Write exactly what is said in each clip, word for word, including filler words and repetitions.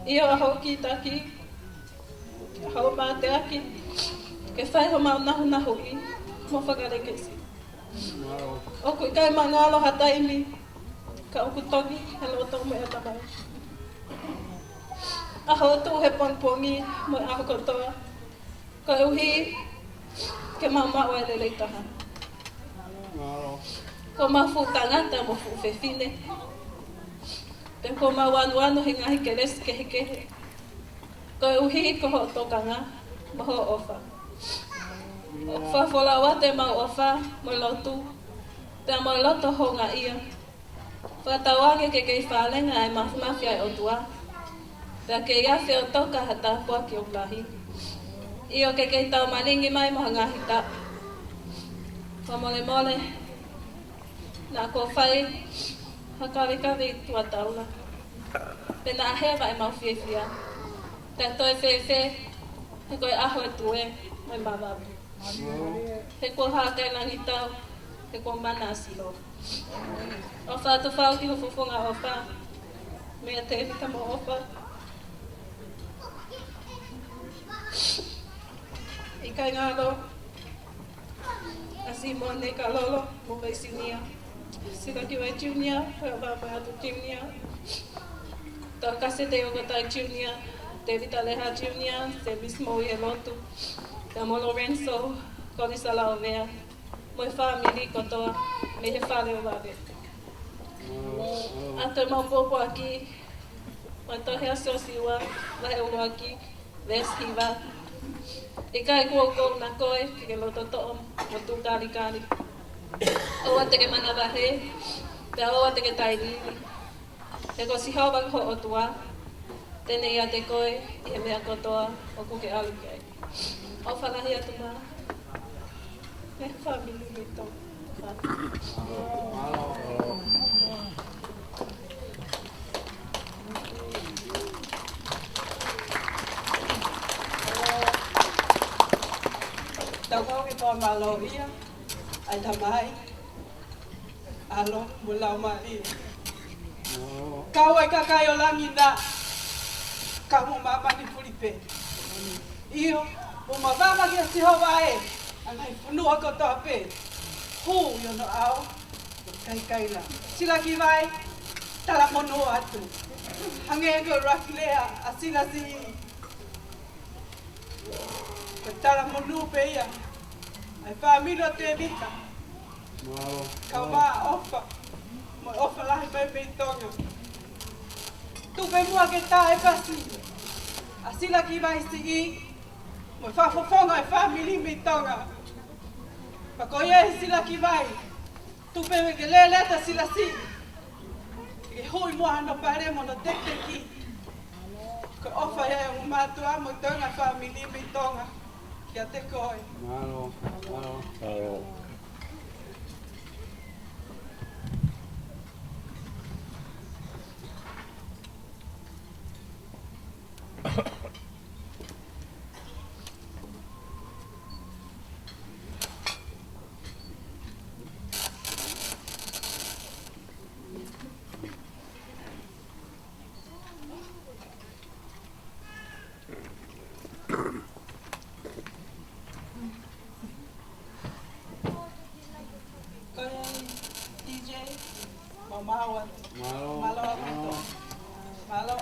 ʻIo, ʻa hoʻo kītaki, ʻa hoʻo mateaki, ke fai homau nahunahuʻi mo fakalekesi. ʻOku ʻikai mangalo ha taimi, ka ʻoku toki he loto mo e ʻatamai. ʻA hoʻo tuʻu he pongipongi mo e ʻaho kotoa, koeʻuhi ke mau maʻu ʻa e lelei taha. Ko homau fuʻu tangata mo fuʻu fefine, pea ko homau anuanu he ngaahi kelesi kehekehe, koeʻuhi ko hoʻo tokanga mo hoʻo ʻofa. ʻOku fakafolau atu ʻemau ʻofa mo e lotu, pea mo e loto houngaʻia. Fakatauange ke kei fālenga ʻa e māfimafi ʻa e ʻOtua, pea kei afe ʻo toka ha tāpuaki ʻoku lahi. ʻIo, ke kei tau malingi mai mo ha ngaahi taʻu. Fakamolemole, naʻa ku fai ha kavekaveʻi tuʻa taula, pea naʻa heva ʻemau fiefia. Kae toe fēfē, he ko e ʻaho ʻo e tue mo e mavahe. He kuo hā kae langitau, he kuo mana ʻa Sihova. ʻOfa atu fau ki ho fofonga ʻofa, meia Tēvita Moʻofa. ʻIkai ngalo, ʻa Simone Kalolo Moʻofaʻi Siunia, Silakivai Junior, Pea Vavaʻatu Junior, Tokasi Teuokotai Junior, Tēvita Leha Junior, Semis Moʻui ʻe Lotu, pea mo Lorenzo Konisalaovea, mo e fāmili kotoa mei he fale ʻo Vave. ʻA e toe mau pōpoaki, mo e tohi ʻa Siosiua, vahe ʻuluaki, veesi hiva. ʻIkai kuo u kole kia koe ke ke loto toʻo mo tuʻu kalikali. ʻOua te ke manavahē, pea ʻoua te ke tailiili. He ko Sihova ko ho ʻOtua, te ne ʻiate koe ʻi he meʻa kotoa ʻoku ke ʻalu ki ai. ʻOfa lahi atu mā. Mei he fāmili mei Tonga. Tau kau ke fakamālō ia, ʻa e Tamai, ʻAlo mo e Laumālie. Kau ai kakai ʻo langi na, kau mo māmani fuli pē. ʻIo, mo mavava kia Sihova ē, ʻa e ngaahi fonua kotoa pē. Hū ʻi hono ʻao, kaikaila. Silakivai, talamonū atu. Hangē ko e ʻuluaki lea ʻa Silasi. Ko e talamonū pē ia ʻa e fāmili ʻo Tēvita. Kau mā ʻofa, mo e ʻofa lahi mai mei Tonga. Tuku pē muʻa ke tā e pasi ʻa Silakivai siʻi, mo e fakafofonga e fāmili mei Tonga. Pea ko ia ʻe Silakivai, tuku pē ke lele atu ʻa Silasi, ke huʻi muʻa hono pale mo hono tekiteki. Ko e ʻofa ia ʻa e ongo mātuʻa mo e toenga fāmili mei Tonga kiate koe. Mālō, mālō. Ko e D J, mau maʻu atu. Mālō. Mālō ʻaupito. Mālō.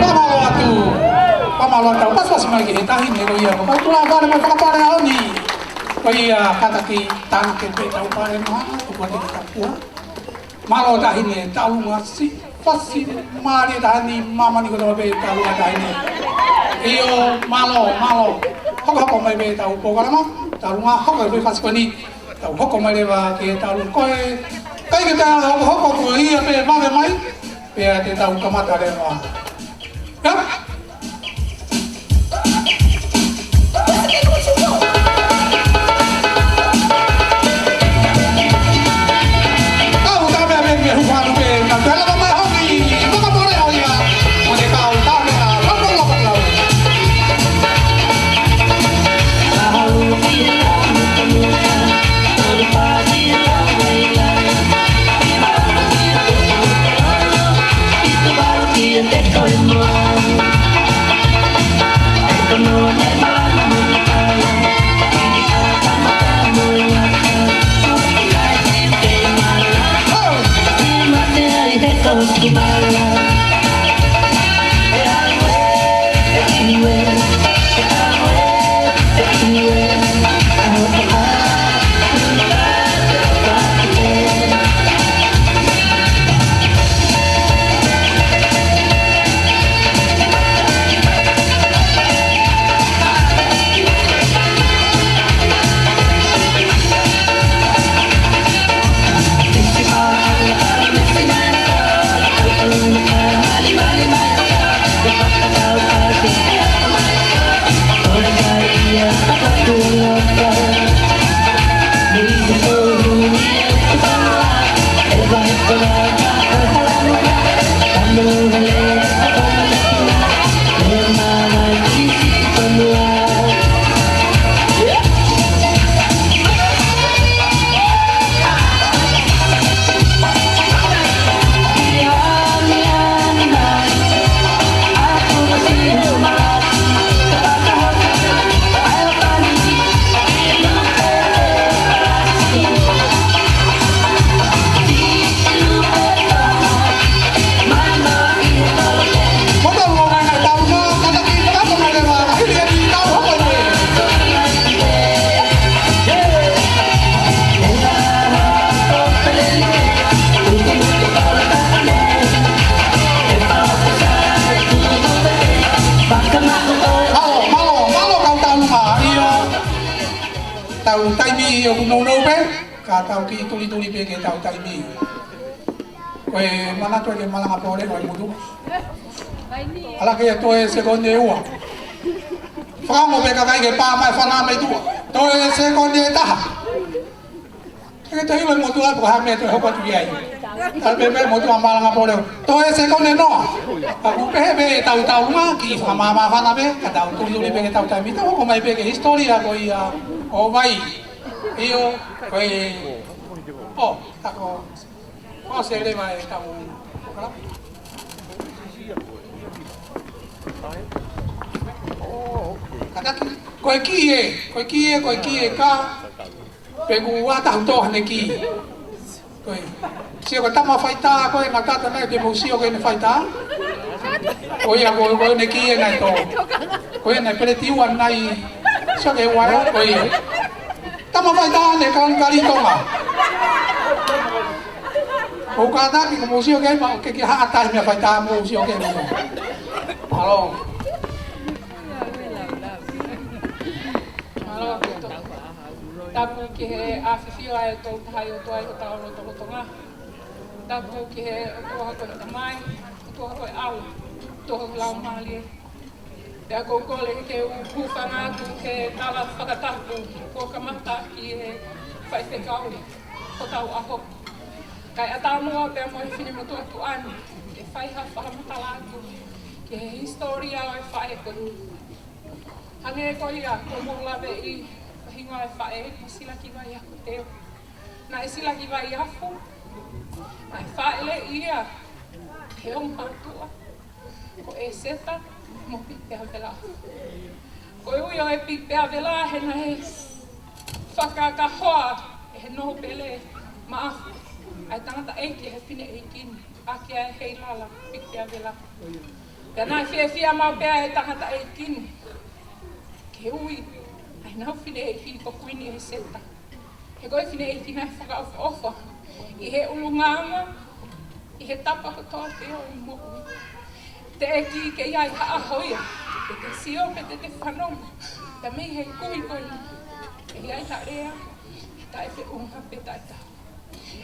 Fakamālō atu, fakamālō atu, pasipasi mai ki he taʻahine ko ia, ko Kautula Vale mo e fakapale ʻaho ni. Ko ia kātaki tanke pē tau pale mā, tuku atu ki he kapua. Mālō taʻahine, Taulunga si, fasi, mālie taʻahine, māmani kotoa pē Taulunga taʻahine. ʻIo, mālō, mālō. Hokohoko mai pē tau polokalama, Taulunga hoko e fasi ko eni. Tau hoko mai leva ki he Taulunga ko ē. ʻIkai ke ta hokohoko ko ia pē vave mai, pea te tau kamata leva. ʻIo. Kau tā meʻa pē ke hū fānau pē, ka pela ka mai hoki, fakapale ʻo ia, mo te kau tā meʻa, fakapale ʻo ia. Mālō, mālō, mālō kau Taulunga, ʻio. Tau taimi ʻoku nounou pē, ka tau kiʻi tulituli pē ki he tau taimi. Ko e manatu ʻa e malanga pole ʻo e motuʻa. ʻAlā ke toe sekonde ua. Fakaongo pē kakai ke pā mai fana mai tuʻa. Toe sekonde taha. Ke toe ʻilo e motuʻa pe ko e hā e meʻa toe hoko atu ki ai. Tala pē pē motuʻa malanga pole. Toe sekonde noa. Ka ʻoku pehē pē tau Taulunga kiʻi fakamāmāfana pē, ka tau tulituli pē ki he tau taimi. Tau hoko mai pē ki he hisitōlia ko ia ʻo Vai. ʻIo, ko e, ʻo, tako. ʻO se leva e tau. Kātaki, ko e kiʻi ē, ko e kiʻi ē, ko e kiʻi ē ka, pe kuo ʻatā atu ʻene kiʻi. Ko e, sio ko e tama faitā, ko e ngata atu naʻe te mou sio ki heʻene faitā. Ko ia, ko, ko ʻene kiʻi ē naʻe tō. Ko ia naʻe peleti ua naʻe, sio ki he ua ē, ko ia. Tama faitā ʻene kali kali Tonga. ʻOku kātaki ko mou sio ki ai ma, ke ke haʻa tahi mea faitā mou sio ki ai mo. Mālō. Mālō, tapu ki he ʻafioʻanga ʻo e Tolu Tahaʻi ʻOtua ʻi hotau lotolotonga. Tapu ki he ʻOtua ko e Tamai, ʻOtua ko e ʻAlo, ʻOtua ko e Laumālie. Pea ʻoku ou kole ke u hūfanga atu he tala fakatapu kuo kamata ki he faifekau hotau ʻaho. Kae ʻatā muʻa pea mo e finemotuʻa tuʻani, ke fai ha fakamatala atu ki he hisitōlia ʻo e faʻē ko eni. Hangē ko ia, ko mou laveʻi, ko e hingoa e faʻē, ko Silakivai Akuteu. Naʻe Silakivai Afu, naʻe fāʻeleʻi ia he ongo mātuʻa, ko ʻEseta mo Pipeavela. Ko e ui ʻo e Pipeavela he naʻe fakakahoa ʻe he noho pele maʻa Afu. ʻa e tangataʻeiki ʻe he fineʻeiki ni, ʻaki ʻa e heilala, piki pea vela. Pea naʻe fiefia maʻu pē ʻa e tangataʻeiki ni ke ui ʻa ʻenau fineʻeiki ko Kuini ʻEseta. He ko e fineʻeiki naʻe fakaʻofoʻofa ʻi he ʻulungaanga, ʻi he tapa kotoa pē ʻo e moʻui. Teʻeki ke ʻi ai ha ʻaho ia te te sio pe te te fanongo, pea mei he kui ko eni, ʻe ʻi ai ha lea taʻefeʻunga pe taʻetaha.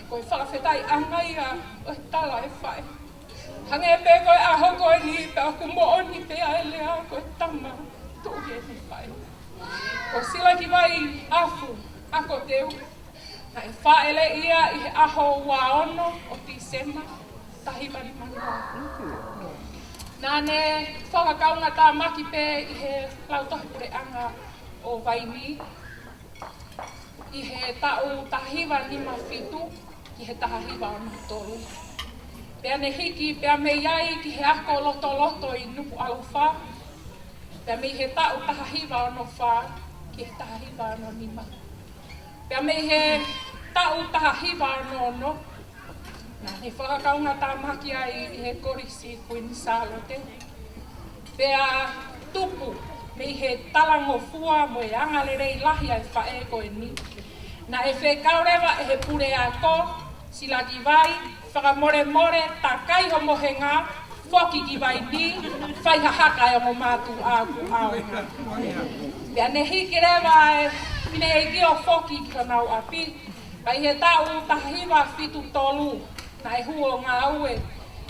Ko e fakafetaʻiʻanga ia ʻo e tala ʻe faʻē. Hangē pē ko e ʻaho ko eni pea ʻoku moʻoni pē ʻa e lea ko e tama tuʻu ʻi heʻene faʻē. Ko Silakivai ʻAfu ʻAkoteu, naʻe fāʻeleʻi ia ʻi he ʻaho ua ono ʻo Tīsema, taha hiva nima noa. Naʻa ne fakakaungātāmaki pē ʻi he Lautohi Puleʻanga ʻo Vainī ʻi he taʻu taha hiva nima fitu ki he taha hiva ono tolu. Pea ne hiki pea mei ai ki he ako lotoloto ʻi Nukuʻalofa, pea mei he taʻu taha hiva ono fā ki he taha hiva ono nima. Pea mei he taʻu taha hiva ono ono, naʻa ne fakakaungātāmaki ai ʻi he Kolisi Kuini Sālote. Pea tupu mei he talangofua mo e angalelei lahi ʻa e faʻē ko eni, naʻe fekau leva ʻe he puleako, Silakivai, fakamolemole, takai ho mohenga, foki ki Vainī, fai ha haka ʻa e ongo mātuʻa ʻoku ʻaonga. Pea ne hiki leva ʻa e fineʻeiki ʻo foki ki honau ʻapi. Pea ʻi he taʻu taha hiva fitu tolu, naʻe hū ʻo ngāue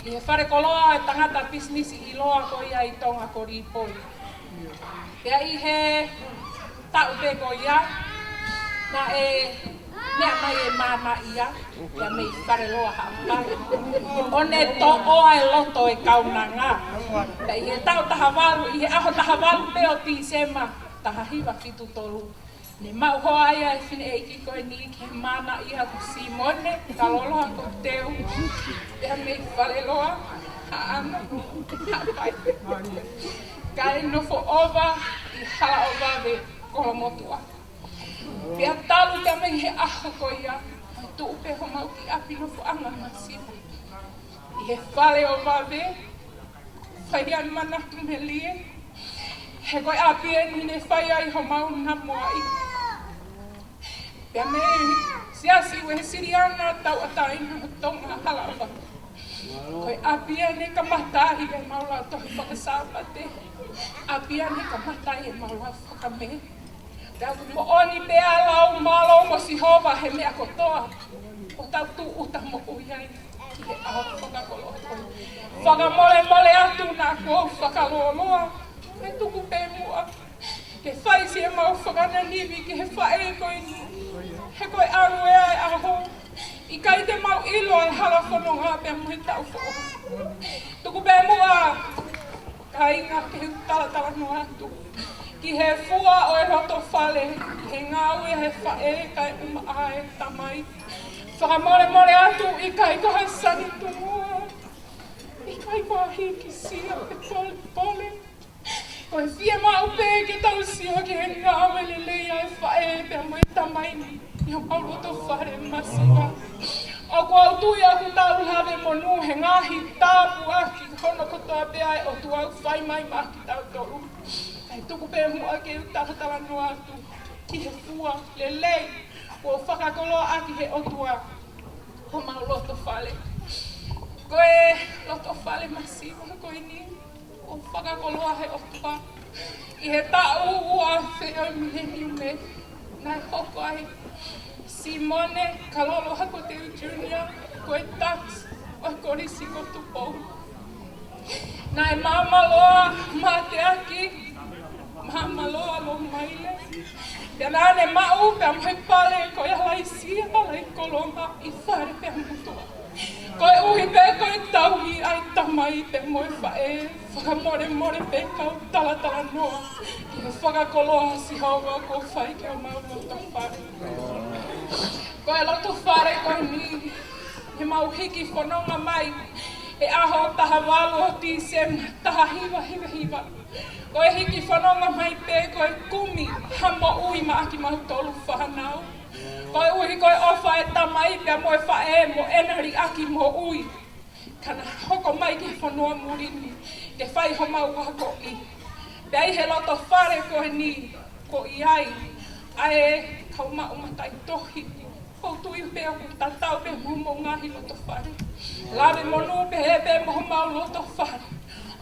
ʻi he falekoloa ʻo e tangata pisinisi ʻiloa ko ia ʻi Tonga ko Lipoi. Pea ʻi he taʻu pē ko ia, naʻe meʻa mai e mana ia, pea mei Faleloa Haʻapai, ʻo ne toʻo ʻa e loto ʻo e kaunanga. Pea ʻi he taʻu taha valu, ʻi he ʻaho taha valu pē ʻo Tīsema, taha hiva fitu tolu, ne maʻu hoa ai ʻa e fineʻeiki ko eni ki he mana ia ko Simone Kalolo ʻAkoteu, pea mei Faleloa Haʻano Haʻapai, kae nofo ʻova ʻi Halaʻovave, Kolomotuʻa. Pea talu pē mei he ʻaho ko ia, ʻo tuʻu pē homau kiʻi ʻapi nofoʻanga masiva ʻi he fale ʻo Vave, fai ai manatu melie, he ko e ʻapi eni ne fai ai homau namoaʻi. Pea mei he Siasi Uēsiliana Tauʻatāina ʻo Tonga Halaʻovave. Ko e ʻapi ia ne kamata ai ʻemau Lautohi Fakasāpate. ʻApi ia ne kamata ai ʻemau Lau Fakamē. Pea ʻoku moʻoni pē ʻa e lau mālō mo Sihova he meʻa kotoa, ʻo tau tūʻuta moʻui ai ʻi he ʻaho fakakoloa ko eni. Fakamolemole atu naʻa ku fakalōloa, kae tuku pē muʻa ke fai siʻemau fakananimi ki he faʻē ko eni. He ko e ʻalu ē ʻa e ʻaho, ʻikai te mau ʻilo ʻa e hala fononga pea mo e taʻu foʻou. Tuku pē muʻa, kāinga, ke u talatalanoa atu ki he fua ʻo e loto fale, ki he ngāue ʻa e faʻē kae ʻumaʻā e tamai. Fakamolemole atu, ʻikai ko ha sani tumu, ʻikai ko ha hīkisia pe polepole. Ko e fiemaʻu pē ke tau sio ki he ngāue lelei ʻa e faʻē pea mo e tamai ni ʻi homau loto fale masiva. ʻOku ou tui ʻoku tau lave monū he ngaahi tāpuaki hono kotoa pē ʻa e ʻOtua ʻoku fai mai maʻa kitautolu. Kae tuku pē muʻa ke u talatalanoa atu ki he fua lelei kuo fakakoloa ʻaki ʻe he ʻOtua homau loto fale. Ko e loto fale masiva ko eni, kuo fakakoloa ʻe he ʻOtua ʻi he taʻu ua afe ʻo e mileniume, naʻe hoko ai Simone Kalolo Hakoteu Junior ko e taki ʻo e Kolisi ko Tupou. Naʻe māmāloa mateaki, māmāloa lomaile. Pea naʻa ne maʻu pea mo e pale ko ia laisia, palai kolonga ʻi fale pea motuʻa. Koeʻuhi pē ko e tauhi ʻa e tamai pea mo e faʻē, fakamolemole pē kau talatalanoa ki he fakakoloa ʻa Sihova kuo fai ki homau loto fale. Ko e loto fale ko eni, ne mau hiki fononga mai he ʻaho taha valu ʻo Tīsema taha hiva hiva hiva. Ko e hiki fononga mai pē ko e kumi ha moʻui maʻa kimautolu fānau. Koeʻuhi ko e ʻofa ʻa e tamai pea mo e faʻē mo ʻena liʻaki moʻui, ka na hoko mai ki he fonua muli ni ke fai homau akoʻi. Pea ʻi he loto fale ko eni, ko ia ai ʻa e kau maʻu mataʻitohi. ʻOku ou tui pē ʻoku tatau pē mo homou ngaahi loto fale. Lave monū pehē pē mo homau loto fale.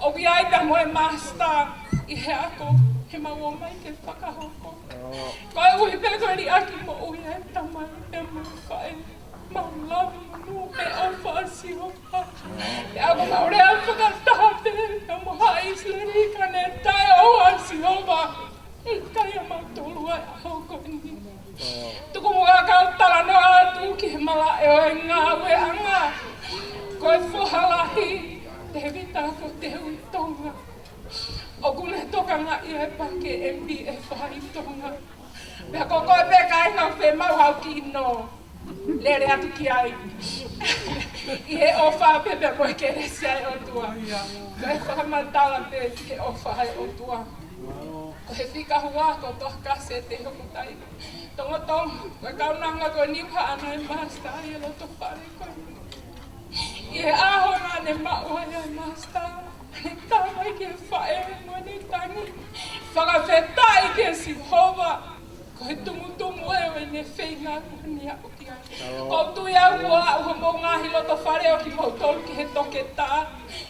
ʻOku ʻi ai pē mo e māsitā ʻi he ako, he mau ō mai ke fakahoko. Koeʻuhi pē ko e liʻaki moʻui ʻa e tamai pea mo e faʻē. Mau lave monū pē ʻofa ʻa Sihova. Pea ʻoku mau lea fakataha pē, pea mo haʻa ʻIsileli ka ne taʻeʻofa ʻa Sihova. ʻIkai ʻa mautolu ʻa e ʻaho ko eni. Tuku muʻa kau talanoa atu ki he malaʻe ʻo e ngāueʻanga. Ko e foha lahi, Tēvita ko Teui Tonga. ʻOku ne tokangaʻi e paki M B F ʻi Tonga. Pea ko koe pē kāinga ʻoku fiemaʻu haʻo kiʻi nō, lele atu ki ai. ʻI he ʻofa pē pea mo e kelesi ʻa e ʻOtua. Ko e fakamatala pē ki he ʻofa ʻa e ʻOtua. Ko e fika ua ko Toakase Tehokotai. Tongotongo, ko e kaunanga ko eni ʻoku haʻana e māsitā ʻi he loto fale ko eni. ʻI he ʻaho naʻa ne maʻu ai ʻa e māsitā, ne tā mai ki he faʻē mo ʻene tangi. Fakafetaʻi kia Sihova, ko e tumutumu ē ʻo ʻene feinga kuo ne aʻu ki ai. ʻOku ou tui au kuo aʻu homou ngaahi loto fale ʻo kimoutolu ki he toketā.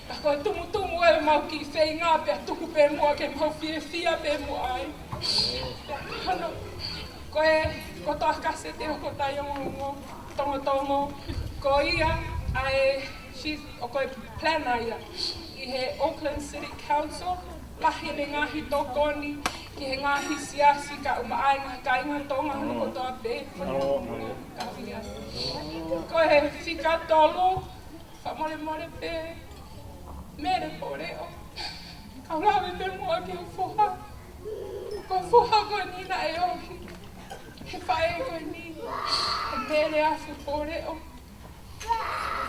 Ka ko e tumutumu ē ʻo ʻemau kiʻi feinga pea tuku pē muʻa ke mau fiefia pē muʻa ai. Hono, ko e, ko Toakase Tehokotai ongoongo, Tongotongo, ko ia ʻa e chief, ʻo ko e planner ia ʻi he Auckland City Council, lahi ʻene ngaahi tokoni ki he ngaahi siasi kae ʻumaʻā e ngaahi kāinga Tonga hono kotoa pē. Ko e fika tolu, fakamolemole pē, Mele Poleʻo. Kau lave pē muʻa ki he foha. Ko e foha ko eni naʻe ohi he faʻē ko eni, ko Mele Afu Poleʻo.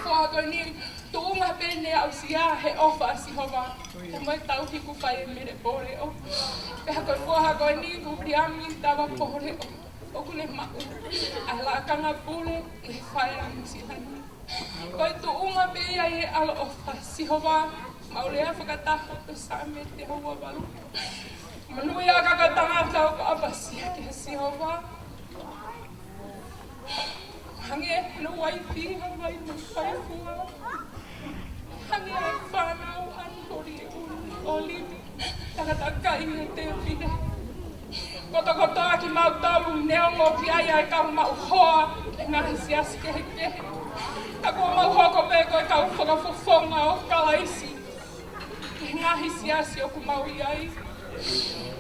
Foha ko eni, tuʻunga pē ne aʻusia he ʻofa ʻa Sihova, pea mo e tauhi kuo fai ʻe Mele Poleʻo. Pea ko e foha ko eni ko Viliami Tava Poleʻo, ʻoku ne maʻu ʻa e lakanga pule ʻi he Fale Langi Silani. Ko e tuʻunga pē ia ʻi he ʻaloʻofa ʻa Sihova, mau lea fakataha pē Saame teau ua valu. Monūʻia ʻa e kau tangata ʻoku ʻapasia kia Sihova. Hangē hono uaifi, hangē hono faifua. Hangē ʻa e fānau ʻa Nikolie ʻUli ʻOlivi, takatakai ʻa Tēvita. Kotokotoa kimautolu neongo ʻoku ʻi ai ʻa e kau maʻu hoa ʻi he ngaahi siasi kehekehe, ka kuo mau hoko pē ko e kau fakafofonga ʻo Kalaisi ʻi he ngaahi siasi ʻoku mau ʻi ai.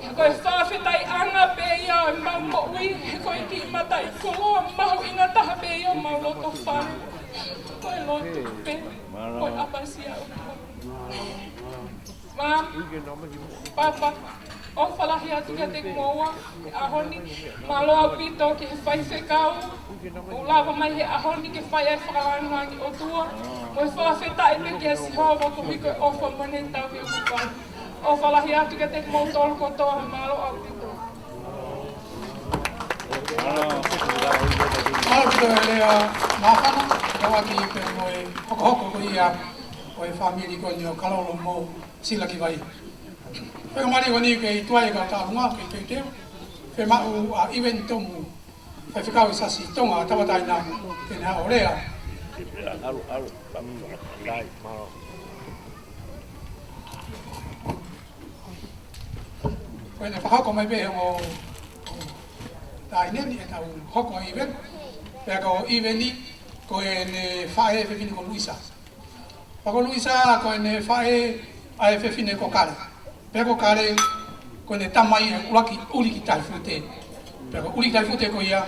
He ko e fakafetaʻiʻanga pē ia ʻo ʻemau moʻui, he ko e kiʻi mataʻikoloa mahuʻinga taha pē ia ʻo homau loto fale. Ko e lotu pē, ko e ʻapasia ʻOtua. Mā, Papa, ʻofa lahi atu kiate kimoua he ʻaho ni. Mālō ʻaupito ki he faifekau ʻoku lava mai he ʻaho ni ke fai ai e fakalāngilangi ʻOtua. Mo e fakafetaʻi pē kia Sihova koeʻuhi ko e ʻofa mo ʻene tauhi ʻoku fai. ʻOfa lahi atu kiate kimoutolu kotoa, mālō ʻaupito. Mālō ʻaupito e lea māfana, ka ʻoku ʻi ai pē mo e hokohoko ko ia ʻo e fāmili ko eni ʻo Kalolo mo Silakivai. Pea mali ko eni ke ʻi tuai e kau tālunga, ke teuteu. Fiemaʻu ʻa ʻIveni Tomu, faifekau ʻi Siasi Tonga Tauʻatāina, ke ne haʻu ʻo lea. Ko ʻene fakahoko mai pē ʻe he ongo taʻahine ni ʻetau hoko ʻa e ʻiveni. Pea ko ʻIveni, ko ʻene faʻē fefine ko Luisa. Pea ko Luisa ko ʻene faʻē ʻa e fefine ko Kale. Pea ko Kale ko ʻene tamai ʻa ʻUluaki ʻUliki Taifute. Pea ko ʻUliki Taifute ko ia,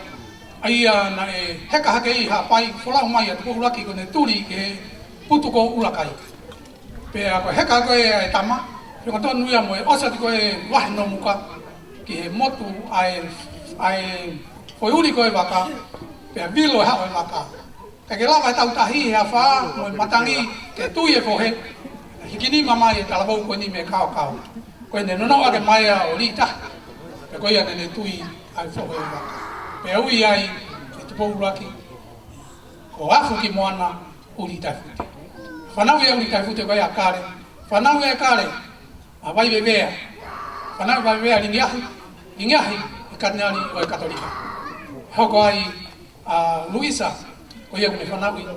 ʻa ia naʻe heka hake ʻi Haʻapai, folau mai ʻa Tupou ʻUluaki ko ʻene tuli ki he putu ko ʻUlakai. Pea ko e heka ko ē ʻa e tama, pea ko tonu ia mo e ʻosi atu ko ē vahe Nomuka ki he motu ʻa e, ʻa e foʻi uli ko ē vaka, pea vilo e haʻu e vaka. Kae ke lava e tau tahi he afā mo e matangi ke tui e fohe, hiki nima mai e talavou ko eni mei Kaokao. Ko ʻene nonoʻo ake mai ia ʻo lī tahi, pea ko ia naʻa ne tui ʻa e fohe vaka. Pea ui ai ʻUluaki, ko Afu ki Moana, ʻUli Taifute. Fanauʻi ʻa ʻUli Taifute ko ia ʻa Kale. Fanauʻi ʻa Kale ʻa Vaivevea. Fanauʻi Vaivevea ʻa Lingiahi. Lingiahi ʻa e Katinali ʻo e Katolika. Hoko ai ʻa Luisa, ko ia ʻoku ne fanauʻi ʻa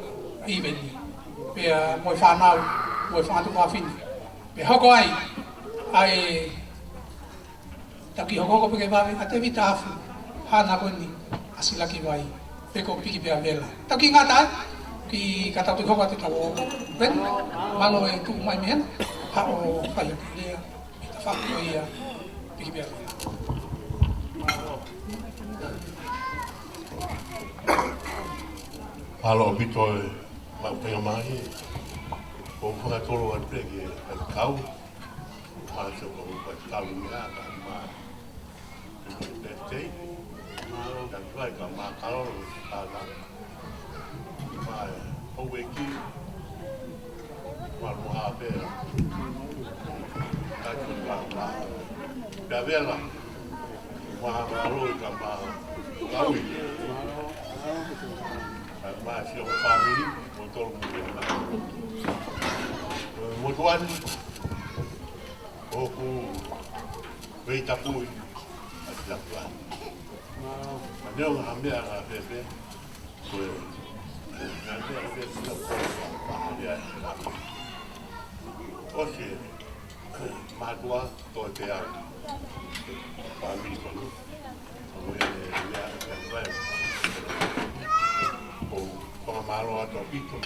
ʻIveni. Pea mo e fānau, mo e fanga tuofāfine. Pea hoko ai ʻa e Tau kiʻi hokohoko pē ke vave, ʻa Tevita Afu, Hana Koni, ʻa Silakivai, pe ko Pikipea Vela. Tau kiʻi ngata ai, kiʻi ka tau toki hoko atu ʻetau ō. Pea, mālō e tuʻu mai mei hena, haʻu ʻo fai ʻaki e lea, ʻi he tafaʻaki ko ia, Pikipea Vela. Mālō ʻaupito e maʻu faingamālie, ʻoku ou fakatoro atu pē ki he faifekau, Mālō, ko e faifekau ni ʻa ka ma, birthday. Mālō, ka fai ka ma kalo, ka ma. Ma, ʻo weki. Ma mo ha pē. Ka tu ma, ma. Pea Vela. Ma, mālō, ka ma, ka ui. Ka ma, si o family, mo tolu mo. Mo tuani. ʻOku vei tapui ʻa Silakivai. Ma neongo ha meʻa ka pepe, ko e, ha meʻa pepe ko e, ʻosi e mātuʻa toe te au. Fāmili ko eni. Ko e, ʻa Silakivai. ʻOku ou fakamālō atu ʻaupito.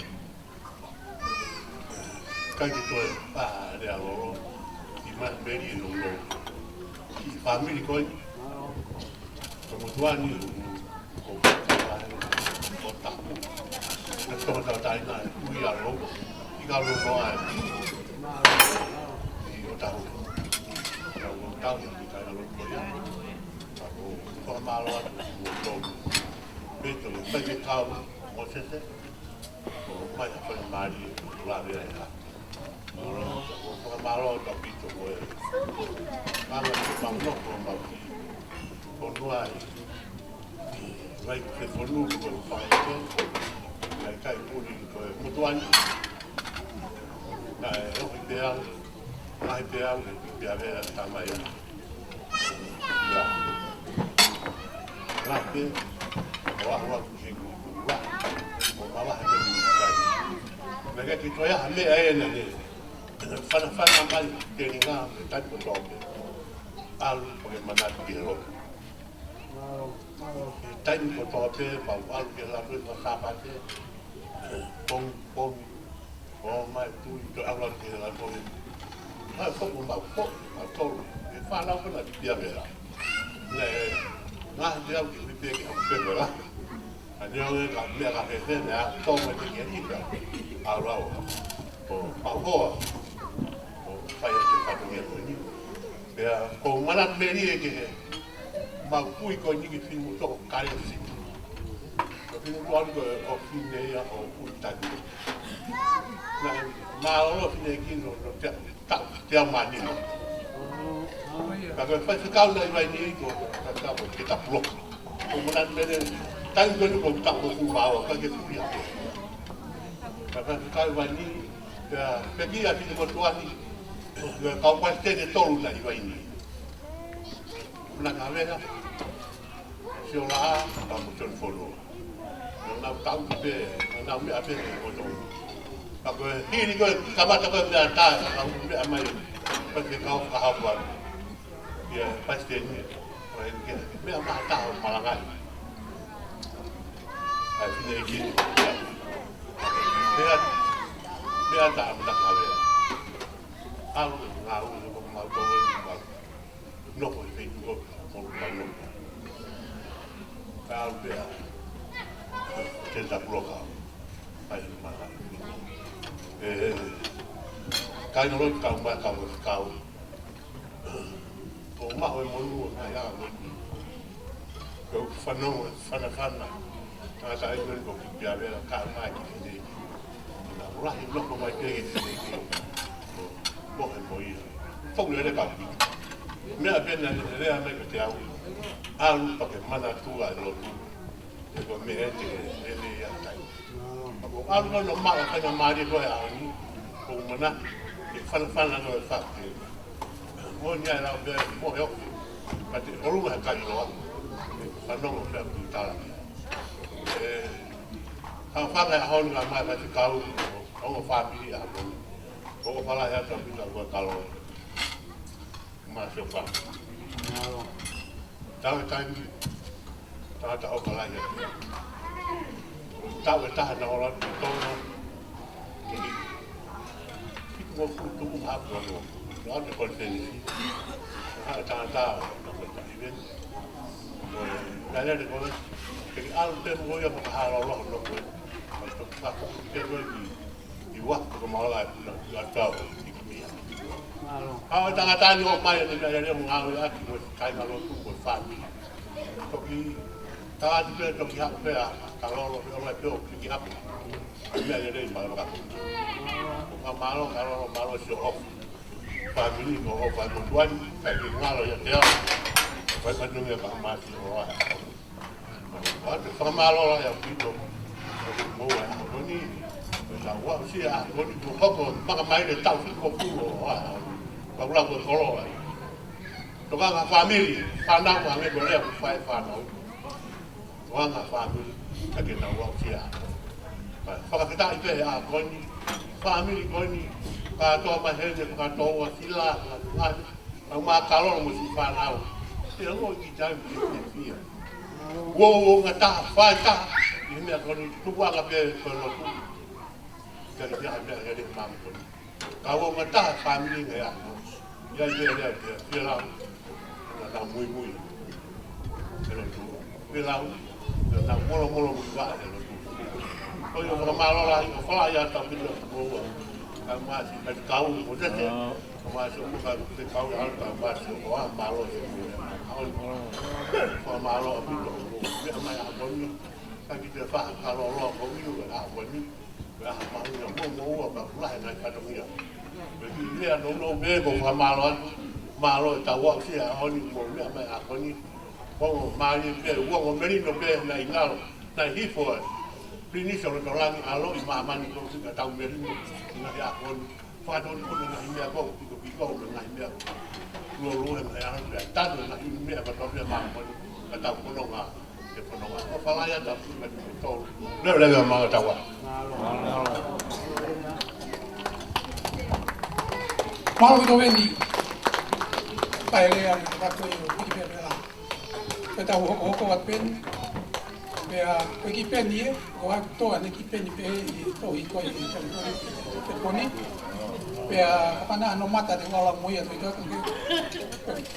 ʻIkai ke toe pā lea lolo, ki ma peli e lolo. Ki fāmili ko ē, ko motuani, ko Pātā, ko Tapu. Ko Tongatapu taina, ui a lo, ʻi ka lo no ai. ʻI ʻOtahuhu. Ka ʻo tau, ʻi ka lo ko ia. Ka ko, ko mālō atu, ko tau. Pē tau, pē ke tau, mo sese. Ko mai a fai mali, la vea ia. Ko mālō atu ʻaupito ko e. Mālō atu pang no ko mau ki. Ko noa i. Vai ke fonu ko fai ke. Kai kai puni ko e motuani. Naʻe ohi pē au. Mai pē au, pea vea tamai a. Ia. Ngā pē, ʻo ahu aku ki he kukua, ʻo mavahe pē ki he kai. Mea ke ki toi aha meʻa ʻe na ne. Fanafana mai, ke ni ngā, ke tai ko tō pē. ʻAlu, ʻo ke manatu ki he lotu. Ke tai ko tō pē, pau ʻalu ke la pē, ko Sāpate. Pong, pong, ʻo mai tui, to aula ke la ko e. Mai foʻi mau foʻi, mau tolu. E fānau ko na pia vela. Nē, ngā te au ki pia ke au pia vela. A ne au e ka mea ka he he ne a tō mai te ke ika. Aula o. ʻO mau hoa. ʻO fai atu ka tu ia ko ni. Pea ko mana meri e ke he. Mau kui ko ni ki fimu toko kare o fimu. Ko fimu toko anu ko e ʻo fine ia ʻo kui tani. Naʻe mālōlō fine kino no te, ta, te au manino. Ka ko e faifekau na i vai ni ko, ka ka ko ke ta puloka. Ko mona mene, tai ko ni ko ta ko ku māua, ka ke kui a. Ka faifekau i vai ni, pea, peki a fine ko tuani, ka kau paisiteni tolu na i vai ni. Mona ka vea, Sio la, ka mo John Foloa. Nau tau pē, nau meʻa pē ko tau. Ka ko e hili ko e kamata ko e meʻa tā, ka ko e meʻa mai, ka ke kau ka hau atu. Ia, paisiteni, ko e ke, meʻa maha tā ʻo malangai. ʻAi fine ki, meʻa, meʻa tā mona ka vea. Alu, ngā ulu, ko mau tō, mau. Nofo i feitu ko, ko ka nofo. Ka au pea. Ke ta puloka. Ai, mala. E, kai no loi kau mai kau mo kau. Ko ma o e monu o kai a mo. Ko fanongo, fanafana. Ka sa ai ko ki pia vela ka mai ki fine. Na ulahi nofo mai ke ki fine. Mo e mo ia. Fou lele ka. Meʻa pē na lea mai ko te au. Alu pa ke manatua e lotu. Ko e meʻa ʻeni, ʻeni ia tai. Ko e ʻalu ko ē ʻo maʻu e faingamālie ko ē ʻaho ni, ko e mana, ke fanafana ko e faki. Ko eni ai lau pē mo e ofi. Ka te ʻolunga he kai loa. Fanongo pē ʻa e tala. ʻE, hau fanga ʻaho ni ngā mai faifekau, ongo fāmili ʻaho ni. Ko e fala ia ta pita ko e kalo. Māsiʻi ʻo ka. Tau e taimi, tau ta ʻoka lahi atu. Tau e taha na ola ki Tonga. Ki, ki ko futu ma ko no. Nā te konifelenisi. Ha ta ta, na ko ta iven. Ko e, na lele ko e, ke ʻalu te mo ia mo ka halo lo no ko e. Ko e toki fako, ke ko e ki. I wa ko maola e puna, i wa tau, i ki mia. Mālō. ʻA e tangata ni ʻo mai, ʻene meʻa lele mo ngāue ʻaki mo e kāingalotu mo e fāmili. Toki, tā atu pē, toki haʻu pē ʻa, ka lolo, pē ʻo mai pē ʻo piki hapo. Meʻa lele i mālō ka. Ko ka mālō, ka lolo, mālō siʻo ʻofa. Fāmili, ko ʻofa mo tuani, ka ke ngalo ia te au. Fai ka nunga ka masi ʻo ai. Ko e fakamālō lahi ʻaupito. Mo e ʻaho ni. Ko e tau aʻusia ʻaho ni kuo hoko, maka mai le tau fiko pulo. Ko e lau ko e koloa. Tokanga fāmili, fānau, hangē ko e lea ʻoku fai fānau. Tokanga fāmili, ka ke tau aʻusia. Fakafetaʻi pē he ʻaho ni. Fāmili ko eni, kātoa mai heni, kātoa sila, kātoa. Au ma ka lolo mo si fānau. Te alo i ki tai ki te fia. Uo, uo ngata, fai ta. I meʻa ko eni tukuʻanga pē ko e lotu. Ka ke pia meʻa he le mama ko eni. Ka uo ngata, fāmili ngā ia. Ia i te lea, te fia lau. Ngā tau mui mui. He lotu. Pē lau, na molo molo mo ka e lotu. Ko ia fakamālō lahi, ko fala ia tau pito ko ua. Ka masi, ka kau, ko tete. Ka masi, ko ka te kau, ka masi, ko a mālō, ko a mālō pito. Meʻa mai ʻaho ni, ka ki te fakamālō, ko iu, ʻaho ni. Ko e ʻaho mahuʻinga mo, mo ua ka kulahi ngai fatongia. Ko e kiʻi lea nounou pē ko fakamālō atu, mālō e tau aʻusia ʻaho ni mo meʻa mai ʻaho ni. Ko mālie pē, ua ko melino pē na i ngalo, na i hifo ai. Pilinisi ʻo Lotolangi ʻaloʻi māmani ko fika tau melino, na i ʻaho ni. Fakatonu ko na i meʻa ko, piko piko ko na i meʻa. Lua lua na i ʻaho pē, tanu na i meʻa ka tau meʻa māmani, ka tau kononga. Ke pono wa. Ko fala ia ta fu ka ni tolu. Leo leo ma ta wa. Mālō ʻaupito Veni. Pae lea ni ka ko i piki pē pē la. Pea tau hoko hoko atu pē ni. Pea ko e kiʻi peni ē, ko ʻeku toʻa ʻene kiʻi peni pē ʻi tohi ko ē ʻi Kalifoni. Pea kapau naʻa no mata te wala mo ia to i ka ko ke.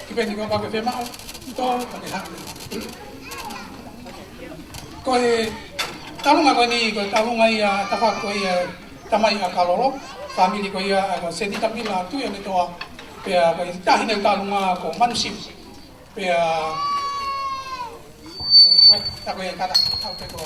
Kiʻi peni ko ka ke fema. Tō, ka ke haʻu. Ko e talunga ko eni, ko e talunga ia tafaʻaki ko ia tamai ʻa Kalolo, fāmili ko ia ʻa ko Senita Mila Tuʻiʻonetoa, pea ko e taha ʻene talunga ko Manusiu, pea ʻio, ko e, tā ko e kata, tau pē ko.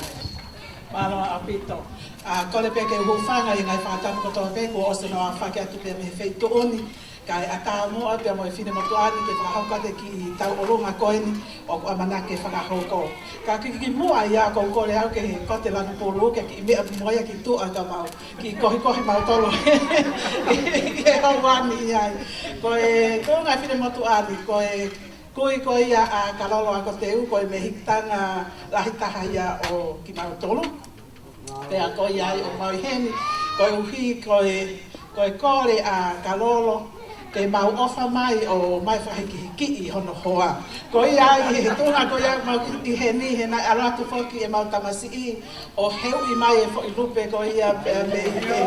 Mālō ʻaupito. ʻA, kole pē ke u hūfanga ʻi he ngaahi fakatapu kotoa pē, kuo ʻosi hono aofaki atu pē mei he feituʻu ni. Kae ʻatā muʻa pea mo e finemotuʻa ni ke fakahoko atu e kiʻi tauʻolunga ko eni ʻoku ʻamanaki ke fakahoko. Ka kiʻi kimuʻa ia ʻoku ou kole au ke he kote lanu pulu ke kiʻi meʻa mo ia ki tuʻa ka mau kiʻi kohikohi mautolu. Ke hau ani ai. Ko e, ko e ngaahi finemotuʻa ni, ko e kui ko ia ʻa Kalolo ʻa Koteu, ko e mehikitanga lahi taha ia ʻo kimautolu. Pea ko ia ai ʻoku mau ʻi heni, koeʻuhi ko e, ko e kole ʻa Kalolo, ke mau ʻofa mai ʻo mai fakahikihikiʻi hono hoa. Ko ia ai ʻi he tuʻunga ko ia mau ʻi heni, he naʻe ʻalu atu foki ʻemau tamasiʻi, ʻo heuʻi mai e foʻi lupe ko ia pea mei he,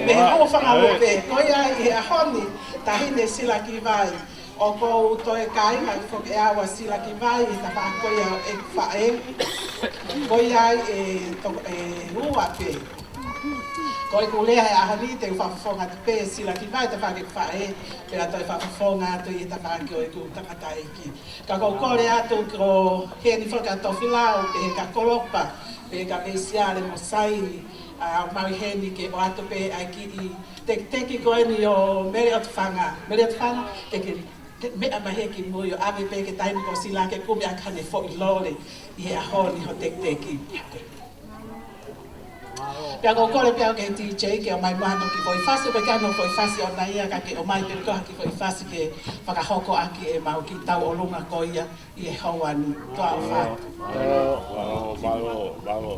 mei he ʻofa lupe. Ko ia ai ʻi he ʻaho ni, Taʻahine Silakivai. ʻOku ou toe kāinga foki ʻe au ʻa Silakivai ʻi he tafaʻaki ko ia ʻeku faʻē. Ko ia ai ʻe to-, ʻe ua pē. Ko ʻeku lea he ʻaho ni te u fakafofonga atu pē Silakivai tafaʻaki ʻeku faʻē, pea toe fakafofonga atu ʻi he tafaʻaki ʻo ʻeku tangataʻeiki. Ka ʻoku ou kole atu ko heni foki ʻa Tofilau, pehē kia Kolopa, pehē kia Meisiale mo Saini, ʻa, mau ʻi heni ke ʻoatu pē ʻa e kiʻi tekiteki ko eni ʻo Mele ʻOtufanga. Mele ʻOtufanga, ke ke meʻa mai hē ki mui ʻo ʻave pē ki he taimi ko Sila ke kumi ʻaki haʻane foʻi lole ʻi he ʻaho ni ho tekiteki. Pea ʻoku ou kole pē au ki he D J ke ʻomai mai hano kiʻi foʻi fasi, pe ke ʻai hano foʻi fasi ʻoʻona ia ka ke ʻomai pē ko ha kiʻi foʻi fasi ke fakahoko ʻaki ʻemau kiʻi tauʻolunga ko ia ʻi he houa ni. Toa ʻofa atu. Mālō, mālō, mālō.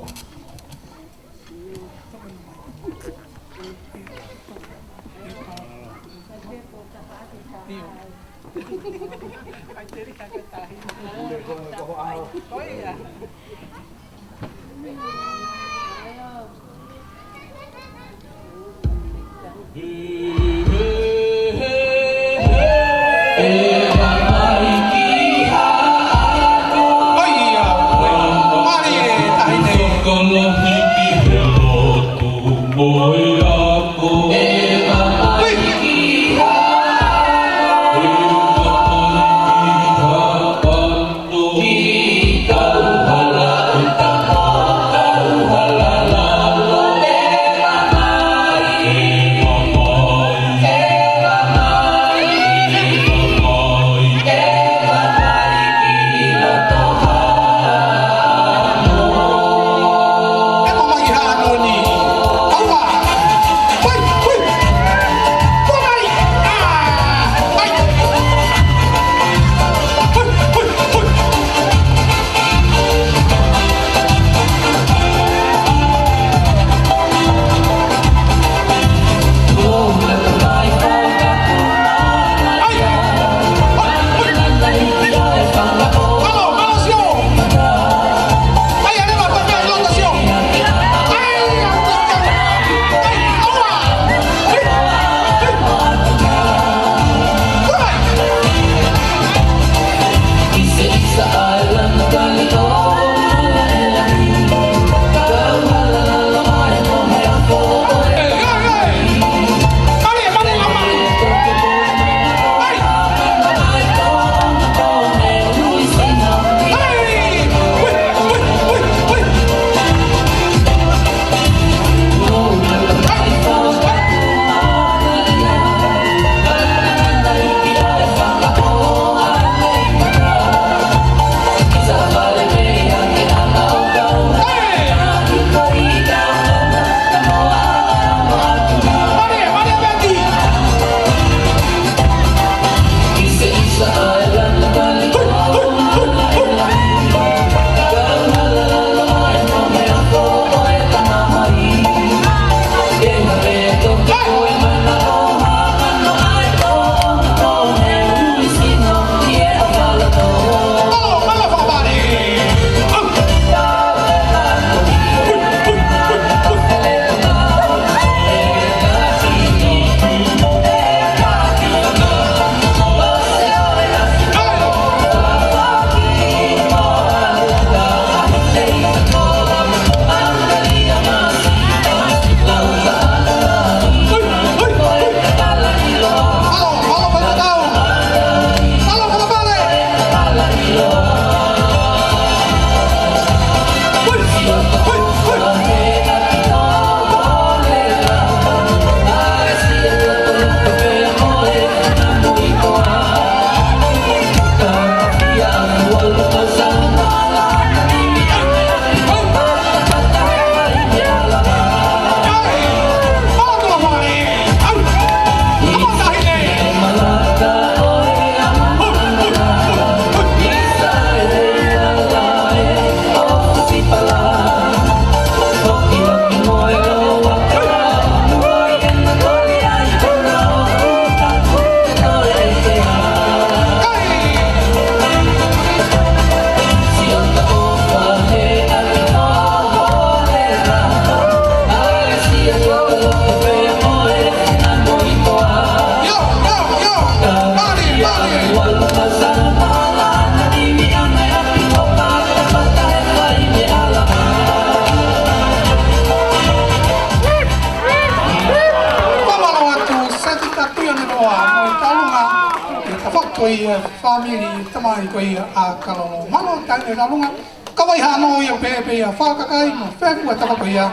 Fakamālō atu, Seti Tatuianelua, mo e talunga, ʻi he tafaʻaki ko ia, fāmili, tamai ko ia ʻa Kalolo. Mālō, taʻahine talunga, kavai hano ia pē pē ia, fakakakai, mo fēfē ʻa e tafaʻaki ko ia,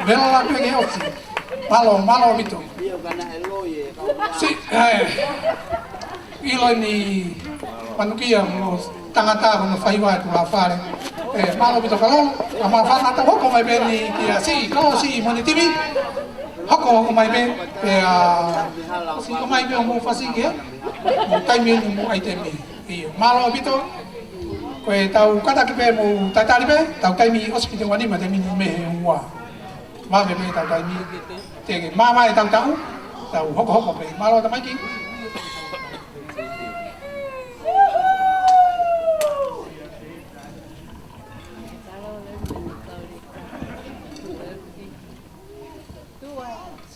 vela la pē ke ʻosi. Mālō, mālō ʻaupito. Si, eh. ʻIlo ni manukia mo tangata mo faiva e tulafale. ʻE, mālō ʻaupito Kalolo, ʻa ma fana ta hoko mai pē ni kia Siʻi, Kalolo Siʻi mo ʻene timi. Hoko, hoko mai pē, pea, Siʻi ʻomai pē hoʻomou fasi ki he, mo taimi ni mo ʻaitemi. ʻIo, mālō ʻaupito, ko e tau kātaki pē mo tatali pē, tau taimi ʻosi ki he ua nima, taimi ni mei he ua. Māmā pē tau taimi, te ke māmā e tau tau, tau hokohoko pē. Mālō tamaiki.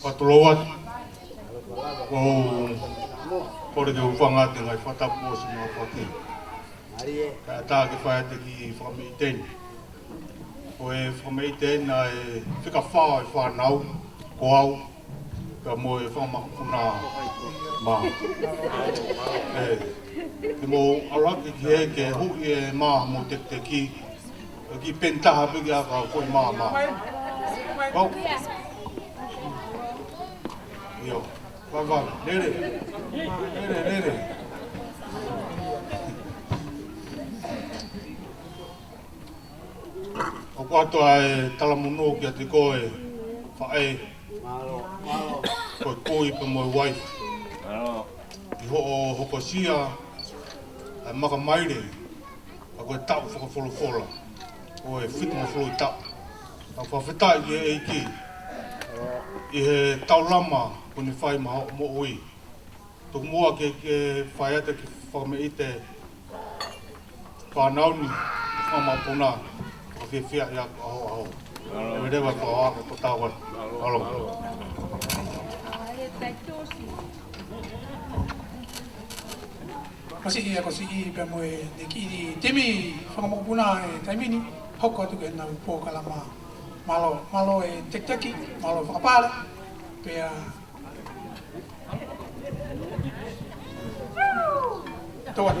Patulou atu. ʻOku ou kole ke u hūfanga atu he ngaahi fakatapu ʻosi mo e fakatapu. Kae ʻatā ke fai atu e kiʻi fakameʻite ni. Ko e fakameʻite ni ʻa e fika fā ʻo e fānau, ko au, pea mo e fanga mokopuna mā. ʻE, ke mou ʻalu hake ki hē ke huʻi e mā mo tekiteki, ʻe kiʻi peni taha pē ki ʻaka ko e mā mā. Kau. ʻIo. Vava, lele. Lele, lele. ʻOku ʻoatu ʻa e talamonū kiate koe, faʻē. Ko e kui pea mo e uaifi. ʻI hoʻo hokosia ʻa e maka maile, ʻa ko e taʻu fakafolofola, ʻo e fitungofulu taʻu. ʻOku fakafetaʻi ki he ʻEiki ʻi he taulama kuo ne fai maʻa hoʻo moʻui. Tuku muʻa ke, ke fai atu e kiʻi fakameʻite fānau ni, fanga mokopuna, fakafiefia ʻi he ʻaho, ʻaho. Mālō. Leveleva e fakaʻaho ko tau atu. Mālō. Ko Siʻi, ko Siʻi pea mo ʻene kiʻi timi fanga mokopuna he taimi ni, hoko atu ki heʻenau polokalama. Mālō, mālō e tekiteki, mālō e fakapale, pea Toa.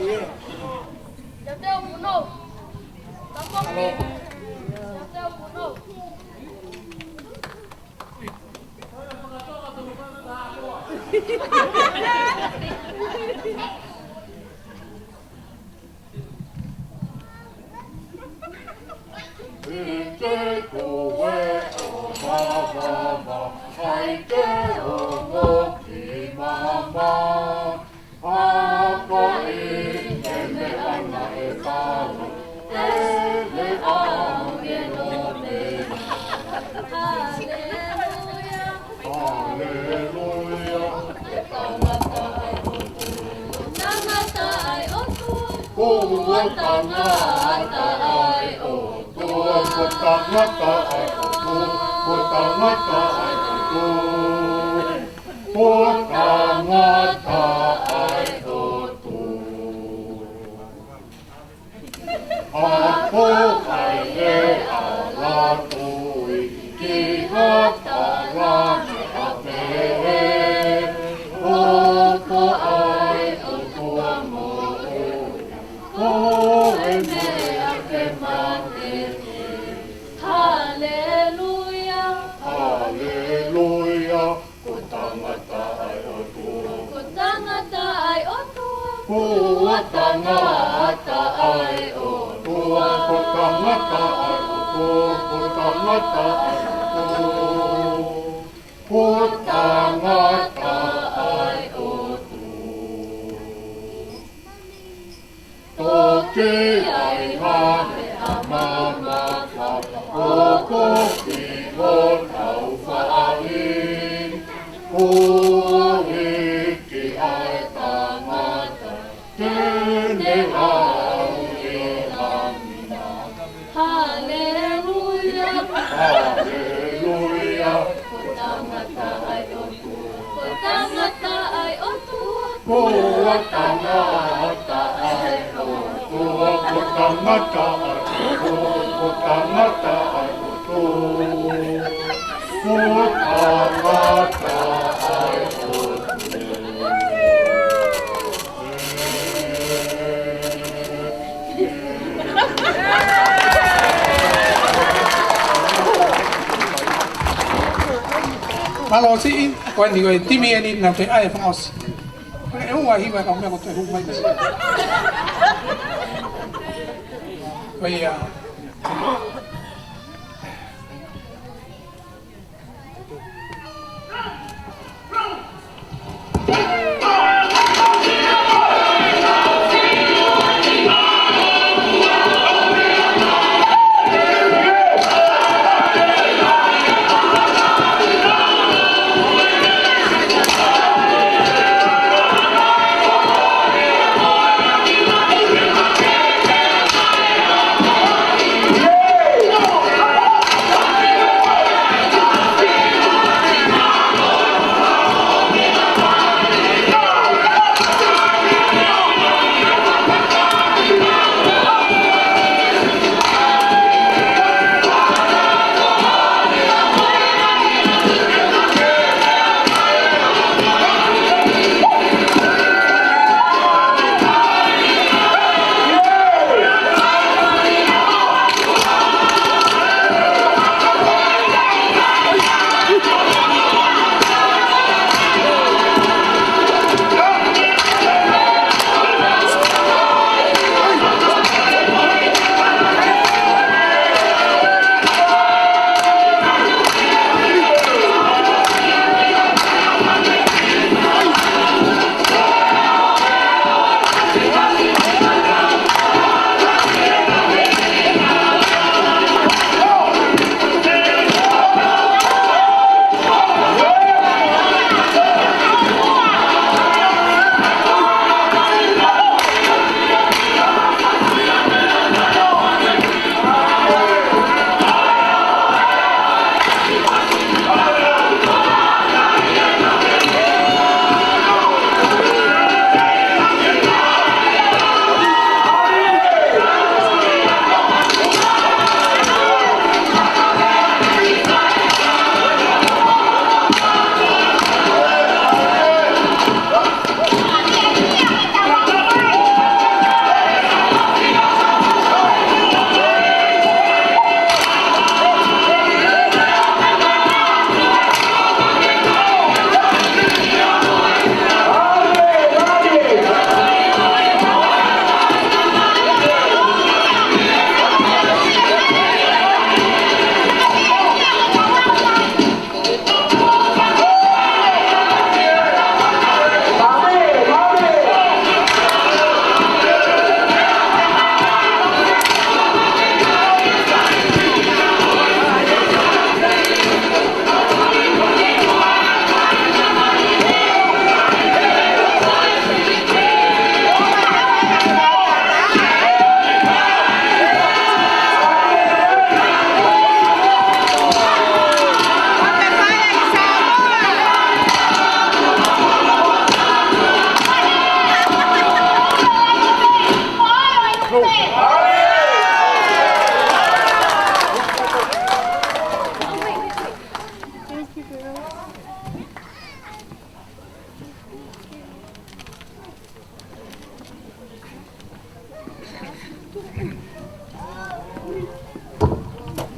ʻI he koe ʻo Havava, ʻai ke ongo ki mama. Haka i te meʻa naʻe kau, e le ʻāngelo nei. Haleluia. Haleluia. Ko e tangata ʻa e ʻOtua. Tangata ʻa e ʻOtua. Ko e tangata ʻa e ʻOtua. Ko e tangata ʻa e ʻOtua. Ko e tangata ʻa e ʻOtua. Ko e tangata ʻa e ʻOtua. ʻA ko hai ʻe ala tui ki ha tala ʻa pehē, ʻoku ʻa e ʻOtua moʻui, ko e meʻa ke mate. Haleluia. Haleluia. Ko e tangata ʻa e ʻOtua. Ko e tangata ʻa e ʻOtua. Ko e tangata ʻa e ʻOtua. Ko e tangata ʻa e ʻOtua. Ko e tangata ʻa e ʻOtua. Ko e tangata ʻa e ʻOtua. Toki ai ha meʻa mamata, ʻo toki hotau faʻahi, ʻo hiki ʻa e tangata, ke ne lau ʻi langi na. Haleluia. Haleluia. Ko e tangata ʻa e ʻOtua. Ko e tangata ʻa e ʻOtua. Ko e tangata ʻa e ʻOtua. Ko e tangata ʻa e ʻOtua. Ko e tangata ʻa e ʻOtua. Ko e tangata ʻa e ʻOtua. Mālō Siʻi, ko eni ko e timi eni naʻa ke ʻai fakaʻosi. Ko e ua hiva ka mea ko te hu mai. Ko ia.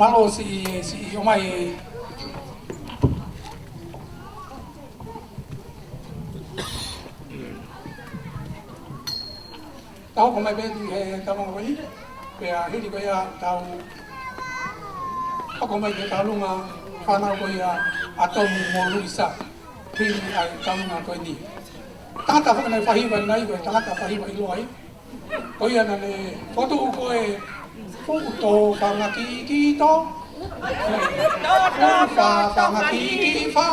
Mālō siʻi, siʻi ʻomai. Tau hoko mai pē ki he tau ongo ni. Pea hili ko ia tau hoko mai ki he tau lunga fānau ko ia ʻa Tomu mo Luisa. Hili ai tau lunga ko eni. Tangata foki naʻe fai hiva nai ko e tangata fai hiva ʻiloa ai. Ko ia naʻa ne fotu ko e fuʻu tō fanga kiʻi tō. Fuʻu fā fanga kiʻi fā.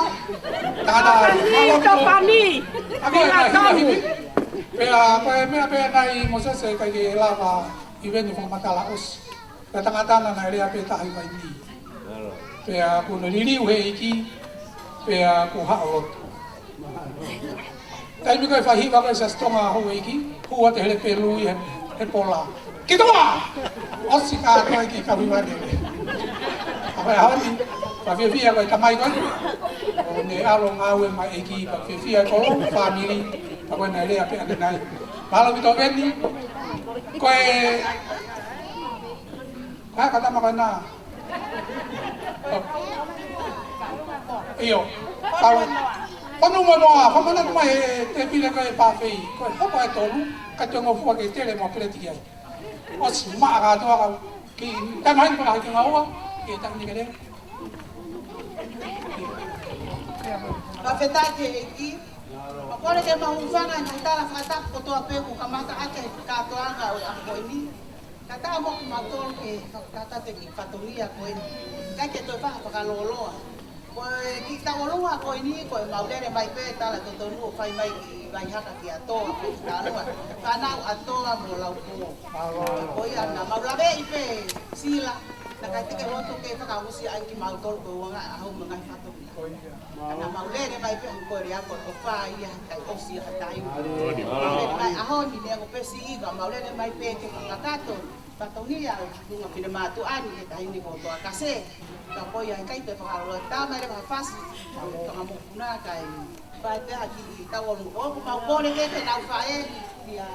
Tana kiʻi tō pani. Ako e nai hiva hivi. Pea ko e meʻa pē nai Mōsese ʻikai ke lava ʻi veni fakamatala ʻosi. Pea tangata na naʻe lea pē tahi mai ni. Pea kuo ne liliu he ʻEiki, pea kuo haʻu lotu. Taimi ko ē fai hiva ko ē Siasi Tonga houʻeiki, hū atu e hele pelu ʻi he, he pola. Ki tuʻa! ʻOsi kātoa e kiʻi kau hiva ni. ʻA ko e ʻaho ni, fakafiefia ko e tamai ko ē. ʻO ne ʻalu ngāue mai ʻEiki, fakafiefia ko e fāmili, ʻa ko ē naʻe lea pē ʻanenai. Mālō ʻaupito Veni, ko e Ka, ka tama ko ena. ʻIo. Kau. Fanu mo moa, fakamanatu mai he tēpile ko e pāfei, ko e hoko e tolu, ka te ngofua ke tele mo peleti ki ai. ʻOsi maʻa kātoa ka ki, taimi heni ko e hiki ngaua, ki he taimi ni ke lele. Fakafetaʻi ki he ʻEiki. ʻOku ou kole ke mau hūfanga he ngaahi tala fakatapu kotoa pē kuo kamata ʻaki e kātoanga ʻo e ʻaho ko eni. Kae ʻatā mo kimautolu ke fakataha ki he fatongia ko eni. Kae ke toe faʻa fakalōloa. Ko e kiʻi taʻu ʻolunga ko eni, ko e mau lele mai pē tala totonu ʻo fai mai ki Vaihaka kia Toa, ki Talua. Fānau ʻa Toa mo Laupō. Ko ia naʻa mau laveʻi pē Sila, naʻe ʻikai te ke loto ke fakaʻosi ai kimautolu ko e ua ngaahi ʻaho mo e ngaahi fatongia. Naʻa mau lele mai pē hangē ko e lea ko e ʻofa ia, kae ʻosi ha taimi. Lele mai ʻaho ni, neongo pē siʻi, ka mau lele mai pē ke fakakakato fatongia ʻo e tuʻunga finemātuʻa ni he taimi ni ko Toa Kase. Ka ko ia ʻikai te fakalōloa, tā mai leva ha fasi, ka mau mokuna kai. Fai pē ha kiʻi taʻu ʻolunga, ʻoku mau kole ke ke nau faʻē, ia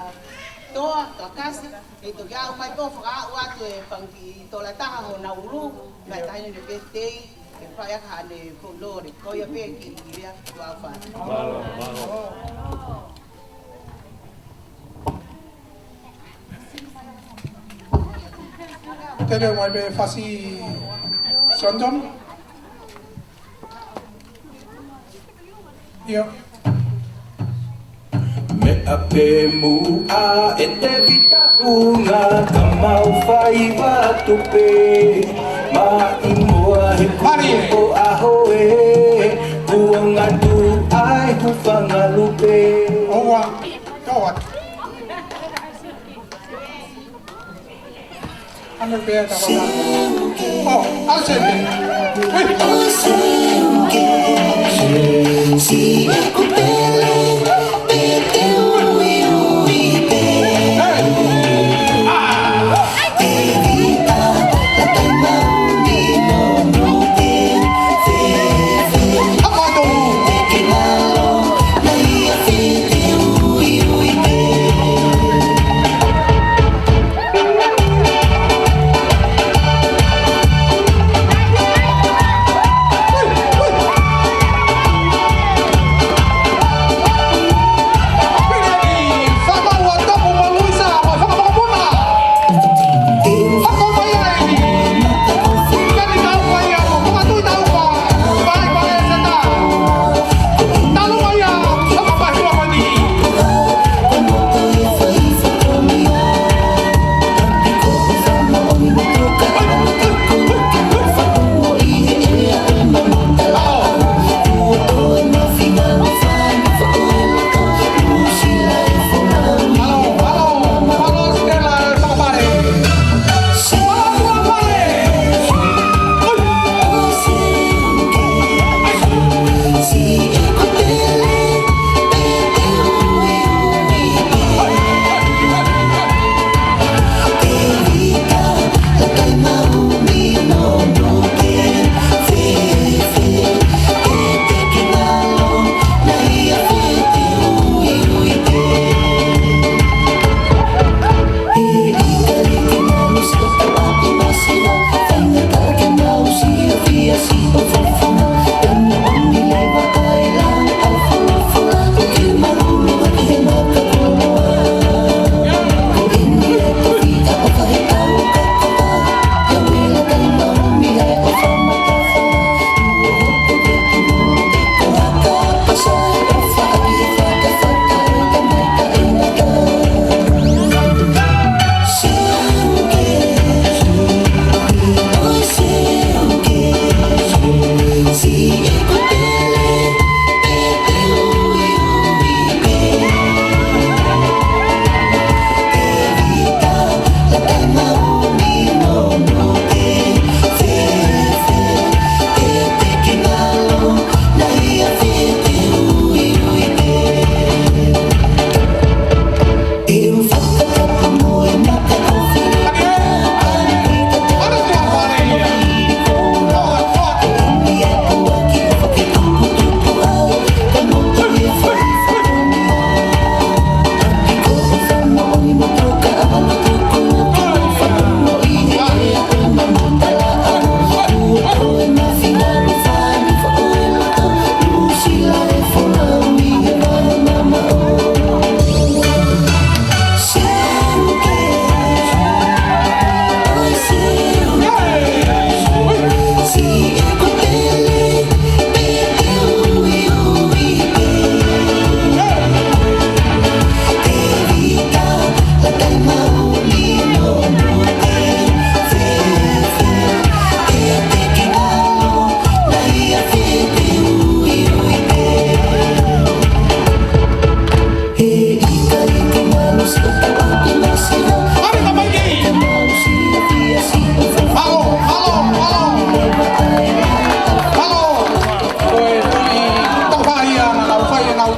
Toa, Toa Kase, ʻe toki aʻu mai pē ʻo fakaaʻu atu e pangi tola taha ho naulu, mai tahi ne pē tei, ke fai ʻaki haʻane foʻi lole, ko ia pē kiʻi lea, ʻoku ou fai. Tele mai pē fasi Sonton. Ia. Meʻa pē muʻa ʻe Tevita ʻUnga ka mau fai atu pē. Maʻimoa he Mari. Kuo ʻaho ē. Kuo ngatu ai hūfanga lupe. ʻOua. Tau atu. Ano pea ta wala. Oh, I'll send it. Wait. Hey. Ah.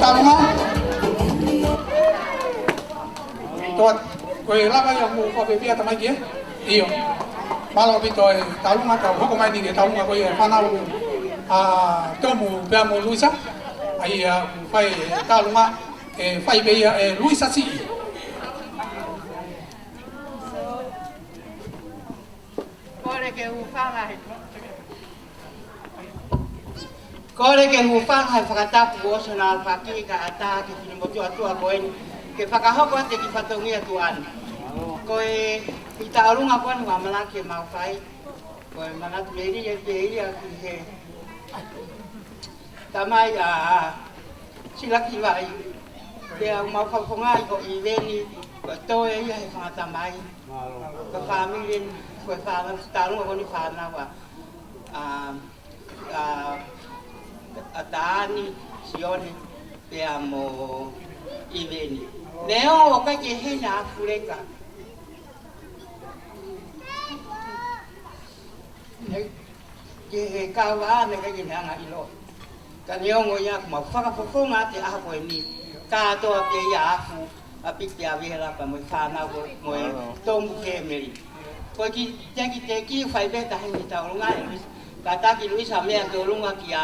Taulunga. Toa, ko e lava ia mo fakapepea tamai ki e. ʻIo. Mālō ʻaupito e taulunga, tau hoko mai ni ki he taulunga ko ia e fānau ʻa Tomu pea mo Luisa. ʻA ia ʻoku fai e taulunga, ʻe fai pē ia ʻe Luisa Siʻi. Kole ke hūfanga he. Kole ke hūfanga he fakatapu kuo ʻosi hono fakakī kae ʻatā ki he finemotuʻa tuʻa ko eni ke fakahoko atu e kiʻi fatongia tuʻa ni. Ko e kiʻi taulunga ko eni ʻoku ʻamanaki ke mau fai, ko e manatu melie pē ia ki he tamai ʻa Silakivai. Pea ʻoku mau fakafofongaʻi ko e ʻiveni, ko e toe ia he fanga tamai, ko e fāmili, ko e fānau, taulunga ko eni fānau ʻa, ʻa, ʻa Taani, Sione, pea mo ʻIveni. Neongo ʻoku ʻikai ke hena ʻa Fuleka. Nei, ke he kau ā ne ʻikai ke ne hanga ʻilo. Ka neongo ia ʻoku mau fakafofonga atu e ʻaho ko eni. Kātoa pē ia ʻa Afu, ʻa Piti, ʻa Vela pea mo e fānau ko, mo e Tomu family. Ko e kiʻi tekiteki fai pē taha ni taulunga ē, Luisa. Kātaki Luisa meʻa ki ʻolunga kia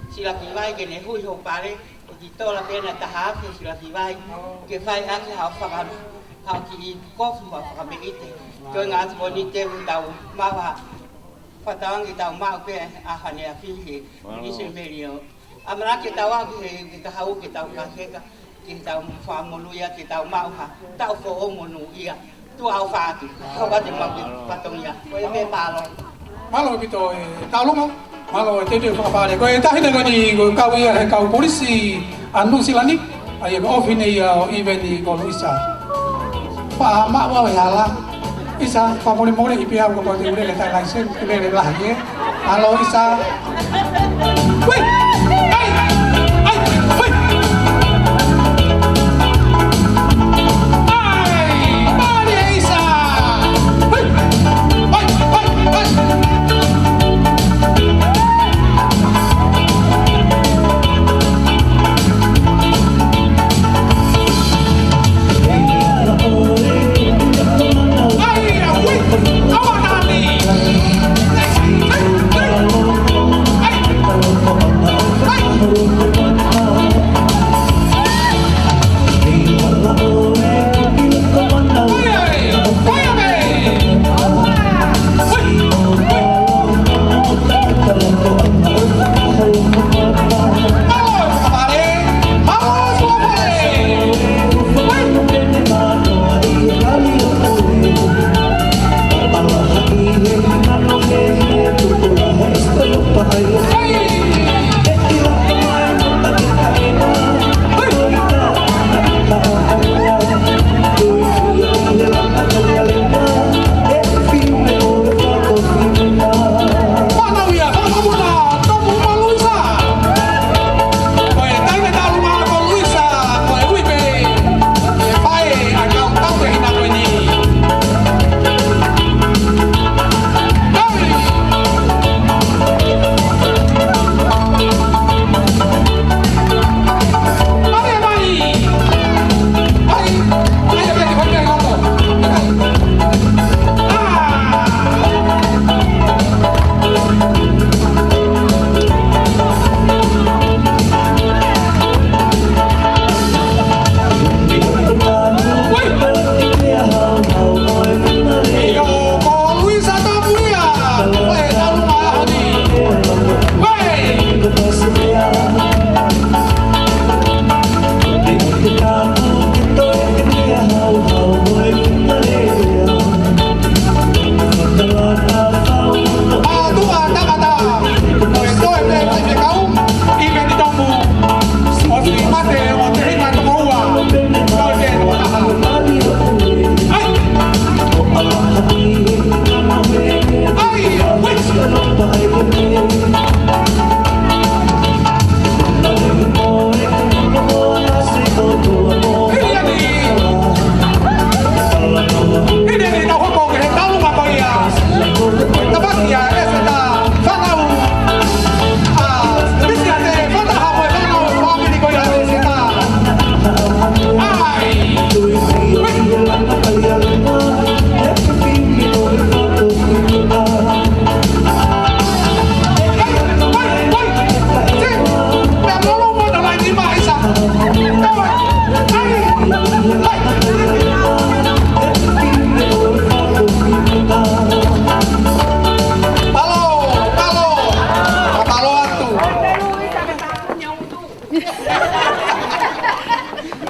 Silakivai ke ne hui ho pale, ʻo ki tola pē na taha afe Silakivai, ke fai ʻaki haʻo faka-, haʻo kiʻi kofu, haʻo fakameʻite. Ko e ngaahi atu ko eni te u tau maʻu ha fakatauange tau maʻu pē ʻa Fane ʻAfi he Luisa Melio. ʻAmanaki ke tau aʻu ki he, ki he kahaʻu ke tau kaseka, ke tau fakamonūʻia, ke tau maʻu ha taʻu foʻou monūʻia. Tuʻa ʻofa atu. Hoko atu e mau kiʻi fatongia. Ko ia pē, mālō. Mālō ʻaupito e taulunga. Mālō e teuteu fakapale. Ko e taʻahine ko eni ko e kau ia he kau polisi ʻa Nuʻu Sila ni. ʻA ia ko e ʻofefine ia ʻo ʻIveni ko Luisa. Pea maʻu ʻa e hala. Isa, fakamolemole ʻi pea ʻoku ou te ule le tai laisen, ule le lahi ē. Mālō Isa. Ui! Ai! Ai! Ui! Ai! Mālie Isa! Ui! Ai! Ai! Ai!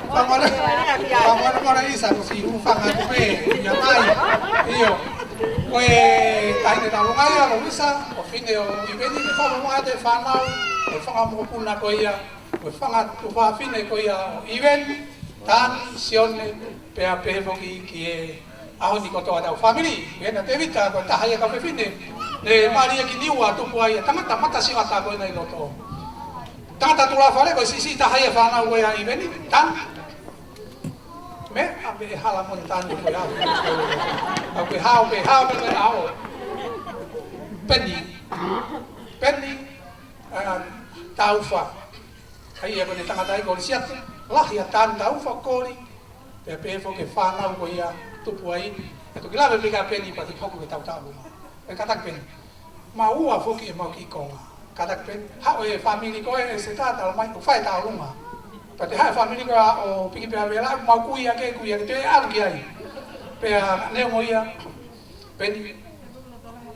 Fakamolemole, fakamolemole Lisa, ko siʻi hūfanga atu pē ia mai. ʻIo. Ko e taʻahine taulunga ia, ko Lisa, ko e fefine ʻo ʻIveni, ne fakamolemole atu e fānau, e fanga mokopuna ko ia, ko e fanga tuofāfine ko ia ʻo ʻIveni, Tani, Sione, pea pehē foki ki he ʻaho ni kotoa ʻetau fāmili. Pehē ʻe Tēvita ko e taha ia e kau fefine ne mali ia ki Niua, tupu ai e tangata mata sioʻata ko ena ʻi loto. Tangata tulafale, ko e siʻisiʻi taha ia e fānau ko ia ʻa ʻIveni, Tani. Meʻa pē hala mo Tani ko ia. Au ke hao, ke hao, ke hao. Peni. Peni, ʻa, Taufa. ʻA ia ko ʻene tangataʻeiki ko Lisiate, lahi ʻa Tani Taufa Koli, pea pehē foki ki he fānau ko ia tupu ai, ʻe toki lave pē kia Peni pea toki hoko ki he tautau. ʻE kātaki Peni. Mau ua foki ʻemau kiʻi konga. Kātaki Peni. Haʻu e fāmili ko ē ʻe Seta talamai, ʻo fai e taulunga. Pea toe haʻu e fāmili ko ia ʻo piki pea vela, mau kui ake, kui ake, toe ʻalu ki ai. Pea neongo ia, Peni,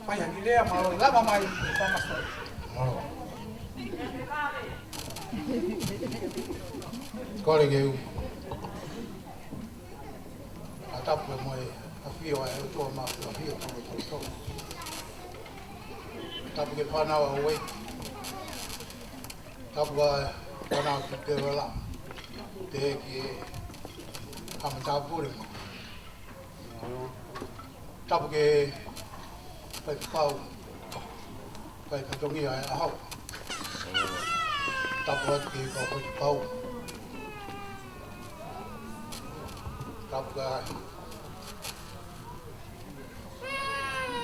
fai ha kiʻi lea, mālō e lava mai, Thomas. Mālō. Kole ke u. ʻA, tapu mo e ʻafio ʻa e ʻOtua Māfimafi ʻo Tongatapu. Tapu ki he fānau ʻa Uei. Tapu ki he fānau ʻa Tuʻi Peola. Pehē ki he Haʻa Matāpule. Tapu ki he faifekau, fai fatongia e ʻaho. Tapu atu ki he kau faifekau. Tapu ki he,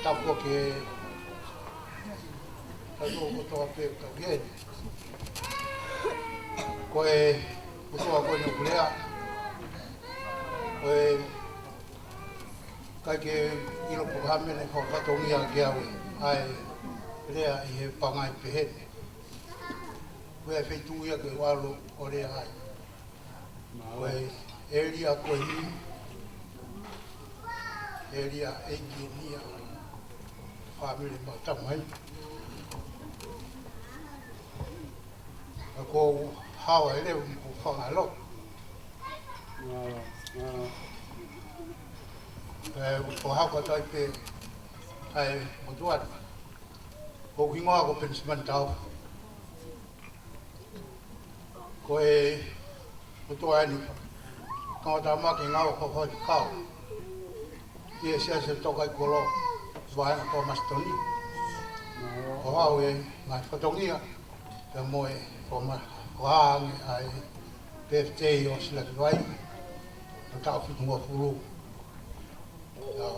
tapu ki he faifekau kotoa pē ʻoku tau ʻi heni. Ko e ʻOtua ko eni ʻoku lea. Ko e ʻikai ke ʻilo pe ko e hā e meʻa naʻe fakafatongia kiate au ʻa e lea ʻi he pangai pehē ni. Ko e feituʻu ia ke u ʻalu ʻo lea ai. Ko e ʻēlia ko eni, ʻēlia ʻeiki eni ia, fāmili Matamai. ʻA, ko e hawa e leo mo e fanga lotu. ʻE, ko e hawa ka tai pē, ʻa e motuʻa. Ko hoku hingoa ko Penisimani Taufa. Ko e motuʻa eni, kau tā maki ngāue fakafaifekau ʻi he Siasi Tōkaikolo, Vaenga Palmerston. ʻO haʻu e ngaahi fatongia, pea mo e foma-, fakaange ʻa e birthday ʻo Silakivai, ʻo e taʻu fitungofulu. ʻIo,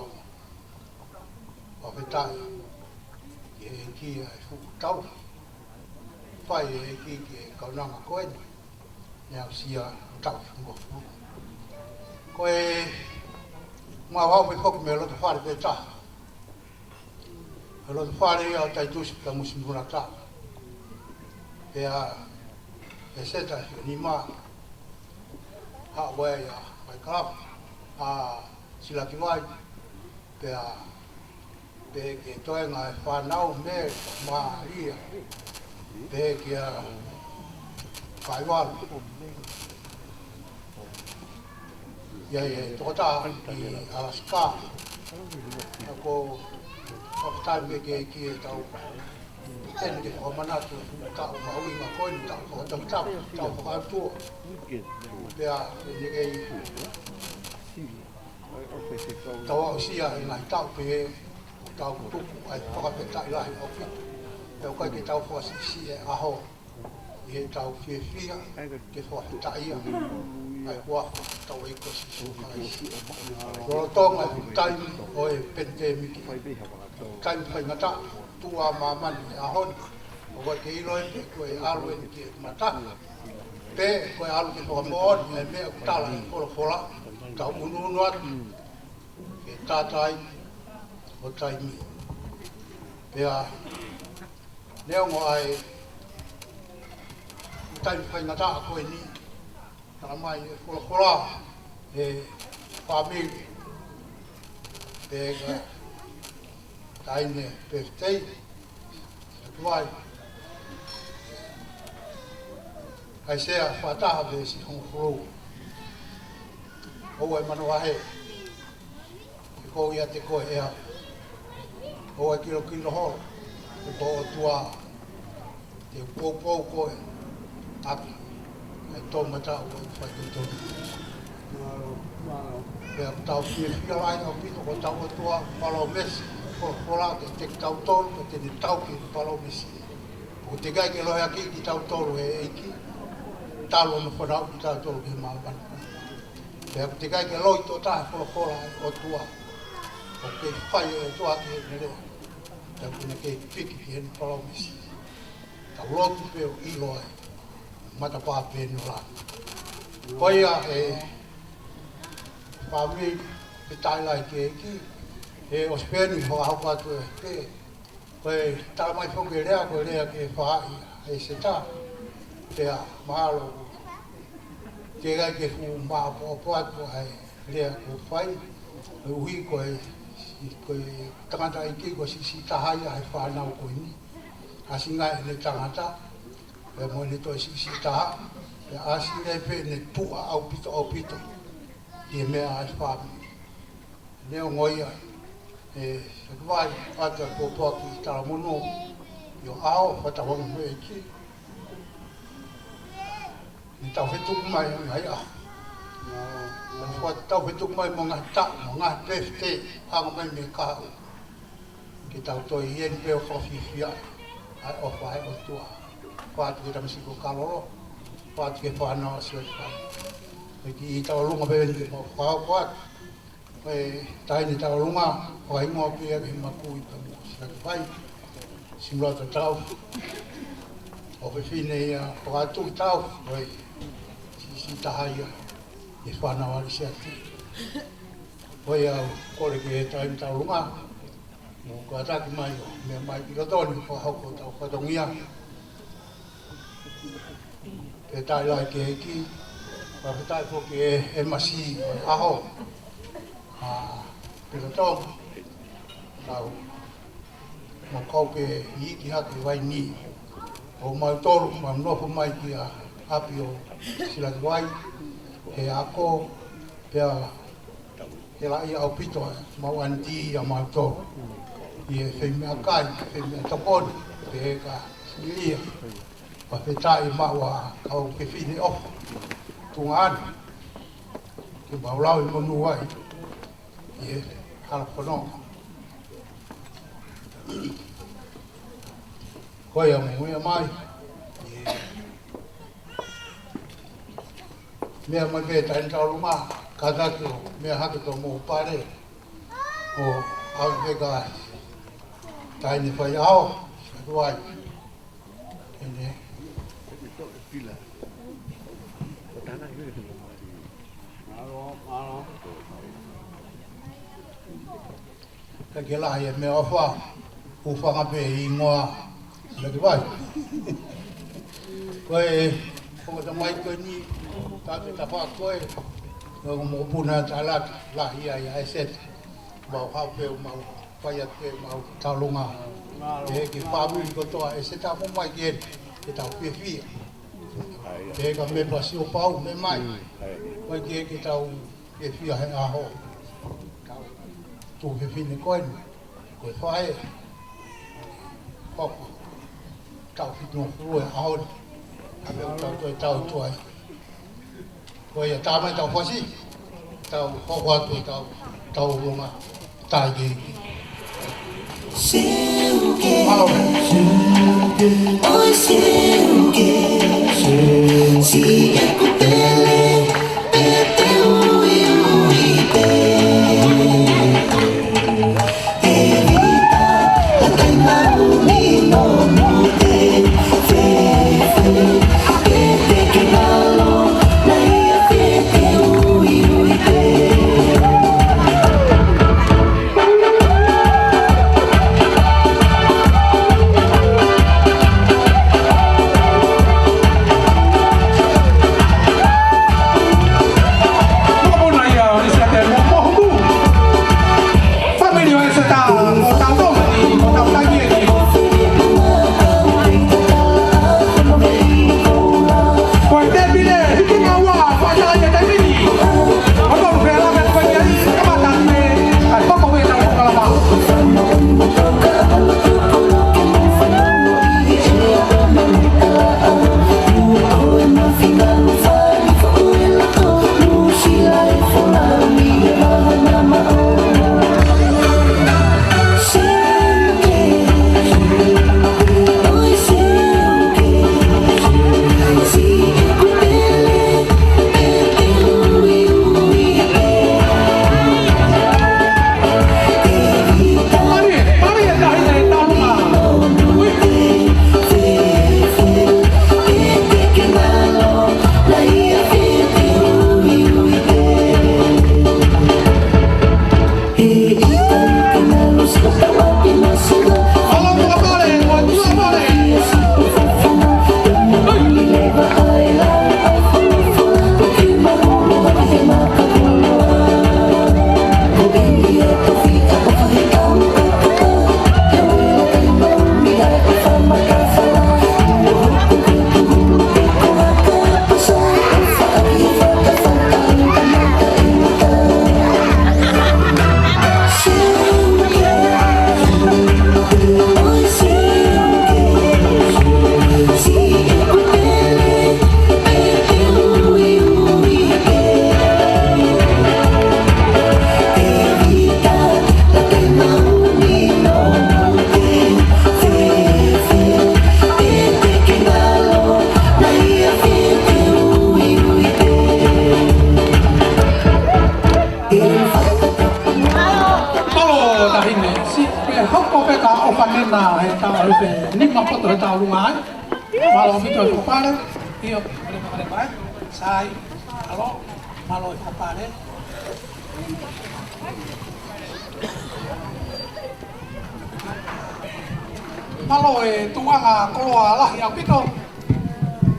fakafetaʻi ki he ʻEiki ʻa e fuʻu tau. Fai ʻe he ʻEiki ki he kaunanga ko eni. Naʻe aʻusia ʻo taʻu fitungofulu. Ko e, mau haʻu mai foki mei he loto fale pē taha. He loto fale ia ʻo Taitusi Kamusi Mulata. Pea ʻe Seta Fionima. Haʻu ai ʻa Maikalafa, ʻa Silakivai. Pea pehē ki he toenga e fānau, Mele, Malia, pehē kia Kaivalu. ʻI ai e tokotaha ʻi Alaska. ʻA, ko e fakafetaʻi ki he ʻEiki ʻetau ʻi heni ke fakamanatu e fuʻu taʻu mahuʻinga ko eni, taʻu fakataputapa, taʻu fakaʻotua. Pea ʻi he kei tau aʻusia e ngaahi taʻu pehē, ʻoku tau tuku ai e fakafetaʻi lahi ʻaupito. Pea ʻoku ʻikai ke tau fakasiʻisiʻi e ʻaho ʻi heʻetau fiefia ke fakafetaʻia ʻa e huafa ʻo hotau ʻEiki ko Sīsū Kalaisi. Lolotonga e fuʻu taimi ʻo e penitēmiki, taimi faingataʻa tuʻu ʻa māmani he ʻaho ni, ʻoku ʻikai ke ʻilo pe ko e ʻalu eni ki he mata, pe ko e ʻalu ki he fakamoʻoni e meʻa ʻoku tala ʻe he folofola, tau ʻunuʻunu atu ki he tātāʻi ʻo taimi. Pea neongo ʻa e taimi faingataʻa ko eni, talamai ʻe he folofola ʻe he fāmili, pea ka taʻahine pefitei, ʻa Tuai, ʻAisea fā taha veesi hongofulu. ʻOua ʻe manavahē, he ko au ʻiate koe ʻe au. ʻOua ʻe kilokilo holo, he ko e ʻOtua te u poupou koe ʻaki ʻa e toʻomataʻu ʻoku fai ki he toʻu. Pea ʻoku tau fiefia lahi ʻaupito ko hotau ʻOtua, palōmesi, folofola kiate kitautolu, ka te ne tauhi e palōmesi. ʻOku teʻeki ai ke lohiakiʻi kitautolu ʻe he ʻEiki, talu hono fanauʻi kitautolu ki he māmani. Pea ʻoku teʻeki ai ke loi tō taha e folofola ʻa e ʻOtua. ʻOku kei fai ʻe he ʻOtua ki heʻene leʻo. Pea ʻoku ne kei piki ki heʻene palōmesi. Tau lotu pea ʻilo ai. Matapā pē ʻeni ʻo langi. Ko ia ʻe fāmili, ʻe taʻe lahi ki he ʻEiki, ʻe ʻosi pē ʻeni fakahoko atu ʻe pē. Ko e talamai foki e lea, ko e lea ki he faʻahi ʻa ʻEseta. Pea mahalo ʻoku teʻeki ai ke fuʻu maʻopoʻopo atu ʻa e lea kuo fai. Koeʻuhi ko e, ko e tangataʻeiki ko e siʻisiʻi taha ia he fānau ko eni. ʻAsi ange ʻene tangata, pea mo ʻene toe siʻisiʻi taha, pea ʻasi ange pē ʻene puʻa ʻaupito, ʻaupito ki he meʻa ʻa e fāmili. Neongo ia, ʻe, ʻe vai atu ʻa e pōpoaki talamonū ʻi ho ʻaho, fakatauange mo e ʻEiki. Ne tau fetuku mai ʻi he ngaahi ʻaho. Tau fetuku mai mo e ngaahi taʻu, mo e ngaahi pefite, hanga mai mei he kahaʻu. Ke tau toe ʻi heni pē ʻo fakafiefia ʻa e ʻofa ʻa e ʻOtua. Fai atu ki he tamasiʻi ko Kalolo, fai atu ki he fānau ʻa Sione Fai. Ko e kiʻi tauʻolunga pē ʻeni ke mau fakahoko atu. Ko e taʻahine tauʻolunga, fakahingoa pē ia ki he makui pea mo Sione Fai. Simuloa Tatau. ʻOfefine ia Fakatuʻi Tau, ko e siʻisiʻi taha ia he fānau ʻa Lisiate. Ko ia ʻoku ou kole ki he taʻahine tauʻolunga, mou kātaki mai ʻo meʻa mai ki loto ni fakahoko hotau fatongia. Pea taʻe lahi ki he ʻEiki, fakafetaʻi foki ʻe he M C ʻo e ʻaho, ʻa Pila Tonga, tau mau kau pē iiki hake vai ni. ʻO mautolu, mau nofo mai ki he ʻapi ʻo Silakiwai, he ako, pea ʻe lahi ʻaupito ʻemau ʻanitī ʻa mautolu. ʻI he femeʻakai, femeʻatokoni, pea ka siʻi ia. Fakafetaʻi maʻu ʻa e kau fefine ʻofa. Tuʻunga ʻana. Ke mau lau e monū ai. ʻI he hala fononga. Ko ia mo ia mai. ʻI he meʻa mai pē taʻahine tauʻolunga, kātaki ʻo meʻa hake ki homou pale. ʻO ʻave pē ki he taʻahine faiʻaho, ʻa Tuai. ʻEne. Ka ke lahi e meʻaʻofa, hūfanga pē ʻi he hingoa Silakiwai. Ko e ongo tamai ko eni, taʻe tafa ko e, ko e mokopuna Talata, lahi ia ʻa ʻEseta. Mau haʻu pē ʻo mau fai atu pē ʻemau tauʻolunga. Pehē ki he fāmili kotoa ʻa ʻEseta, mou mai ki heni, ke tau fiefia. Pehē ki he mēmipa Siopau, meʻa mai. Mai ki heni ke tau fiefia he ʻaho. Tau tuofefine ko eni, ko e faʻē. Hoko. Taʻu fitungofulu he ʻaho ni. Ka meʻa tau toe tau tuai. Ko ia tā mai ʻetau fasi. Tau hoko atu ʻetau, tau longa. Taʻe kehe. Seuke, ʻoi seuke, siʻeku pele, pe te uiui pē. Evita, ʻa e taimi ʻoku mou mute, fefe, pe te ke lalo, naʻa ia pe te uiui pē. Tau lunga ai. Mālō ʻaupito e fakapale. ʻIo, mālō e fakapale. Sai, mālō, mālō e fakapale. Mālō e tuʻunga koloa lahi ʻaupito.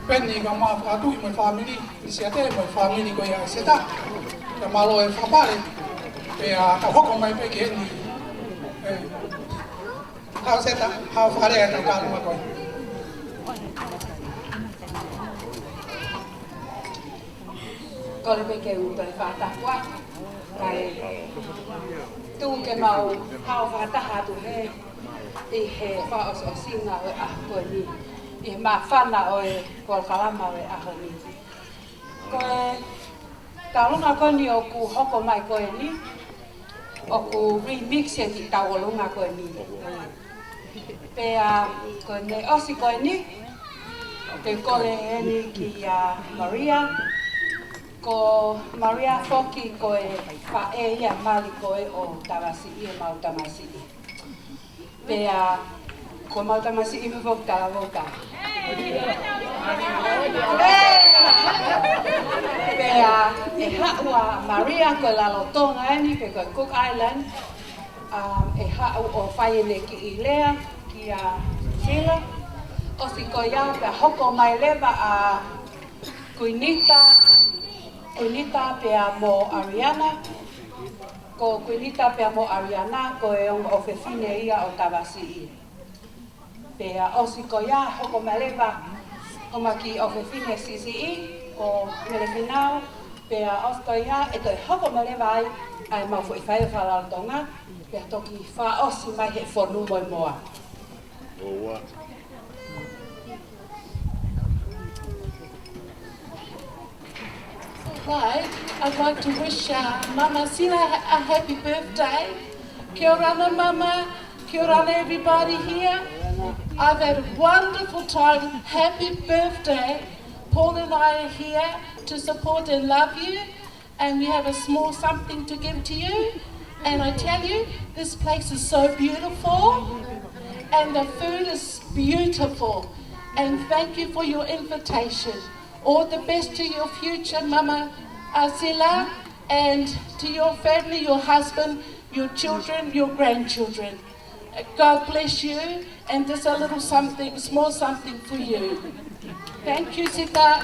Peni ka ma fakatui mo e fāmili. Siate mo e fāmili ko ia Seta. Ka mālō e fakapale. Pea tau hoko mai pē ki heni. ʻE, hau Seta, hau fakapale e tau kālunga ko ē. Kole pē ke u toe fakatapu atu. Kae tuku ke mau hao fakataha atu he, ʻi he fakaʻosiʻosinga ʻo e ʻaho ko eni. ʻI he māfana ʻo e polokalama ʻo e ʻaho ni. Ko e tauʻolunga ko eni ʻoku hoko mai ko eni, ʻoku remix e kiʻi tauʻolunga ko eni. Pea ko ʻene ʻosi ko eni, te u kole eni kia Maria. Ko Maria foki ko e faʻē ia mali ko ē ʻo Tavasiʻi, ʻemau tamasiʻi. Pea ko ʻemau tamasiʻi foki Talavou ka. Pea ʻe haʻu ʻa Maria ko e Lalotonga eni pe ko e Cook Island. Um, ʻe haʻu ʻo fai ʻene kiʻi lea kia Sila. ʻOsi ko ia pea hoko mai leva ʻa Kuinita, Kuinita pea mo Ariana. Ko Kuinita pea mo Ariana, ko e ongo ʻofefine ia ʻo Tavasiʻi. Pea ʻosi ko ia, hoko mai leva, ko ʻemau kiʻi ʻofefine siʻisiʻi, ko Mele Finau, pea ʻosi ko ia, ʻe toe hoko mai leva ai, ʻa ʻemau foʻi faʻē ʻo Lalotonga, pea toki fakaʻosi mai he fonu mo e moa. ʻOua. Right, I'd like to wish uh, Mama Sila a happy birthday. Kia orana, Mama. Kia orana, everybody here. I've had a wonderful time. Happy birthday. Paul and I are here to support and love you. And we have a small something to give to you. And I tell you, this place is so beautiful. And the food is beautiful. And thank you for your invitation. All the best to your future, Mama Sila, and to your family, your husband, your children, your grandchildren. God bless you, and this a little something, small something for you. Thank you, Sita.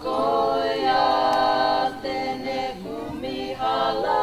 Ko ia te ne kumi hala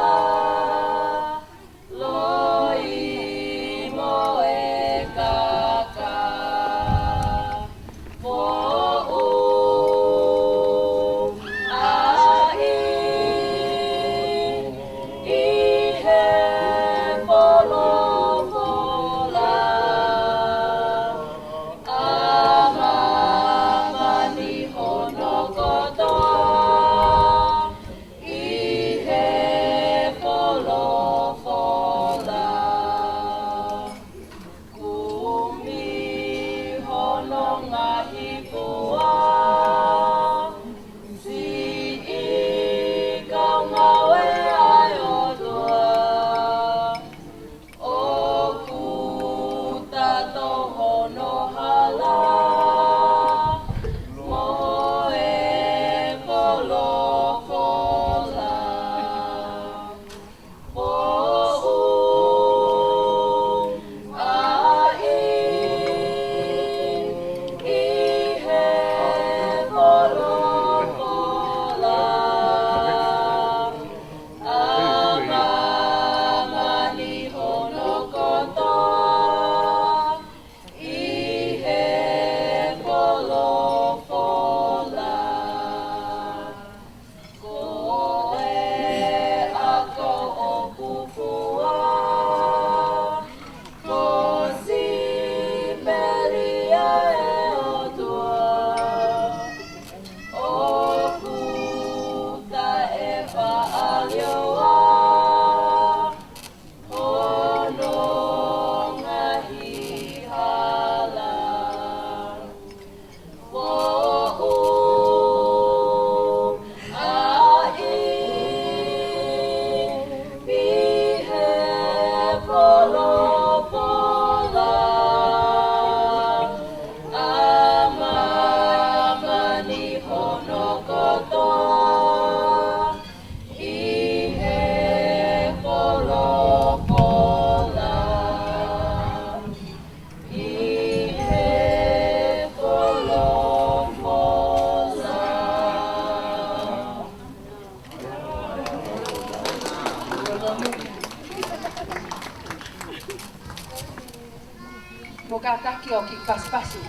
Ki pasipasi.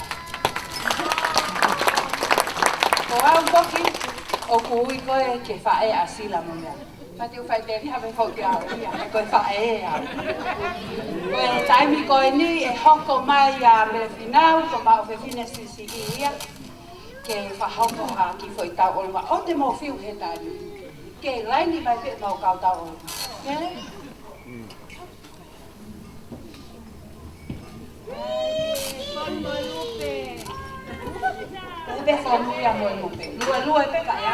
Ko au foki, ʻoku ui ko ē ke faʻē ʻa Sila mo meʻa. Mate u fai teli ha me foki au ia, he ko e faʻē au. Ko e taimi ko eni ʻe hoko mai ʻa Mele Finau, ko maʻu fefine siʻisiʻi ia, ke fakahoko ha kiʻi foʻi tauʻolunga ʻo te mou fiu he taimi. Ke laini mai pē mau kau tauʻolunga. Ke? Ē, pē fonu ia mo e lupe. Lue, lue pē ka ia.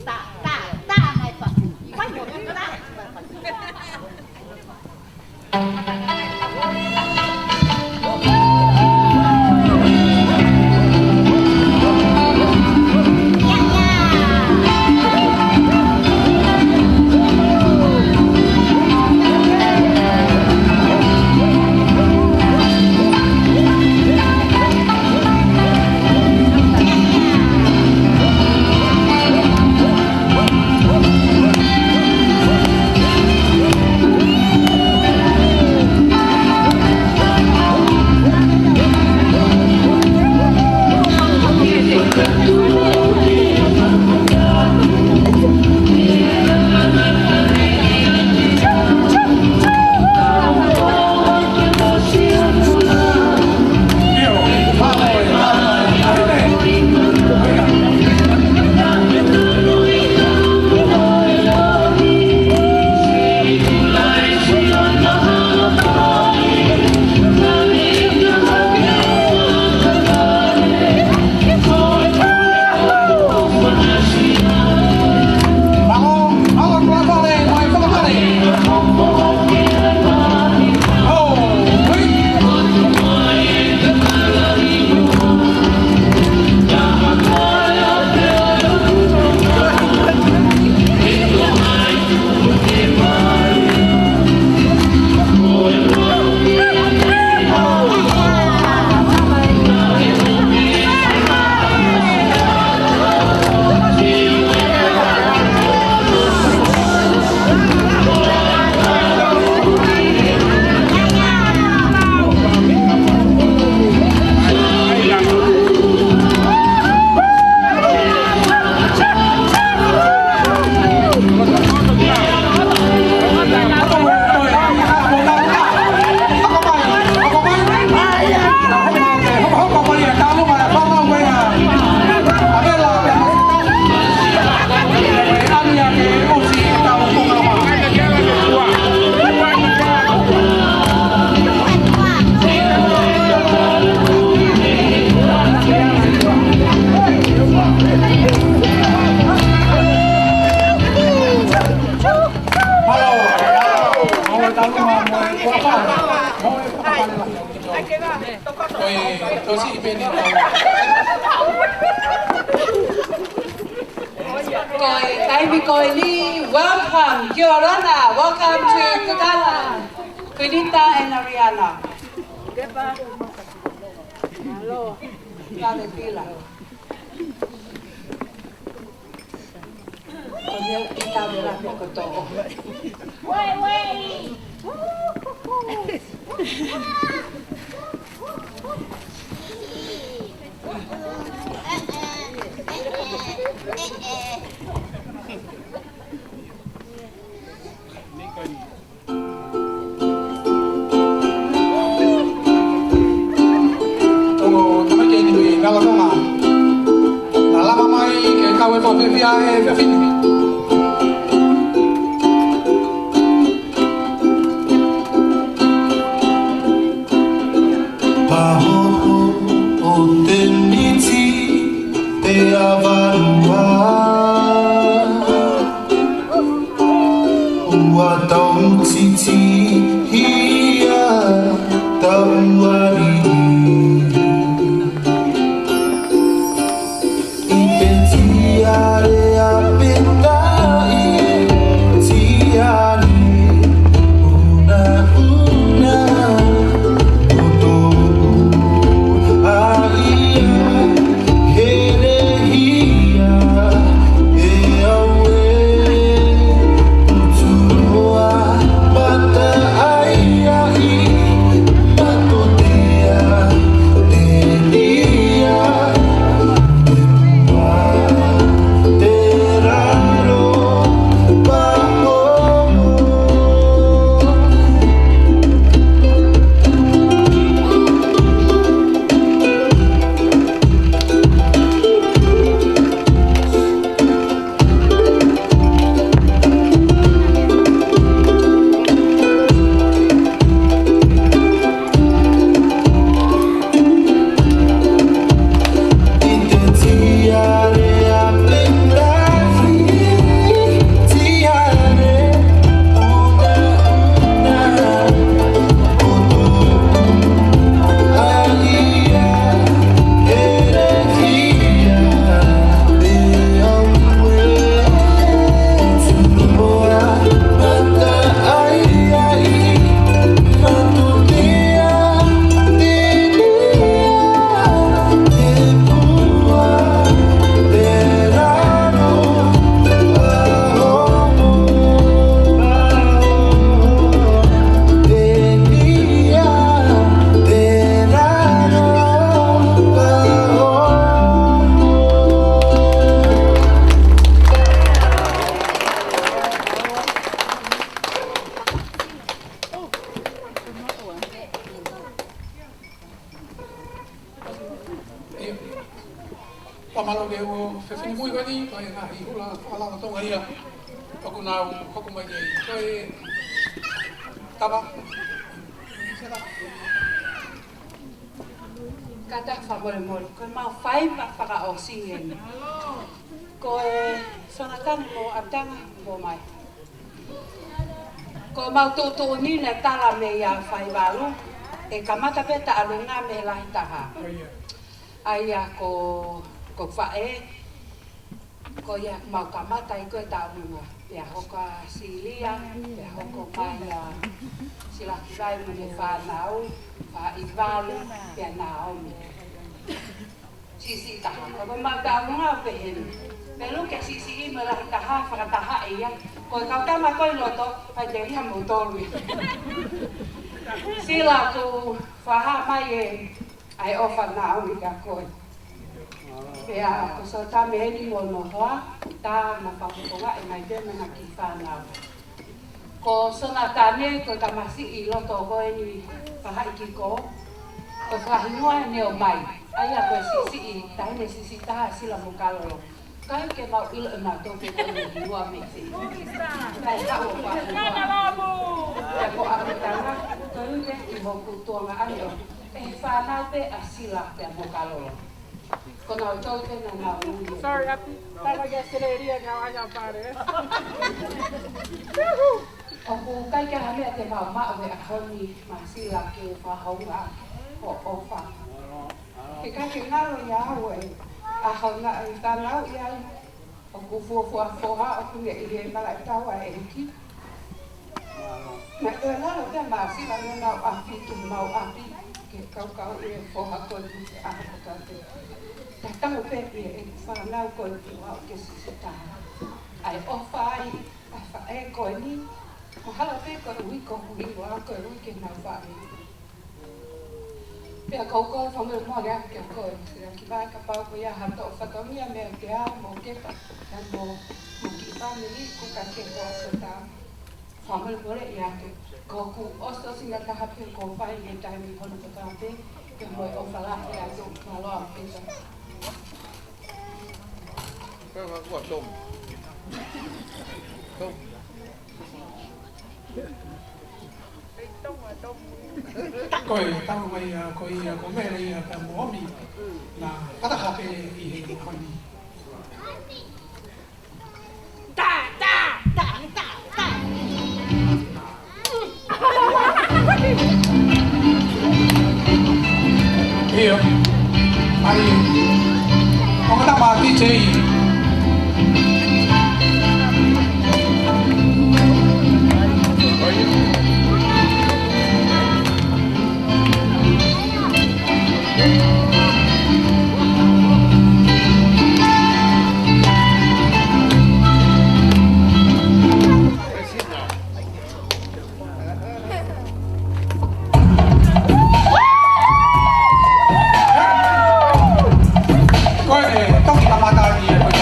Ta, ta, ta, mai pa. Mai mo, ta, mai pa. Ko e taimi ko eni, welcome, kia orana, welcome to Kekala, Quinita and Ariana. Hello. Ngāue pila. Ongo tamaiki ʻi Rarotonga. Naʻa lava mai ke kau e fefine ʻi he fefine. Pahoho ʻo Teniti te avanua. Ua tau titi hia tau ari. ʻI he tiare a petaʻi tiare unahuna. Tutu a ia hele hia. Mālō ke u fefinemui ko eni, ko e ngaahi hula fakalava Tonga ia ʻoku nau hoko mai ki ai. Ko e tama. Kātaki fakamolemole, ko ʻemau faiva fakaʻosi eni. Ko e Sonatane mo ʻApitanga, mo mai. Ko ʻemau tuʻutuʻuni naʻe tala mei he faiva ʻalu, ʻe kamata pē taʻalunga mei he lahi taha. ʻA ia ko, ko faʻē, ko ia mau kamata ai ko e taʻalunga. Pea hoko ʻa Silia, pea hoko mai ʻa Silakivai mo ʻene fānau, Faʻaivalu, pea Naomi. Siʻisiʻi taha, ka ko ʻemau taʻalunga ʻoku pehē ni. Pea luke siʻisiʻi mo e lahi taha, fakataha ia. Ko e kau tama ko ē ʻi loto, ʻai te ia mo tolu ia. Sila, ʻoku fakahā mai ʻe ʻa e ʻofa ʻa Naomi kia koe. Pea ko Sonatane eni mo hono hoa, tā na fakafofongaʻi mai pē mo ʻena kiʻi fānau. Ko Sonatane ko e tamasiʻi ʻi loto ko eni faʻahi kiko, ko e fakahingoa ʻene ʻomai. ʻA ia ko e siʻisiʻi, taʻahine siʻisiʻi taha ʻa Sila mo Kalolo. ʻIkai ke mau ʻilo ʻe mautolu pe ko e hingoa mei fē. Kae haʻu ʻo fakahingoa. Pea ko ʻApitanga, ko e ui pē ki hoku tuongaʻane ʻo, ʻe fānau pē ʻa Sila pea mo Kalolo. Ko nautolu pē naʻa nau ui. Sorry, Api. Tala ke seleria ka wai a pare. ʻOku ʻikai ke ʻi ai ha meʻa te mau maʻu he ʻaho ni, Masila, ke fakahoungaʻi hoʻo ʻofa. He ʻikai ke ngalo ʻiate au e ʻaho naʻe fānau ai. ʻOku fuofua foha, ʻoku ne ʻi he malaʻe tau ʻa e ʻEiki. Naʻe ʻi lalo pē ʻa Masila ʻi honau ʻapi ki heʻemau ʻapi, ke kaukau ʻi he foha ko eni he ʻaho kotoa pē. Tatau pē ʻi heʻeku fānau ko eni ʻo aʻu ki he siʻisiʻi taha. ʻA e ʻofa ai ʻa e faʻē ko eni, mahalo pē ko e ui ko eni ʻoku ui ke nau faʻē. Pea ʻoku ou kole fakamolemole atu kia koe, Silakivai, kapau ko ia ha toʻo fatongia meiate au mo Kepa, pea mo, mo e kiʻi fāmili, ʻoku ʻikai ke ʻoatu ʻeta fakamolemoleʻi atu. Ko hoku ʻosiʻosinga taha pē ʻoku ou fai he taimi hono kotoa pē, pea mo e ʻofa lahi atu, mālō ʻaupito. Pea ʻoku ʻa Tom. Tom. Ko e tau mai ʻa ko ia ko Mele ia pea mo Omi. Na, kātaki pē ʻi he ʻaho ni. Ta, ta, ta, ta, ta. ʻIo. ʻAi. Ongo tama D J. Ko e toki kamata ni e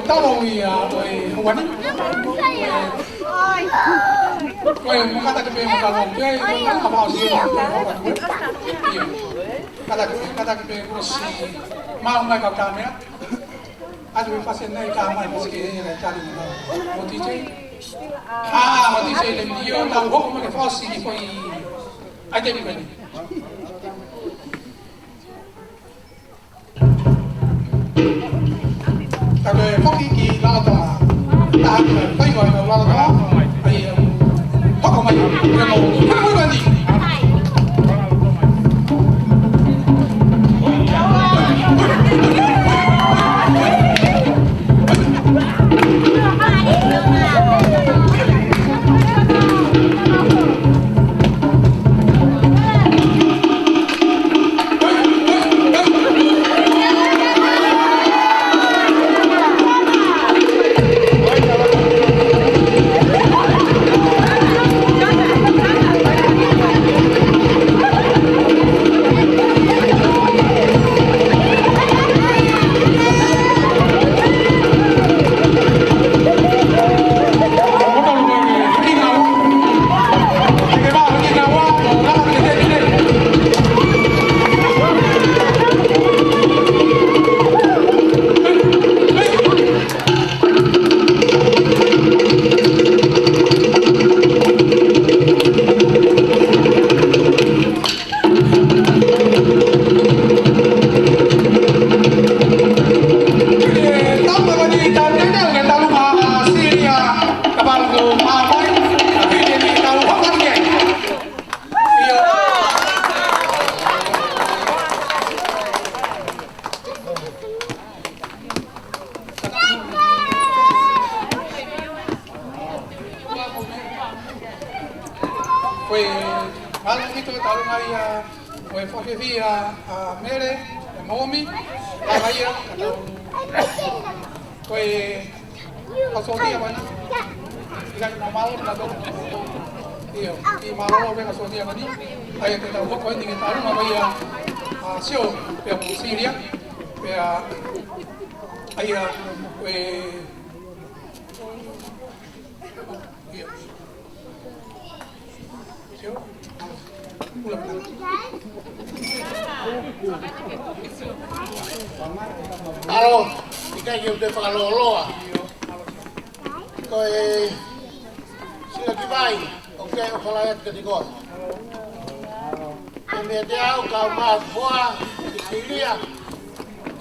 Talo ia ʻo e ʻaho ni. Ko e, ko e makata ke pē makata ke pē, ko e kau ka pau si e, ko e ʻaho ni. ʻIo. Makata ke pē, makata ke pē, ko si mau mai kau kamea. ʻAlu e fasi nei ka mai fasi ke he la tali ni. Mo D J. ʻĀ, mo D J le mio, tau hoko mai ke fasi ki foʻi. ʻAi te ni ko eni. Ka ke foki ki Lalotoa. Taha ki he faiva ʻi Lalotoa. ʻAi, hoko mai. Hoko mai. Ko e mālō ʻaupito e taulunga ia, ko e fakafiefia ʻa, ʻa Mele, ʻa Momi, ʻa ia, ko e Ka sōtia mana. ʻIkai na mālō na tō. ʻIo, ʻi mālō pē ka sōtia mani. ʻAi te tau hoko eni ke tau ma ia, ʻa, sio, pea mo Silia, pea, ʻai, ʻe, ʻio. ʻAlo, ʻikai ke u toe fakalōloa. Ko e Sila ki Vai, ʻoku ou kei ʻofa lahi atu kiate koe. Ko e meʻa te au kau mai hoa, ki Silia,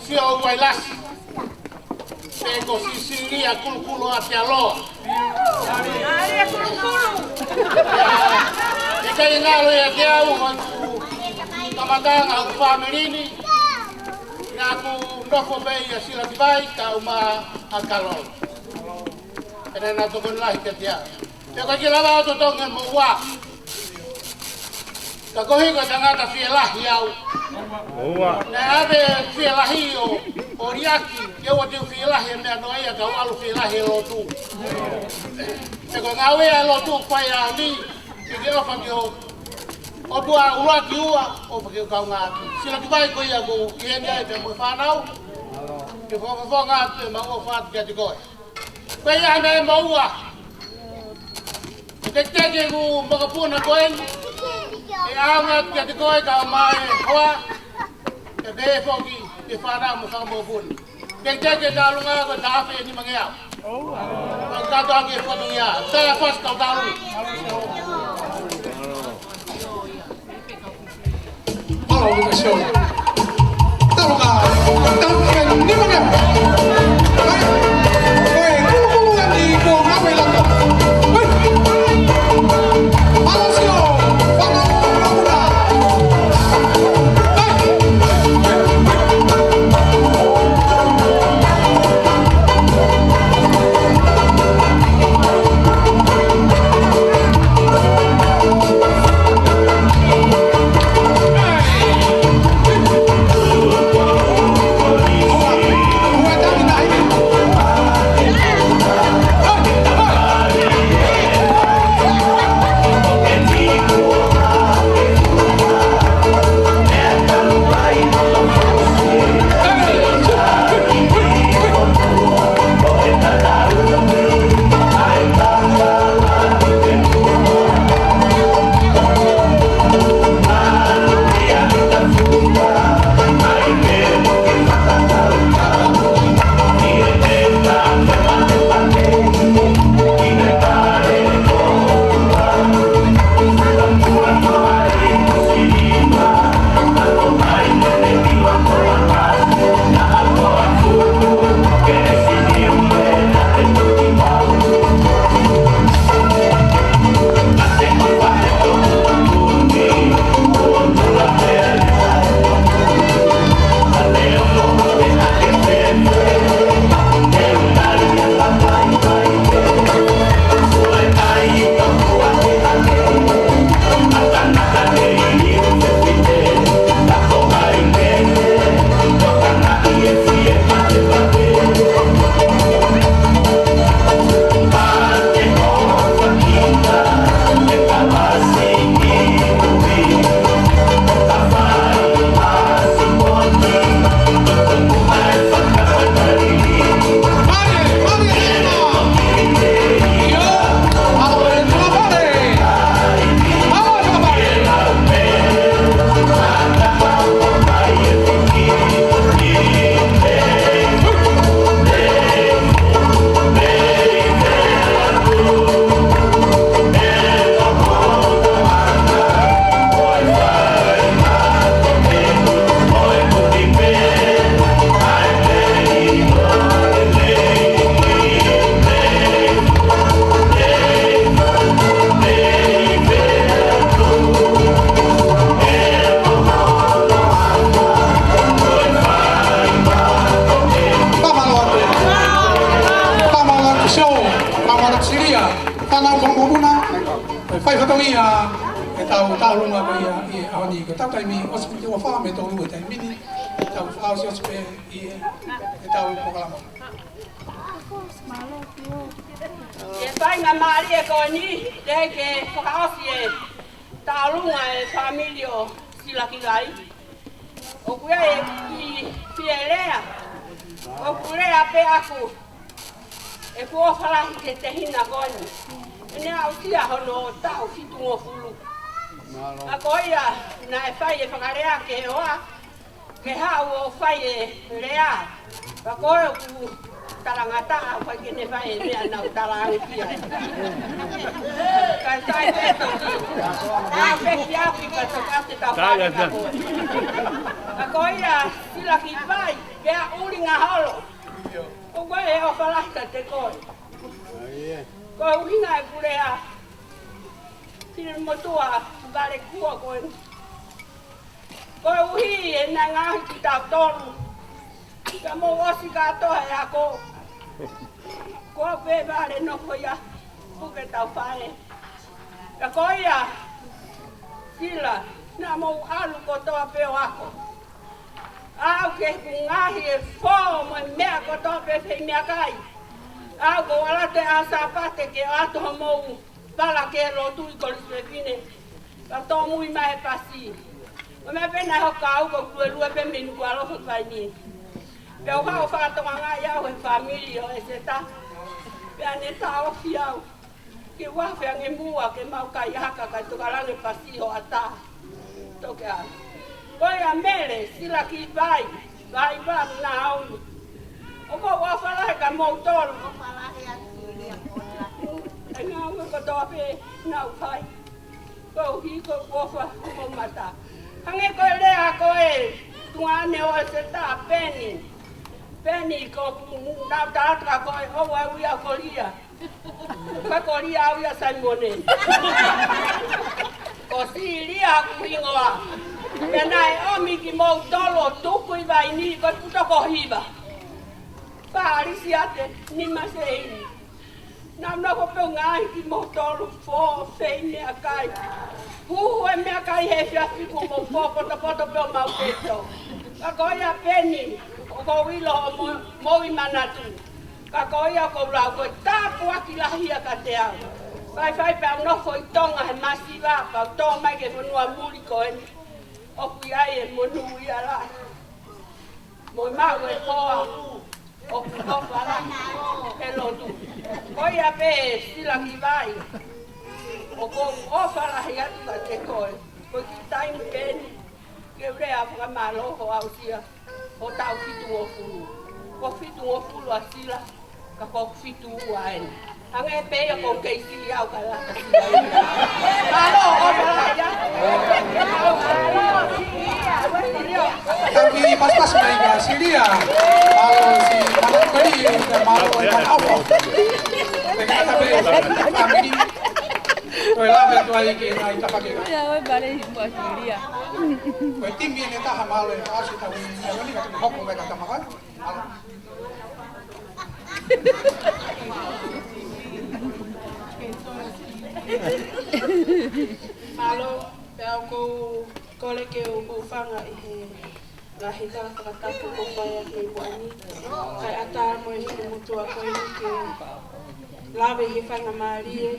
sio ʻo Uailasi. Pe ko Sisilia kulukulu ʻa Aotearoa. ʻIkai ngalo ia ke au atu kamataʻanga ʻo e fāmili ni. Naʻa ku nofo pē ʻia Sila ki Vai, kau mai ʻa Kalolo. Pea naʻe tokoni lahi kiate au. Pea ʻikai ke lava ʻo totongi mo ua. Ka koeʻuhi ko e tangata fielahi au. Naʻe ʻave fielahi ʻo, ʻo liʻaki, ke ʻoua te u fielahi he meʻa noa ia ka u ʻalu fielahi he lotu. Pea ko e ngāue ʻa e lotu fai ʻa ni, ke ke ʻofa ki ho ʻOtua ʻuluaki, ua, ʻofa ki ho kaungāʻapi. Sila ki Vai ko ia ʻoku ou ʻi heni ai pea mo e fānau. Ke fakafofonga atu ʻemau ʻofa atu kiate koe. Ko ia ʻa e meʻa ʻe ua. ʻOku teʻeki ke u makapuna ko eni. ʻE ʻaonga atu kiate koe kau mai hoa. ʻE pehē foki ki he fānau mo e fanga mokopuna. Teʻeki ke taulunga ko e taha afe nima ngeau. Ko e kātoa ki he fatongia. Taha fasi kau talu. Mālō, Mika Show. Tau ka, tau ke nima ngeau. Hai. Oi, kulu kulu ani ko ngāue laka. Oi. Mālō Sio, mālō, mālō. Hai. Ia, ʻetau tauʻolunga ko ia ʻi he ʻaho ni, ko ʻetau taimi ʻosi pē ʻe ua fā mo e tolu he taimi ni, ʻetau fakaʻosiʻosi pē ʻi he, ʻetau polokalama. ʻI he faingamālie ko eni, teʻeki ke fakaʻosi e tauʻolunga e fāmili ʻo Silakivai. ʻOku ʻi ai e kiʻi fie lea, ʻoku lea pē ʻaku, ʻoku ʻofa lahi ki he tehina ko eni. ʻEne aʻusia hono taʻu fitungofulu. Ka ko ia, naʻe fai e fakalea ke hoa, ke haʻu ʻo fai e lea. Ka ko e ʻoku talangataʻa, ʻoku ʻikai ke ne fai e meʻa naʻa ku talaange ki ai. Ka sai pē toki. Ka pē ki api ka toka te tau fale ka ko. Ka ko ia, Silakivai, pea ʻuli ngaholo. ʻOku ʻi ai e ʻofa lahi kiate koe. Ko e ʻuhinga ʻeku lea, Fili motuʻa, vale kuo ko eni. Koeʻuhi ʻenau ngaahi kitautolu. Ka mou ʻosi kātoa e ako. Ko pē vale nofo ia, puke tau fae. Ka ko ia, Sila, naʻa mou ʻalu kotoa pē ʻo ako. Aʻu ki he ngaahi e fō mo e meʻa kotoa pē fei meʻakai. Aʻu ko ala te a Sāpate ke ʻoatu homou pala ke lotu ʻi Kolisi Fefine. Ka tōmui mai e pasi. Ko e meʻa pē naʻe hoko au ko e luelue pē mei Nukuʻalofa ki Vainī. Pea u haʻu ʻo fakatokangaʻi au he fāmili ʻo ʻEseta. Pea ne taʻofi au. Ke u afe ange muʻa ke mau kai haka kai tokalange pasi hoʻatā. Toke ā. Ko ia Mele, Silakivai, Vaivai, Naomi. ʻOku ou ʻofa lahi kia moutolu. ʻOfa lahi atu ia. ʻE ngāue kotoa pē naʻa ku fai. Koeʻuhi ko e ʻofa homou mata. Hangē ko e lea ko e tuane ʻo ʻEseta, Peni. Peni, ko ʻeku nau tātaka ko e ʻoua ʻe ui au ko Lia. Ka ko Lia au ia Saimone. Ko Silia ʻeku hingoa. Pea naʻe ʻomi kimoutolu ʻo tuku ʻi Vainī ko e toko hiva. Fālisi ate, nima seini. Naʻa nau pē ngaahi kimoutolu fō fei meʻakai. Huhu e meʻakai he efiafi kuo mou fō potopoto pē ʻo mau peto. Ka ko ia Peni, ʻoku ou ʻilo hoʻo mo-, moʻui manatu. Ka ko ia ʻoku ou lau ko e tāpuaki lahi ia kiate au. Faifai pea u nofo ʻi Tonga he masiva, pea u tō mai ki he fonua muli ko eni. ʻOku ʻi ai e monūʻia lahi. Mo maʻu e hoa, ʻoku ʻofa lahi he lotu. Ko ia pē Silakivai. ʻOku ou ʻofa lahi atu kiate koe. Ko e kiʻi taimi pē eni. Ke u lea fakamālō hoʻo aʻusia. Hoʻo taʻu fitungofulu. Ko e fitungofulu ʻa Sila, ka ko e fitu ua eni. Hangē pē ia ko e kei Sili au ka laka Sila ia. Mālō, ʻofa lahi ia. Tau kiʻi pasipasi mai kia Silia. Mālō si mana kali, mālō e mana ʻofa. Te kata pē, fāmili. Ko e lave atu ai ke nai tapake. Ia, ʻoe pare i mua Silia. Ko e timi ʻe taha mālō e fasi tau ia, wani ka te hoko mai ka tamakai. Mālō, pea ʻoku ou kole ke u hūfanga ʻi he ngaahi tala fakatapu kuo fai ʻaki ʻi muʻa ni. Kae ʻatā mo e fili motuʻa ko eni ke lave he faingamālie,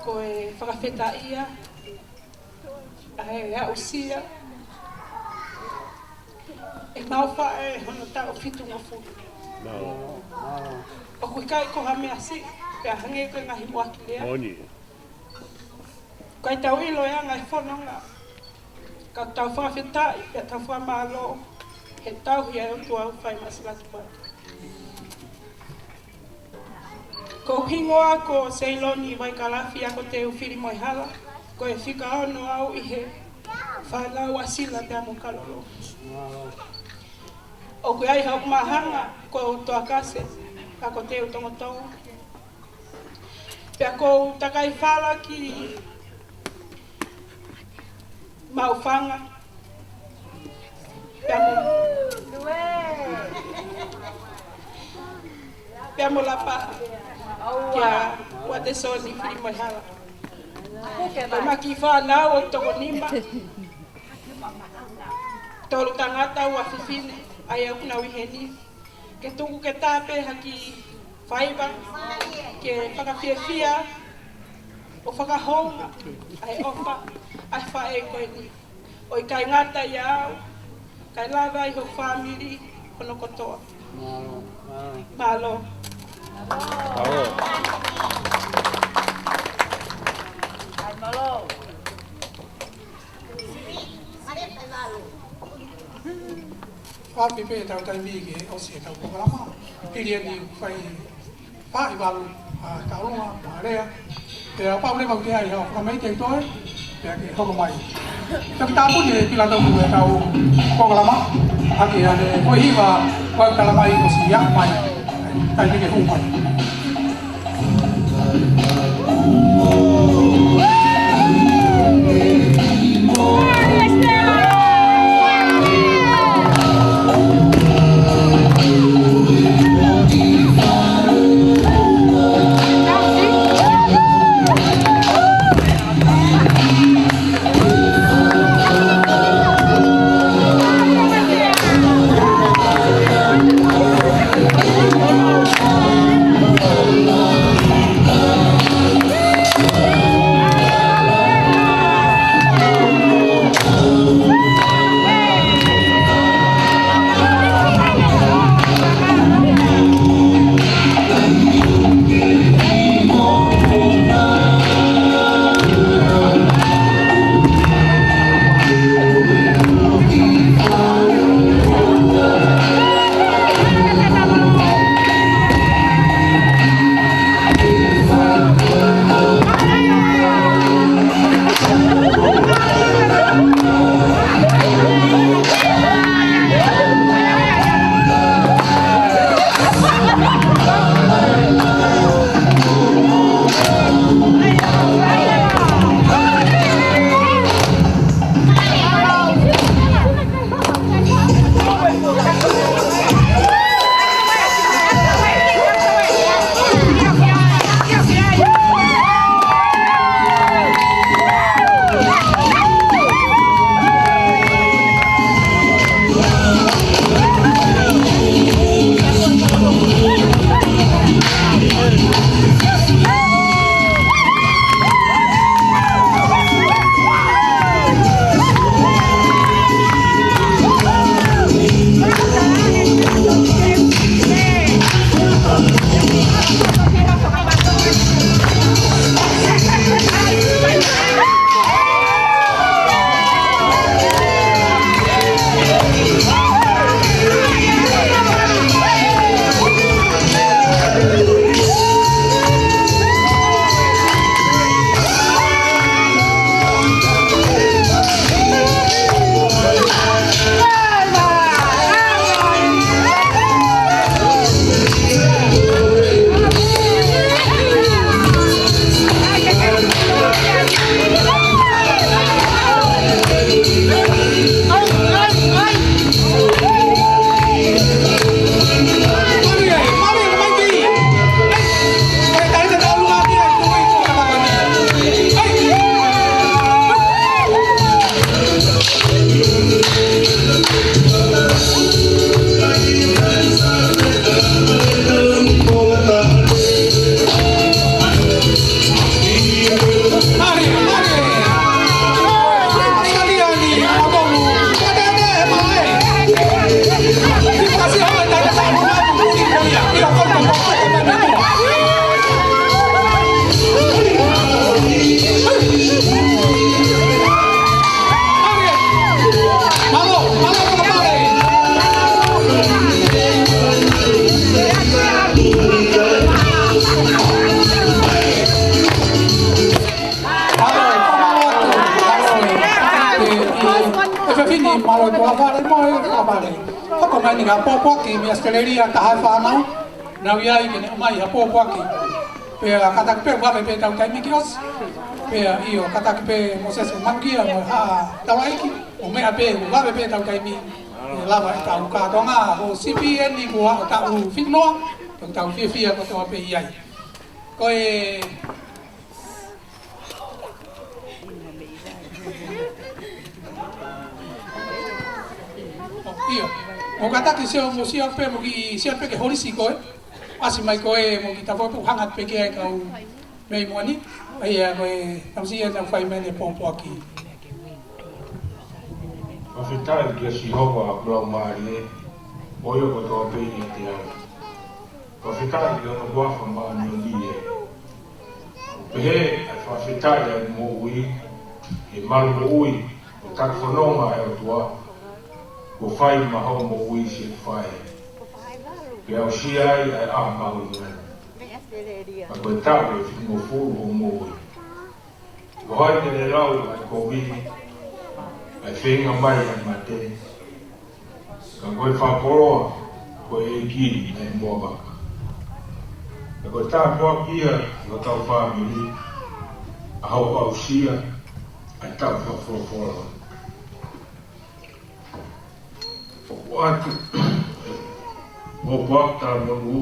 ko e fakafetaʻia, ʻa e aʻusia ʻemau faʻē hono taʻu fitungofulu. ʻOku ʻikai ko ha meʻa siʻi, pea hangē ko e ngaahi muʻaki lea. Moʻoni. ʻIkai tau ʻilo e anga e fononga. Ka tau fakafetaʻi, pea tau fakamālō, he tauhi ʻa e ʻOtua ʻoku fai masiva atu mai. Ko hoku hingoa ko Seiloni Vaikalafi Akoteu Filimoehala, ko e fika ono au ʻi he fānau ʻa Sila pea mo Kalolo. ʻOku ʻi ai hoku māhanga ko Toakase Akoteu Tongotongo. Pea ko e takai fala ki Maʻufanga. Pea mo, pea mo Lapaha. Kia Uatesoni Filimoehala. Ko e kiʻi fānau ʻoku toko nima. Tolu tangata, ua fefine, ʻa ia ʻoku nau ʻi heni. Ke tuku ke tā pē ha kiʻi faiva, ke fakafiefia ʻo fakahounga ʻa e ʻofa ʻa e faʻē ko eni. ʻO ʻikai ngata ʻia au, kae lava ʻi hoku fāmili hono kotoa. Mālō. Mālō. Mālō. Mālō. Afi pē ʻetau taimi ke ʻosi ʻetau polokalama. Hili eni fai pā ʻi valu, ʻa, kaulunga, ʻa, lea. Pea pau leva ʻoku ʻi ai ha fakamaitai toe, pea ke hoko mai. Toki tāpuni e pila tau ʻetau polokalama. ʻAki ane, ko e hiva, ko e talamai ʻosi ia mai. Taimi ke hū mai. Mālō, mālō atu, mālō e. E, e, e fefine, mālō e tuʻa vale, mo e tuʻa vale. Hoko mai eni ha pōpoaki mei ʻAositelēlia, taha e fānau. Nau ʻi ai ke ne ʻomai ha pōpoaki. Pea kātaki pē vave pē ʻetau taimi ke ʻosi. Pea ʻio, kātaki pē Mōsese Manukia mo e Haʻa Taulaʻeiki. ʻO meʻa pē, vave pē ʻetau taimi. ʻE lava ʻetau kātoanga, ʻo sipi eni kuo aʻu taʻu fitu noa. Tau fiefia kotoa pē ʻi ai. Ko e, Mou kātaki, sio, mou sio pē, mou kiʻi sio pē ke holisi koe. ʻAsi mai koe, mou kiʻi tafo pē, hanga pē ki ai kau mei muʻa ni. ʻA ia ko e, tau sio naʻa fai mai ʻene pōpoaki. Fakafetaʻi kia Sihova ʻa e kau laumālie, ʻo ia kotoa pē ʻiate au. Fakafetaʻi ki hono huafa māʻoniʻoni ē. ʻOku pehē ʻa e fakafetaʻi ʻa e moʻui, ʻi he malu moʻui, ʻo e takafononga ʻa e ʻOtua, kuo fai maʻa hoʻo moʻui siʻeku faʻē. Ke aʻusia ai ʻa e ʻaho mahuʻinga ni. Ka ko e taʻu ʻe fitungofulu hoʻo moʻui. Ko hai te ne lau ʻa e kovi, ʻa e feinga mai ʻa e mate. Ka ko e fakakoloa, ko e ʻEiki ʻa e moa vaka. Ka ko e tāpuaki ia ki hotau fāmili, ʻa hoʻo aʻusia ʻa e taʻu fakafolofola. ʻOatu, ʻoatu ʻa e talamonū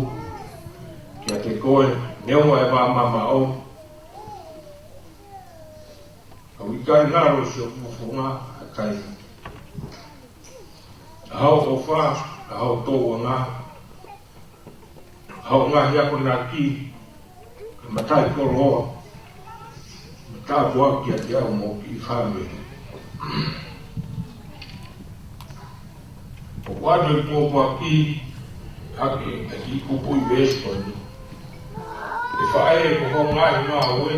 kiate koe, neongo ʻa e vā mamaʻo, ka ʻoku ʻikai ngalo siʻo fofonga ha taimi. ʻA hoʻo ʻofa, ʻa hoʻo tōʻonga, ʻa hoʻo ngaahi akonaki, ka mataʻikoloa, mo e tāpuaki kiate au mo hoku kiʻi fāmili. ʻOku ʻoatu e pōpoaki, ʻa e, ʻa e kiʻi kupuʻi veesi ko eni. ʻE faʻē, ko hoʻo ngaahi ngāue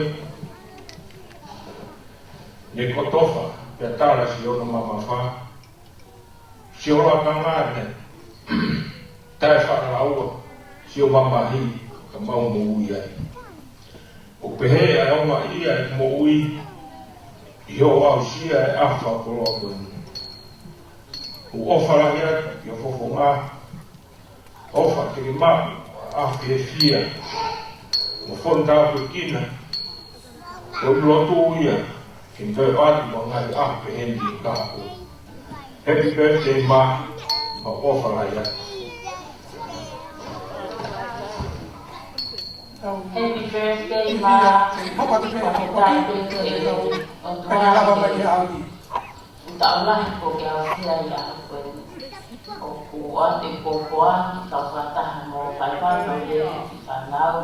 ne kotofa, pea tala siʻono mamafa, siʻo lakanga ne taʻefaʻalaua, siʻo mamahi, ka mau moʻui ai. ʻOku pehē ʻa e ongoʻi ʻa e moʻui, ʻi hoʻo aʻusia e ʻaho fakakoloa ko eni. ʻOku ʻofa lahi atu ki ho fofonga, ʻofa ke ke maʻu ʻa e fiefia mo e fonu tāpuekina. ʻOku ou lotu ia ke toe ʻoatu mo e ngaahi ʻaho pehē ni ka ko. Happy birthday, mā, mo e ʻofa lahi atu. Happy birthday, mā. Happy birthday, mā. Happy birthday, mā. Ua taʻu lahi kuo ke aʻusia ʻa e ʻaho ko eni. ʻOku ʻoatu e pōpoaki, kau fakataha mo e faiva, mo e fānau.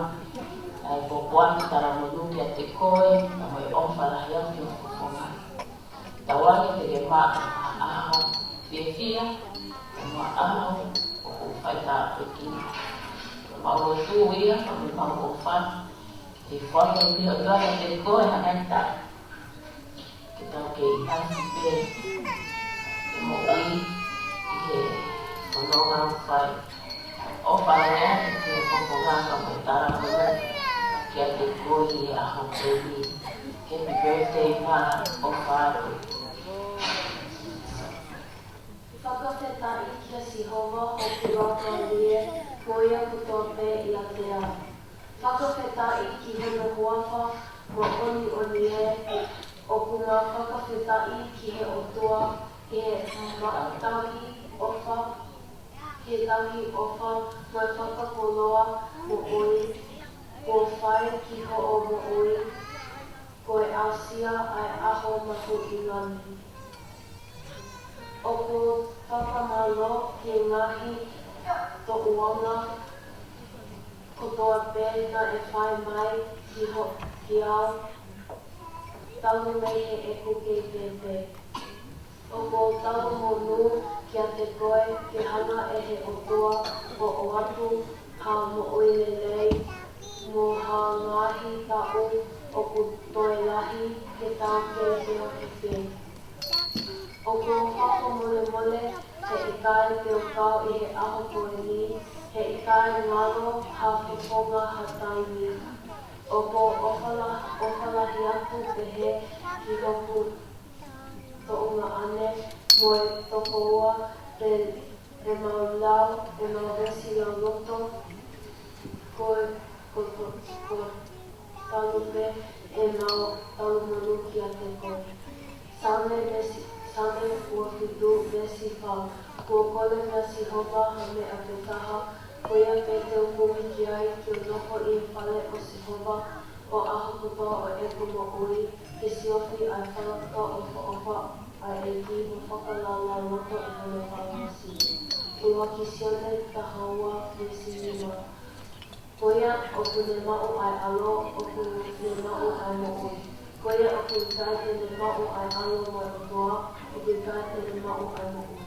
ʻA e pōpoaki talamonū kiate koe, mo e ʻofa lahi atu ki ho fofonga. Tauange te ke maʻu ha ʻaho fiefia, mo ha ʻaho ʻoku fai tāpuekina. Mau lotu ia, mo mau ʻofa, ke foaki ʻe he ʻOtua kiate koe ha ngaahi taʻu. Ke tau kei ʻasi pē ʻi he moʻui, ʻi he fononga ʻoku fai. ʻOfa lahi atu ki ho fofonga ka mo e talamonū kiate koe ʻi he ʻaho ko eni. Happy birthday, mā, ʻofa atu. Fakafetaʻi kia Sihova hoku laumālie, mo ia kotoa pē ʻiate au. Fakafetaʻi ki hono huafa māʻoniʻoni ē. ʻOku ma fakafetaʻi ki he ʻOtua ʻi he maʻu tauhi ʻofa, ʻi he tauhi ʻofa mo e fakakoloa moʻui kuo fai ki hoʻo moʻui, ko e aʻusia ʻa e ʻaho mahuʻinga ni. ʻOku ou fakamālō ki he ngaahi tōʻonga kotoa pē naʻe fai mai ki ho-, ki au, talu mei heʻeku kei pēpē. ʻOku ou talamonū kiate koe ke hanga ʻe he ʻOtua ʻo ʻoatu ha moʻui lelei mo ha ngaahi taʻu ʻoku toe lahi ke tau kei feohi pē. ʻOku ou fakamolemole he ʻikai te u kau ʻi he ʻaho ko eni, he ʻikai ngalo ha fofonga ha taimi. ʻOku ou ʻofa la-, ʻofa lahi atu pehē ki hoku tuongaʻane mo e tokoua te ʻemau lau, ʻemau veesi lauloto, ko, ko, ko, ko talu pē ʻemau talamonū kiate koe. Saame veesi, Saame ua fitu veesi fā. Kuo kole mai ʻa Sihova ha meʻa pē taha, ko ia pē te u kumi ki ai, ke u nofo ʻi he fale ʻo Sihova ʻo ʻaho kotoa ʻo ʻeku moʻui, ke siofi ʻa e fanga ʻofa ʻa e ʻEiki mo fakalaulauloto ʻi hono fale māsini. ʻUluaki Sione taha ua veesi nima. Ko ia ʻoku ne maʻu ʻa e ʻAlo, ʻoku ne maʻu ʻa e moʻui. Ko ia ʻoku ʻikai te ne maʻu ʻa e ʻAlo mo e ʻOtua, ʻoku ʻikai te ne maʻu ʻa e moʻui.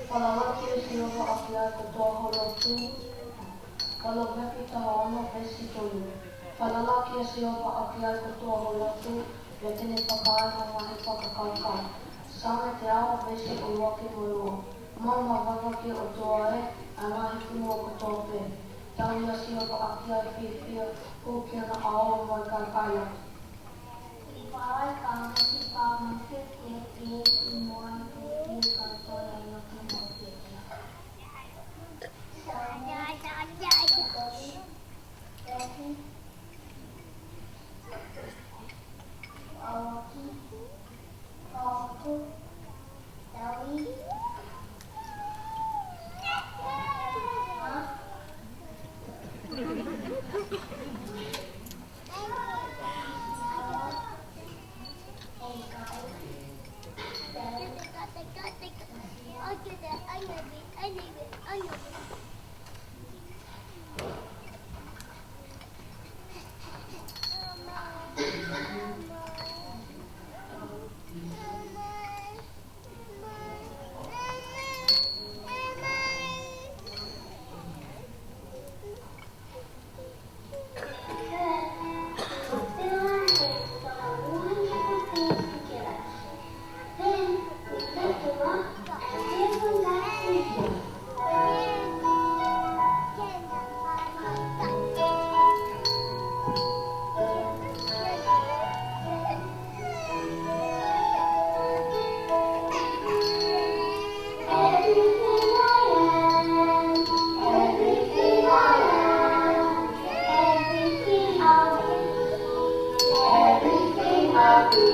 Falala kia Sihova ʻaki ʻa e kotoa ho lotu. Palōvepi taha ono veesi tolu. Falala kia Sihova ʻaki ʻa e kotoa ho lotu, pea te ne fakaʻaongaʻi ho ngaahi fakakaukau. Saame teau veesi ʻuluaki mo e ua. Mau mavava ki he ʻOtua ē, ʻa e ngaahi fonua kotoa pē. Tauhi ʻa Sihova ʻaki ʻa e fiefia, hū ki hono ʻao mo e kakai atu. Filipai taha veesi fā mo e fitu, ʻe ʻi ai ʻa e fiefia, ka ko e ʻaonga ki he fiefia. Saame veesi ʻuluaki.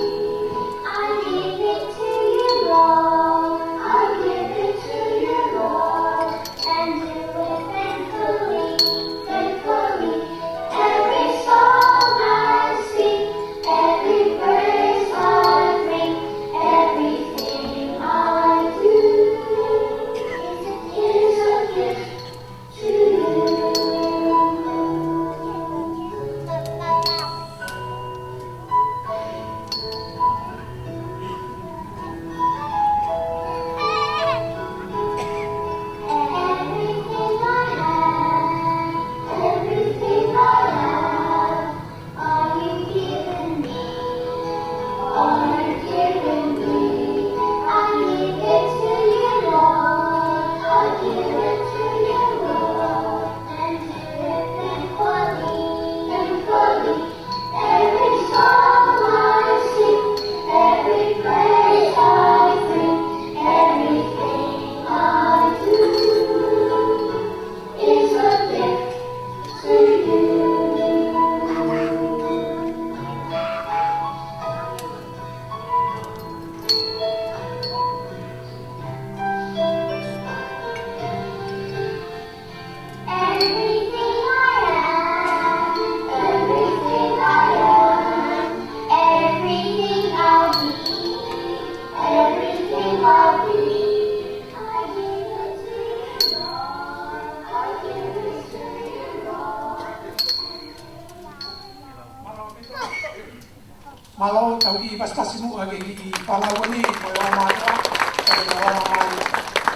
Mālō, tau kiʻi pasipasi muʻa ke kiʻi fānau ni, ko e ʻaho mātuʻa, ko e ʻaho mātuʻa,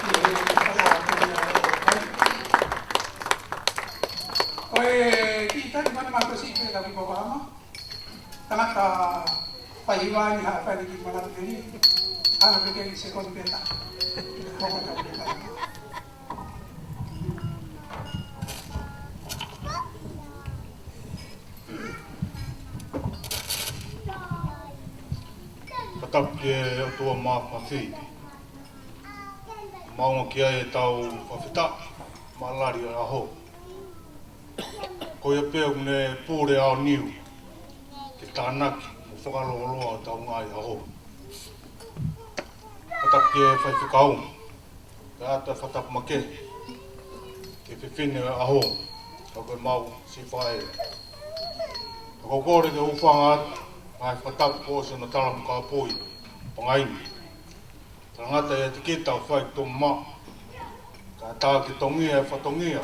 ki he fānau ni. Ko e kiʻi taimi ko eni mātuʻa siʻi pē tau kiʻi pōkalama. Tangata faiva ni ha fai ni ki manatu ni, ana peke i sekoni pē ta. Koko tau pē ta. Fakatapu ki he ʻOtua Māfimafi. Maʻunga ki ai ʻetau fakafetaʻi, maʻalali ʻa e ʻaho. Ko ia pē ʻoku ne pule ʻa e ʻaho ni, ke tānaki mo fakalōloa ʻetau ngaahi ʻaho. Fakatapu ki he faifekau, pea ʻoatu e fakatapu makehe ki he fefine ʻo e ʻaho, ʻa ia ko e mau siʻi faʻē. Ka ʻoku ou kole ke u hūfanga atu, ngaahi fakatapu kuo ʻosi hono tala mo kāpui, pangai ni. Talangata ʻiate kita ʻo fai toʻo maʻu, ka Ka tā ke tongia e fatongia,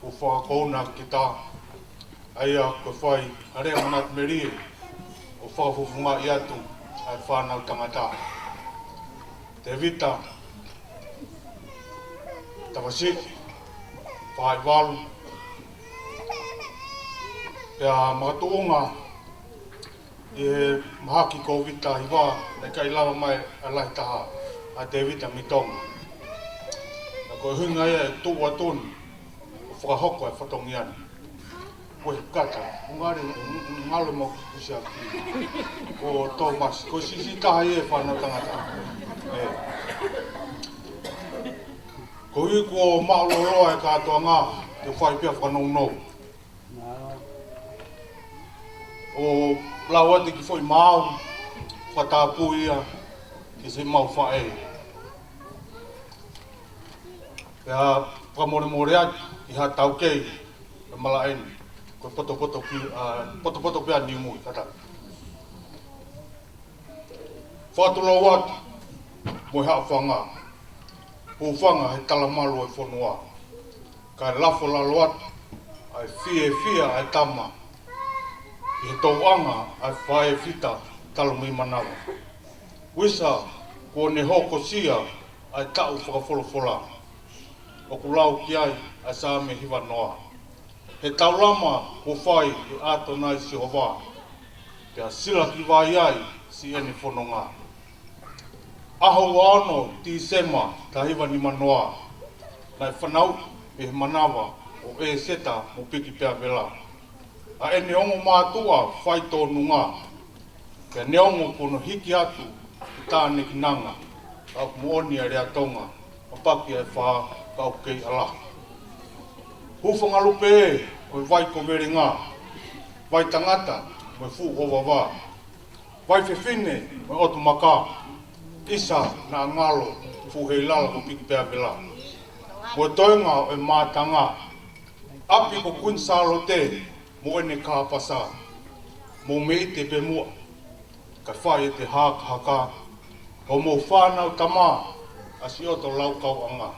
ʻo fakakouna kita, ʻa ia ko e fai ʻa e lea manatu melie, ʻo fakafofongaʻi atu ʻa e fānau tangata. Tēvita Tavasiʻi, Faʻaivalu, pea makatuʻunga ʻi he mahaki Kōviti taha hiva, naʻe ʻikai lava mai ʻa e lahi taha, ʻa Tēvita mei Tonga. Ka ko e ʻuhinga ia e tuʻu atu ni, ʻo fakahoko e fatongia ni. Ko e kata, ʻo ngalo, ngalo mo kusia ki. Ko Thomas, ko e siʻisiʻi taha ia e fānau tangata. ʻE. Koeʻuhi kuo māʻuloloa e kātoanga, te u fai pē ʻa e fakanounou. ʻO lau atu e kiʻi foʻi maau, fakatapu ia ki siʻemau faʻē. Pea fakamolemole atu ki haʻa taukei, ʻa e malaʻe ni, ko e potopoto ki, ʻa, potopoto pē ʻa Niumui, kātaki. Fakatulou atu mo e haʻofanga, hūfanga he talamalu ʻo e fonua. Kae lafo lalo atu ʻa e fiefia ʻa e tama ʻi he tōʻonga ʻa e faʻē fita talu mei manava. Uisa kuo ne hokosia ʻa e taʻu fakafolofola ʻoku lau ki ai ʻa e Saame hiva noa. He taulama kuo fai ʻe ʻAtonai Sihova, pea silaki vai ai siʻene fononga. ʻAho ua ono Tīsema taha hiva nima noa, naʻe fanauʻi mei he manava ʻo ʻEseta mo Piki Peavela ʻa ʻene ongo mātuʻa faitōnunga. Pea neongo kuo ne hiki atu ʻi Tānekinanga, ka ʻoku moʻoni ʻa e lea Tonga, mapaki ʻa e fā, ka ʻoku kei ʻalaha. Hūfanga lupe ē, ko e vai kovelenga, vai tangata mo e fuʻu ʻovava, vai fefine mo e ʻotu maka, ʻisa naʻa ngalo, fuʻu heilala ko Piki Peavela, mo e toenga ʻo e mātanga, ʻapi ko Kuini Sālote mo ʻene kāpasa, mou meʻite pē muʻa, kae fai ʻete hakahaka, hoʻomou fānau tama ʻa Sioto Laukauʻanga.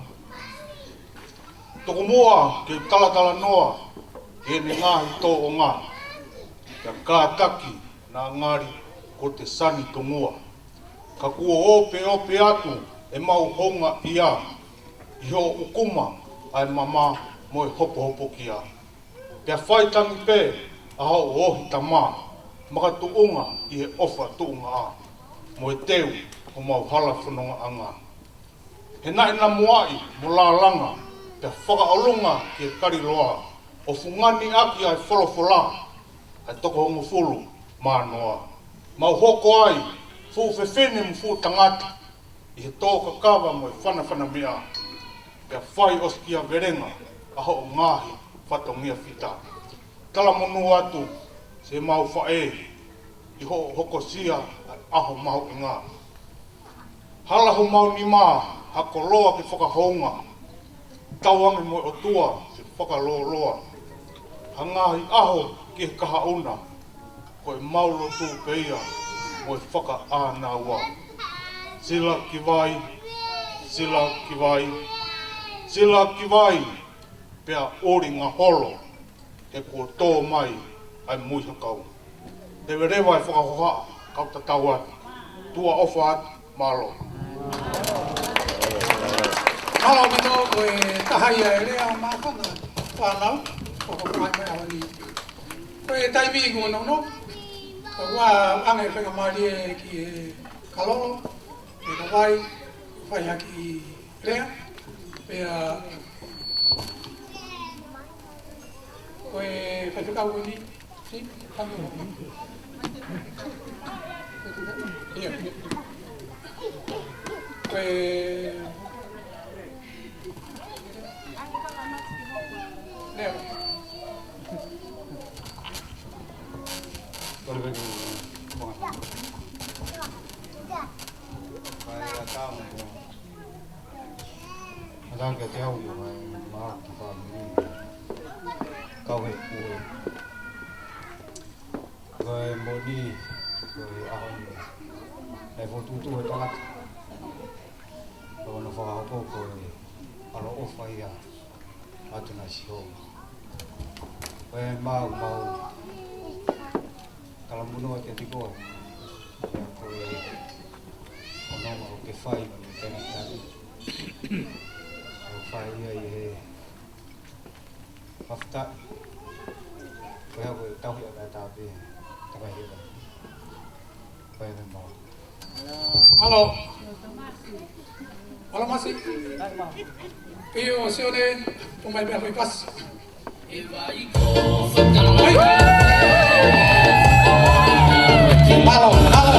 Tokomuʻa ke u talatalanoa ki heʻene ngaahi tōʻonga, pea kātaki naʻa ngali ko te sani tongua. Ka kuo ʻopeʻope atu ʻemau houngaʻia ʻi hoʻo ʻukuma ʻa e mama mo e hopohopokia. Pea faitangi pē ʻa hoʻo ohi tama, makatuʻunga ʻi he ʻofa tuʻungaʻa, mo e teu homau hala fonongaʻanga. He naʻe namuaʻi mo lālanga, pea fakaʻolunga ki he kaliloa, ʻo fungani ʻaki ʻa e folofola ʻa e toko hongofulu mā noa. Mau hoko ai fuʻu fefine mo fuʻu tangata ʻi he tō kakava mo e fanafana meʻa, pea fai ʻosikiavelenga ʻa hoʻo ngaahi fatongia fita. Talamonū atu siʻemau faʻē ʻi hoʻo hokosia ʻa e ʻaho mahuʻinga. Hala homau nima ha koloa ke fakahounga, tauange mo e ʻOtua ke fakalōloa ha ngaahi ʻaho ki he kahaʻu na, ko ʻemau lotu pē ia mo e fakaʻānaua. Sila ki vai, sila ki vai, sila ki vai, pea ʻuli ngaholo, he kuo tō mai ʻa e muihakau. Leveleva e fakahohaʻa, kau tatau atu. Tuʻa ʻofa atu, mālō. Mālō ʻaupito, ko e taha ia e lea māfana fānau, ko ko mai mai ʻaho ni. Ko e taimi kuo nounou, ka ua ange faingamālie ki he kalolo, ke ka vai, fai haki lea, pea ko e faifekau ni, si, kami. Ia. Ko e lea. Kae ʻatā mo Atake te au ʻi he maau ki fāmili. Kau he kue. Ko e moni, ko e ʻaho ni. E fotutu he tangata. Ko hono fakahoko ko e ʻAloʻofa ia ʻa e ʻOtua Sihova. Ko e mau mau kalamuno ʻa e tiko. Ia ko e ʻono mau ke fai ma me tena tani. Au fai ia ʻi he mafta. Ko ia ko e tauhi ʻa e tāpē. Takai hila. Ko ia me mau. ʻAlo. ʻAlo Masi. ʻIo, Sione, tuʻu mai pea fai pasi. ʻAlo, ʻalo.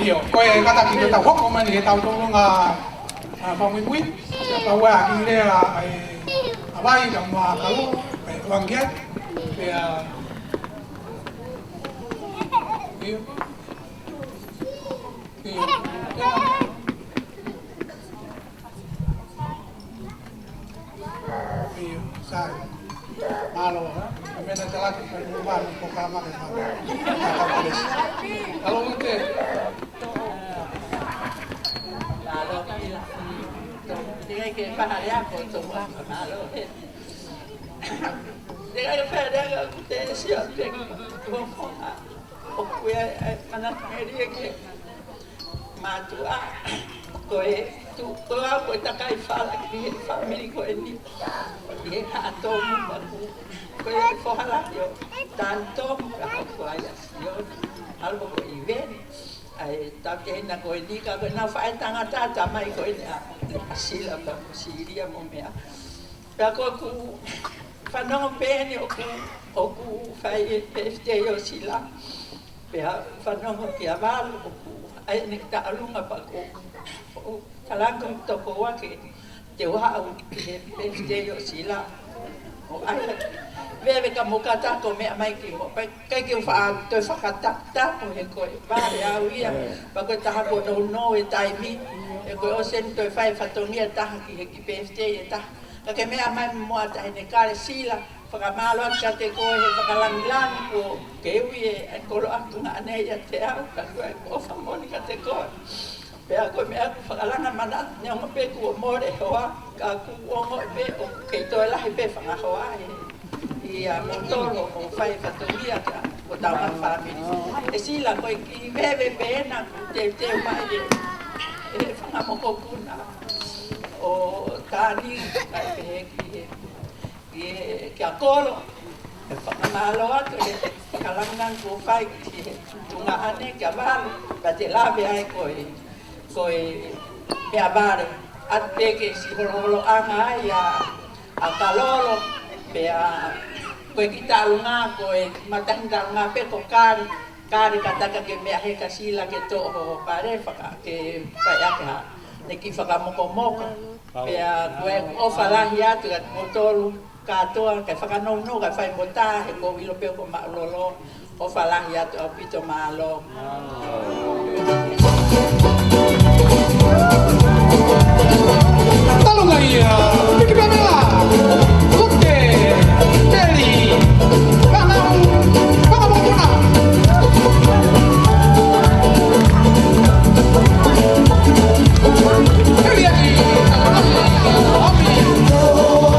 ʻIo, ko e kātaki ke tau hoko mai ni ke tau tolonga, ʻa, fakamuimui, pea ʻoku ʻi ai e lea ʻa e ʻavai ka ma kalo, pea ʻoange ai, pea, ʻio, ʻio, ʻio. ʻIo, sai. Mālō, ē? Ka mena te laki, ka mena ko ka maka mālō. Mālō, te. Mālō, te kai ke paha lea ko tō mālō, ē. Te kai ke paha lea ko te sio, te ko fonga. ʻOku ʻi ai e mana melie ke mātuʻa, ko e tuʻu ko au ko e takai fala ki he fāmili ko eni. ʻI he haʻa tomu maku, ko e foha lahi ʻo Tani Tomu ka hoko ai ʻa Sione. ʻAlu ko ʻIveni. ʻA e tau te hina ko eni ka ko e nau faʻē tangata tamai ko eni ʻa, ʻa Sila pea mo Silia mo meʻa. Pea ko ʻeku fanongo pē eni ʻoku, ʻoku fai e birthday ʻo Sila. Pea fanongo kia Valu ʻoku ʻai ʻene taʻalunga pea ko, ʻo kalanga toko ua ke te u haʻu ki he birthday ʻo Sila. ʻO ʻai veve ka mo kata ko meʻa mai ki mo. Pea ʻikai ke u faʻa toe fakataputapu he ko e vale au ia. Pea ko e taha ko nounou e taimi. He ko e ʻosi eni toe fai fatongia taha ki he kiʻi birthday ʻe taha. Ka ke meʻa mai mo ʻata ʻene kale Sila, fakamālō atu kiate koe he fakalāngilangi kuo ke ui e, e koloa atu ngā nei ʻiate au, ka ko e ʻofa moʻoni kiate koe. Pea ko e meʻa ʻoku fakalanga manatu, neongo pē kuo mole hoa, ka ʻoku ongo pē ʻoku kei toe lahi pē fanga hoa he ʻia moutolu ʻoku fai fatongia kia hotau ngaahi fāmili. ʻE Sila ko e kiʻi veve pē ena ʻoku teuteu mai ʻe, ʻe he fanga mokopuna ʻo Tani, kae pehē ki he, ki he, kia Kolo. ʻE fakamālō atu he kalanga kuo fai ki he tuongaʻane kia Valu, pea te lave ai ko e, ko e meʻa vale. ʻAtu pē ke siʻi holoholoʻanga ai ʻa, ʻa Kalolo, pea ko e kiʻi taʻalunga, ko e matahiʻi taʻalunga pē ko kali, kali ka taka ke meʻa he ka Sila ke toʻo ho pale faka, ke fai ake ha, ne kiʻi fakamokomoko. Pea ko e ʻofa lahi atu kiate kimoutolu kātoa, kae fakanounou, kae fai mo tā, he ʻoku ou ʻilo pē ʻoku māʻulolo, ʻofa lahi atu ʻaupito, mālō. Talunga ia, Piki Pamela, Lute, Teli, Panau, Pangamokuna. Teli aki, Omi.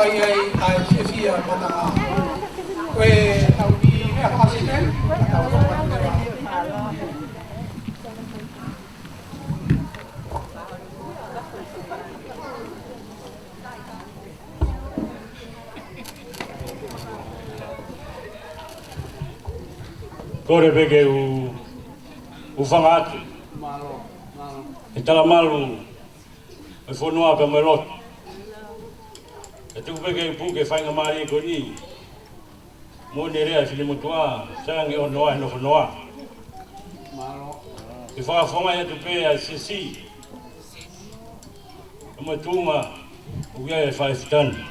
Ai, ai, fiefia mo tama. Ko e tau ki mea fakasite, tau ki mea. Kole pē ke u, u hūfanga atu he talamalu ʻo e fonua pea mo e lotu. Kae tuku pē ke u puke e faingamālie ko eni mo ʻene lea e finemotuʻa, sai ange ʻo noa he nofo noa. Ke fakafofongaʻi atu pē ʻa e siasi pea mo e tuʻunga ʻoku ʻi ai e faʻē fitani.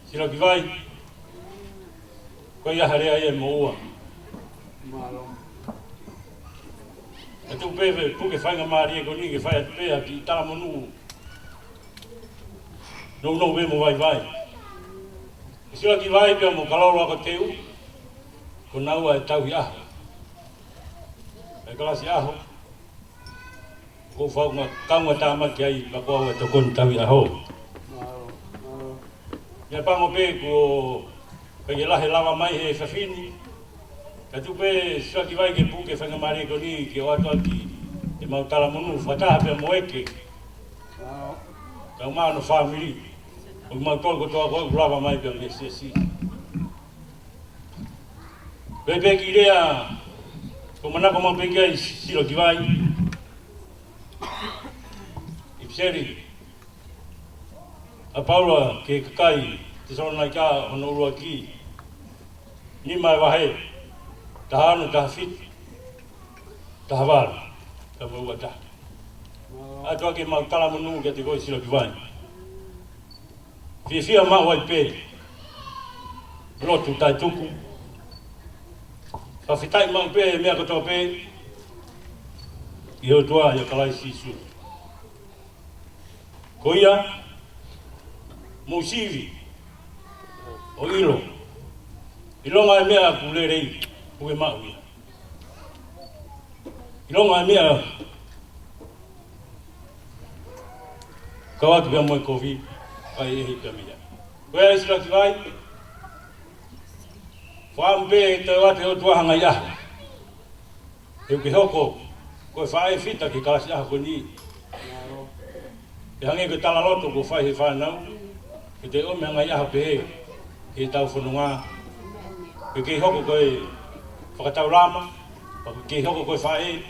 Silakivai, ko ia ha lea ia mo ua. Mālō. Kae tuku pē ke puke e faingamālie ko eni ke fai atu pē ha kiʻi talamonū nounou pē mo vaivai. Silakivai pea mo Kalolo Akoteu, ko naua e tauhi ʻaho, e kalasi ʻaho. Ko e faʻunga kaunga tāmaki ai, pea ko au e tokoni tauhi ʻaho. Meʻapango pē kuo pehē lahi e lava mai he efiafi ni. Kae tuku pē Silakivai ke puke e faingamālie ko eni ke ʻoatu ʻaki ʻemau talamonū fakataha pea mo ʻEke, kae ʻumaʻā hono fāmili, ʻo kimautolu kotoa ko ē ʻoku lava mai pea mei he siasi. Pea pehē ki he lea, ko e manako maʻu pē ki ai Silakivai. ʻIpiseli ʻa Paula ki he kakai Tesalonaika hono ʻuluaki, nima e vahe, taha ono, taha fitu, taha valu, pea mo e ua taha. ʻOatu ʻaki ʻemau talamonū kiate koe Silakivai. Fiefia maʻu ai pē, lotu taʻetuku. Fakafetaʻi maʻu pē he meʻa kotoa pē ki he ʻOtua ʻia Kalaisi Sīsū. Ko ia, mou sivi ʻo ʻilo, ʻilonga e meʻa ʻoku lelei, ʻoku ke maʻu ia. ʻIlonga e meʻa kau atu pea mo e kovi, ʻai ʻe he pea mei ai. Ko ia Silakivai, fakaʻamu pē ke toe ʻoatu ʻe he ʻOtua ha ngaahi ʻaho, he ʻoku ke hoko ko e faʻē fita ki he kalasi ʻaho ko eni. Pea hangē ko e talaloto kuo fai ʻe he fānau, ke toe ʻomi ha ngaahi ʻaho pehē ki heʻetau fononga. Ke kei hoko ko e fakataulama, pea ke kei hoko ko e faʻē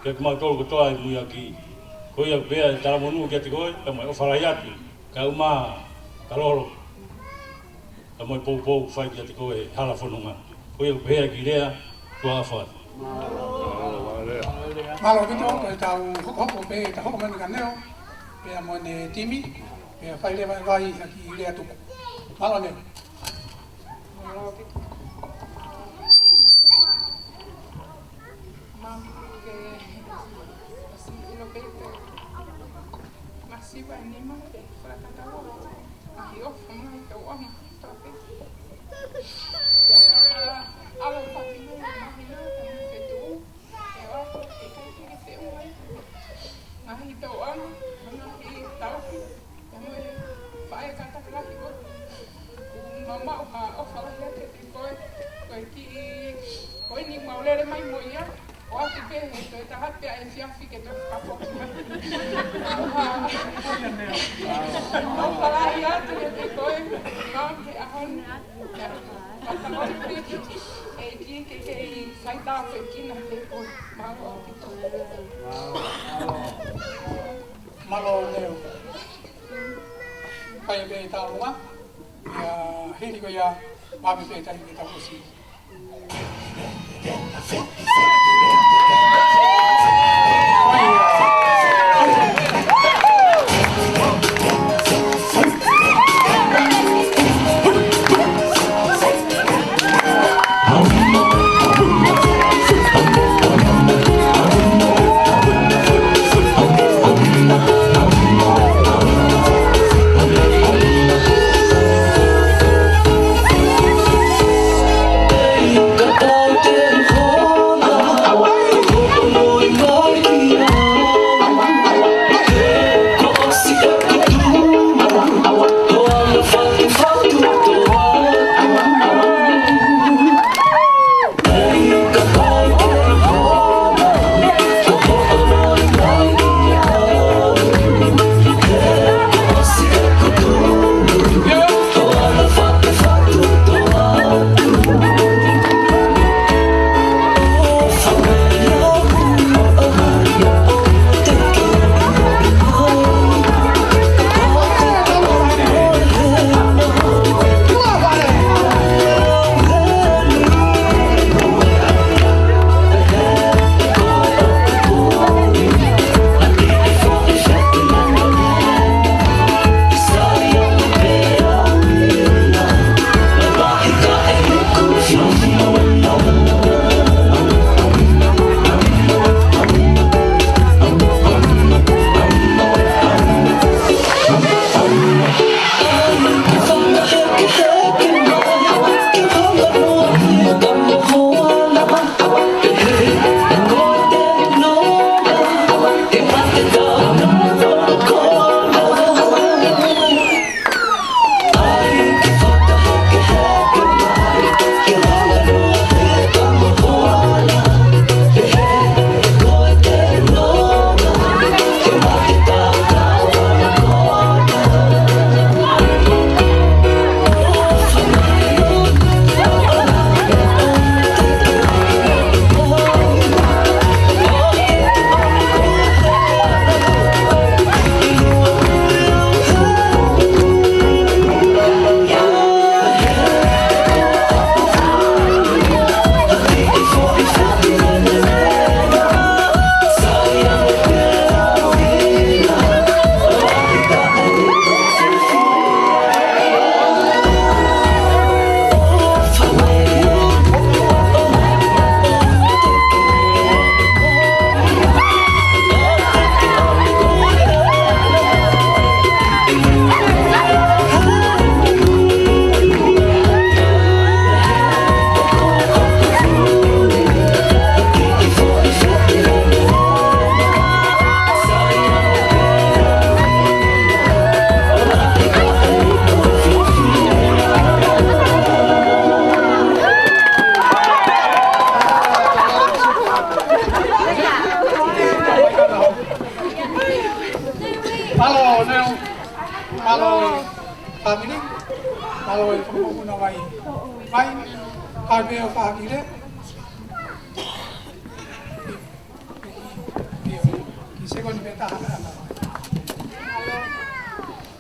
kiate kimautolu kotoa ʻi he muiaki. Ko ia pē ʻa e talamonū kiate koe, pea mo e ʻofa lahi atu, kae ʻumaʻā Kalolo, pea mo e poupou ʻoku fai kiate koe he hala fononga. Ko ia pē ʻa e kiʻi lea, tuʻa ʻofa atu. Mālō ʻaupito, ko ʻetau hokohoko pē, ʻetau hoko mai eni kia Neo pea mo ʻene timi, pea fai leva ʻe Vai ha kiʻi lea tuku. Mālō Neo. Mālō ʻaupito. Mālō ke ʻosi ʻilo pē ke masiva e nima pē fakatatau. Ngaahi ʻofa, ngaahi tauʻanga, tau pē. Pea ka ʻalu paki mai, mahino, ka mo fetuʻu. ʻE ʻoatu, ʻikai ke ke feʻunga ai. Ngaahi tauʻanga, ngaahi tauhi, pea mo e faʻē kātaki lahi ko ē. ʻOku mau maʻu ha ʻofa lahi atu kiate koe, ko e kiʻi, ko eni mau lele mai mo ia, ʻoatu pē he toe taha pē ʻa e efiafi ke toe fakafoki mai. Ha, ʻofa lahi atu kiate koe, maʻu he ʻaho ni. Pea, pea tangata pē, ʻEiki ke kei fai tāpuekina kiate koe. Mālō ʻaupito. Mālō Neo. Fai pē tālunga. Ia, hili ko ia, maʻu pē taimi ke tau ʻosi. Mai, ʻai pē ʻo fakahā ki he. Ki he sekoni pē taha.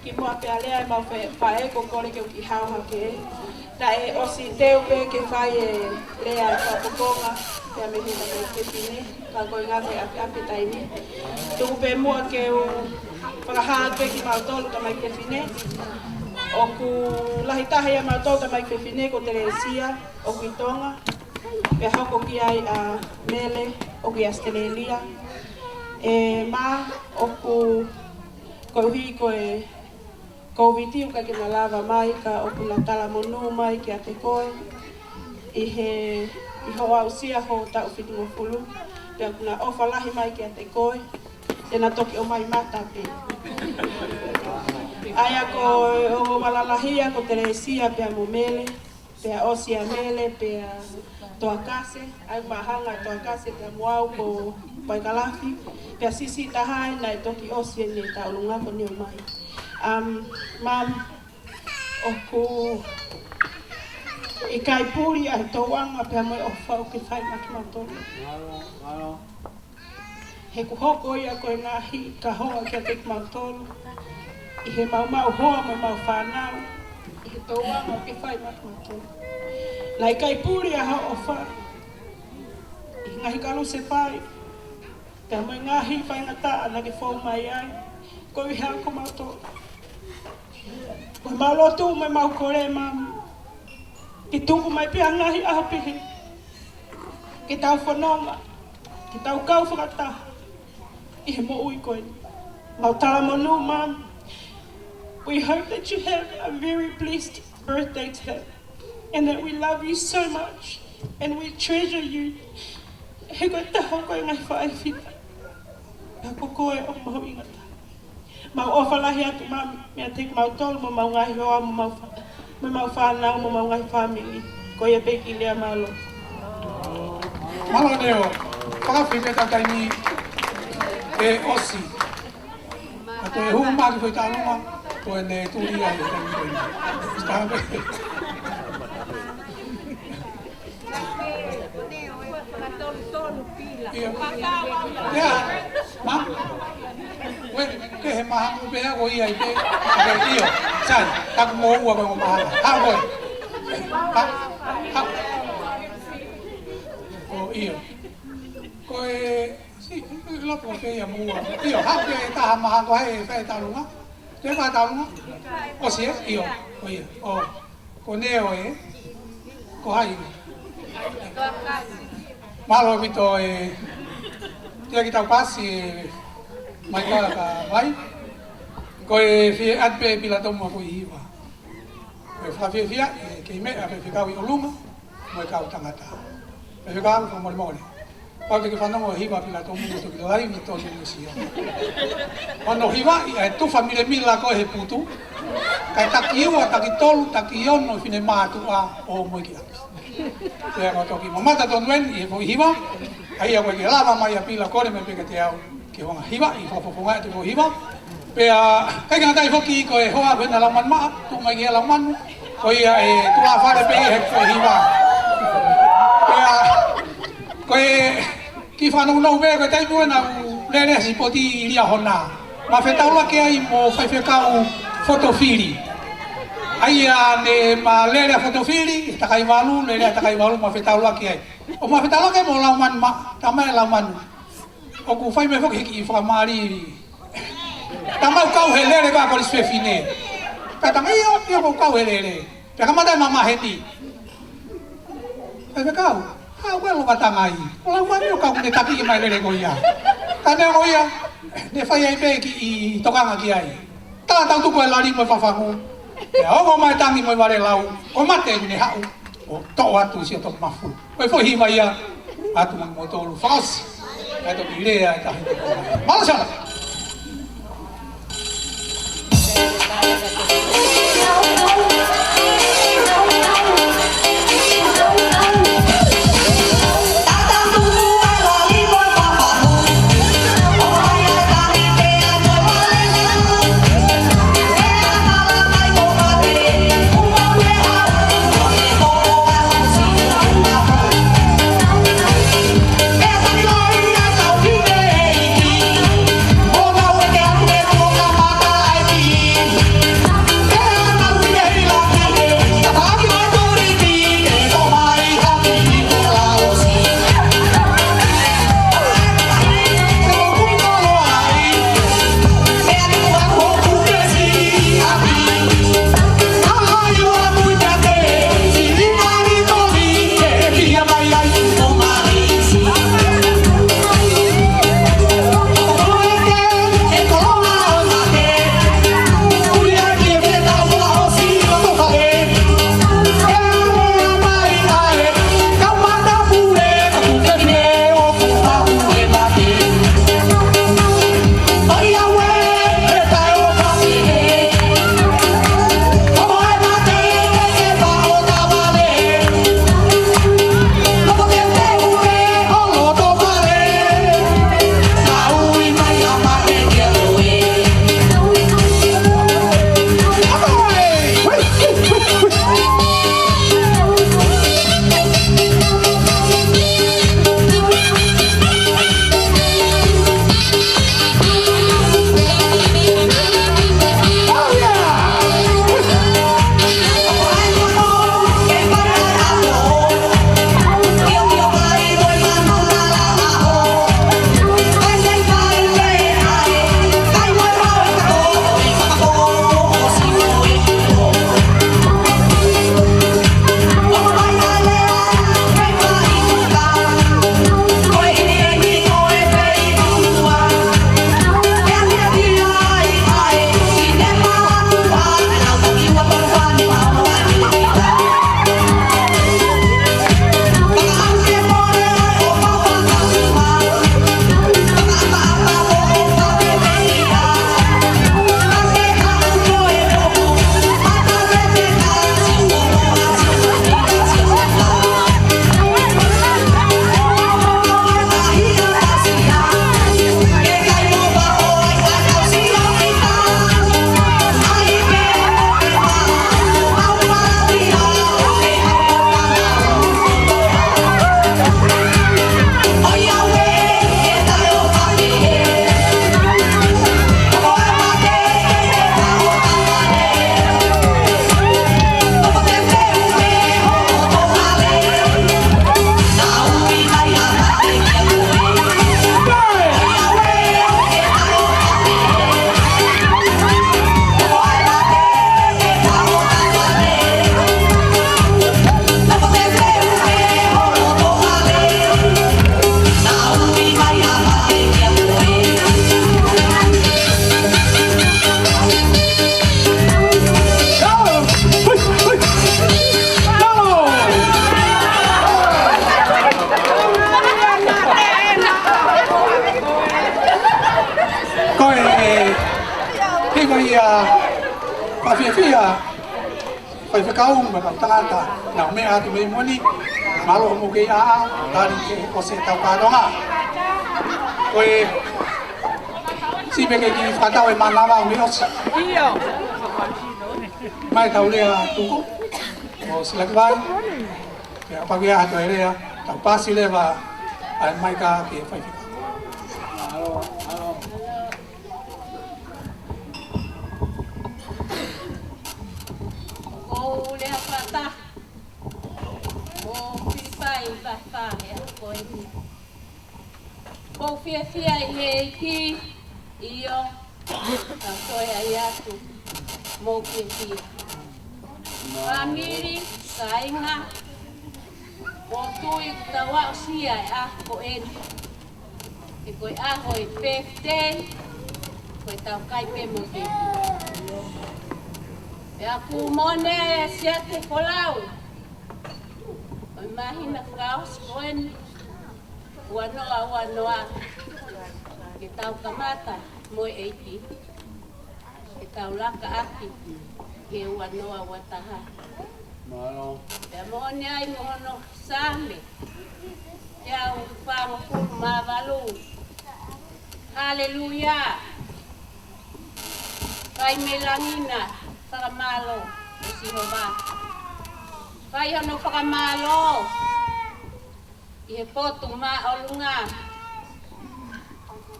Kimuʻa pea lea ʻemau fe-, faʻē, ko e kole ke u kiʻi hao hake. Naʻe ʻosi teu pē ke fai e lea ʻa e fakapoponga, pea mei he tamai fefine, ka ko e ngata e ʻapiʻapi taimi. Tuku pē muʻa ke u fakahā pē kimautolu tamai fefine. ʻOku lahi taha ʻiate kimautolu tamai fefine ko Telesia, ʻoku ʻi Tonga. Pea hoko ki ai ʻa Mele, ʻoku ʻi ʻAositelēlia. ʻE, mā, ʻoku koeʻuhi ko e Kōviti ʻoku ʻikai ke na lava mai, ka ʻoku na talamonū mai kiate koe ʻi he, ʻi hoʻo aʻusia ho taʻu fitungofulu, pea ʻoku na ʻofa lahi mai kiate koe, te na toki ʻomai mata pē. ʻA ia ko e ongo vala lahi ia ko Telesia pea mo Mele, pea ʻosi ʻa Mele, pea Toakase, ʻa ia ʻoku ma hanga Toakase pea mo au ko Paikalafi, pea siʻisiʻi taha ʻe naʻe toki ʻosi ʻene taʻu ʻulungaanga ko eni ʻo mai. Um, Mum, ʻoku ʻikai puli ʻa e tōʻonga pea mo e ʻofa ʻoku ke fai maʻa kimautolu. He kuo hoko ia ko e ngaahi kahoa kiate kimautolu, ʻi heʻemau maʻu hoa mo ʻemau fānau, ʻi he tōʻonga ʻoku ke fai maʻa kimautolu. Naʻe ʻikai puli ʻa hoʻo ʻofa ʻi he ngaahi kalusefai, pea mo e ngaahi faingataʻa naʻa ke fou mai ai, koeʻuhi ko kimautolu. Ko ʻemau lotu mo ʻemau kole, Mum, ke tuku mai pē ʻa e ngaahi ʻaho pehē ke tau fononga, ke tau kau fakataha ʻi he moʻui ko eni. Mau talamonū, Mum. We hope that you have a very blessed birthday today, and that we love you so much, and we treasure you. He ko e taha ʻo e ngaahi faʻē fefine, pea ko koe ʻoku mahuʻinga taha. Mau ʻofa lahi atu, Mum, meiate kimautolu mo ʻemau ngaahi hoa mo ʻemau fā-, mo ʻemau fānau mo ʻemau ngaahi fāmili. Ko ia pē kiʻi lea, mālō. Mālō Neo, fakafeʻiloaki pē ʻetau taimi ʻe ʻosi. Ka toe hū mai ki he foʻi taʻu ʻolunga, ko ʻene tuli ai e taimi ko eni. Stāve. ʻIo. ʻIa, Mum. Uē, ke he mahaku pē ʻa ko ia ʻi pē. ʻIo, sai, taku mo ua ko e ongo mahanga. Haʻu koe. Haʻu. ʻIo. Ko e, si, loto pē ia mo ua. ʻIo, haʻu pē taha mahaku he fai taʻu ʻolunga. Te fai taʻu ʻolunga. ʻOsi ē? ʻIo, ko ia. ʻO. Ko Neo ē, ko hai? Mālō ʻaupito ē, tia ki tau pasi ē, mai ka ka mai. Ko e fie ʻatu pē Pilatomu ʻa e foʻi hiva. Ko e fakafiefia ē, kei meʻa pē fekau ʻi ʻolunga, mo e kau tangata. Pea fekau fakamolemole. Pau ke ke fanongo hiva Pilatomu mo toki laivi tonu mo sio. Hono hivaʻi ʻa e tufa milemila ko ē he putu. Kae taki ua, taki tolu, taki ono, finemātuʻa ʻo moe ki ʻapi. Pea ko toki mamata tonu eni ʻi he foʻi hiva. ʻA ia ko e ke lava mai ʻa Pila kole mai pē kiate au. Ke hanga hivaʻi fakafofongaʻi atu e foʻi hiva. Pea, ʻikai ke ngata ai foki ko e hoa ko ena Laumanu Maʻa, tuʻu mai ki he Laumanu, ko ia ʻe tuʻa fale pē he foʻi hiva. Pea, ko e kiʻi fanongonongo pē ko e taimi ʻoku na lele sipoti ʻi Liahona. Ma fetaulaki ai mo faifekau Fotofili. ʻA ia ne ma lele ʻa Fotofili, takai valu, lele ʻa takai valu, ma fetaulaki ai. ʻO ma fetaulaki ai mo Laumanu Maʻa, tamai Laumanu. ʻOku fai mai foki he kiʻi fakamālī. Tamau kau he lele ka ko e lisi fefine. Ka tamai ʻio, ʻio ko kau he lele. Pea kamata e mamaheni. Faifekau, haʻu ē Lovatangai. Ko Laumanu ʻoku kau ne taki mai lele ko ia. Ka ne ko ia, ne fai ai pē kiʻi tokanga ki ai. Tala tau tuku e lali mo e fafangu. Pea ongo mai tangi mo e vale lau. Ko mate ʻoku ne haʻu. ʻO toʻo atu sio toki mafu. Ko e foʻi hiva ia, atu mo moutolu fakaʻosi. ʻA e toki lea e tahi. Mālō Sala. Ia, faifekau mo e kau tangata, naʻa mou ʻatu mei muʻa ni, mālō hoʻomou kei ʻaʻau, tali ke ʻosi ʻetau kātoanga. Ko e siʻi pē ke kiʻi fakatau e mānava ʻo mei ʻosi. Mai tau lea tuku, ʻo Silakivai, ke ʻapake atu e lea, tau pasi leva ʻa e maika ki he faifekau. Ko e lea fakataha mo Filipai vahe fā he ʻaho ko eni. Ko e fiefia ʻi he ʻEiki, ʻio, ka toe ai atu mo e fiefia. Fāmili, kāinga, ʻoku ou tui kuo tau aʻusia e ʻaho ko eni. He ko e ʻaho e birthday, ko e tau kai pē mo e birthday. Pea ʻoku mone e siate folau ʻo e māhina fakaʻosi ko eni, ua noa ua noa, ke tau kamata mo e ʻEiki, ke tau laka ʻaki ki he ua noa ua taha. Mālō. Pea mone ai mo hono Saame teau fāngofulu mā valu. Haleluia. Fai mei langi ʻa e fakamālō ʻo Sihova. Fai hono fakamālō ʻi he potu māʻolunga.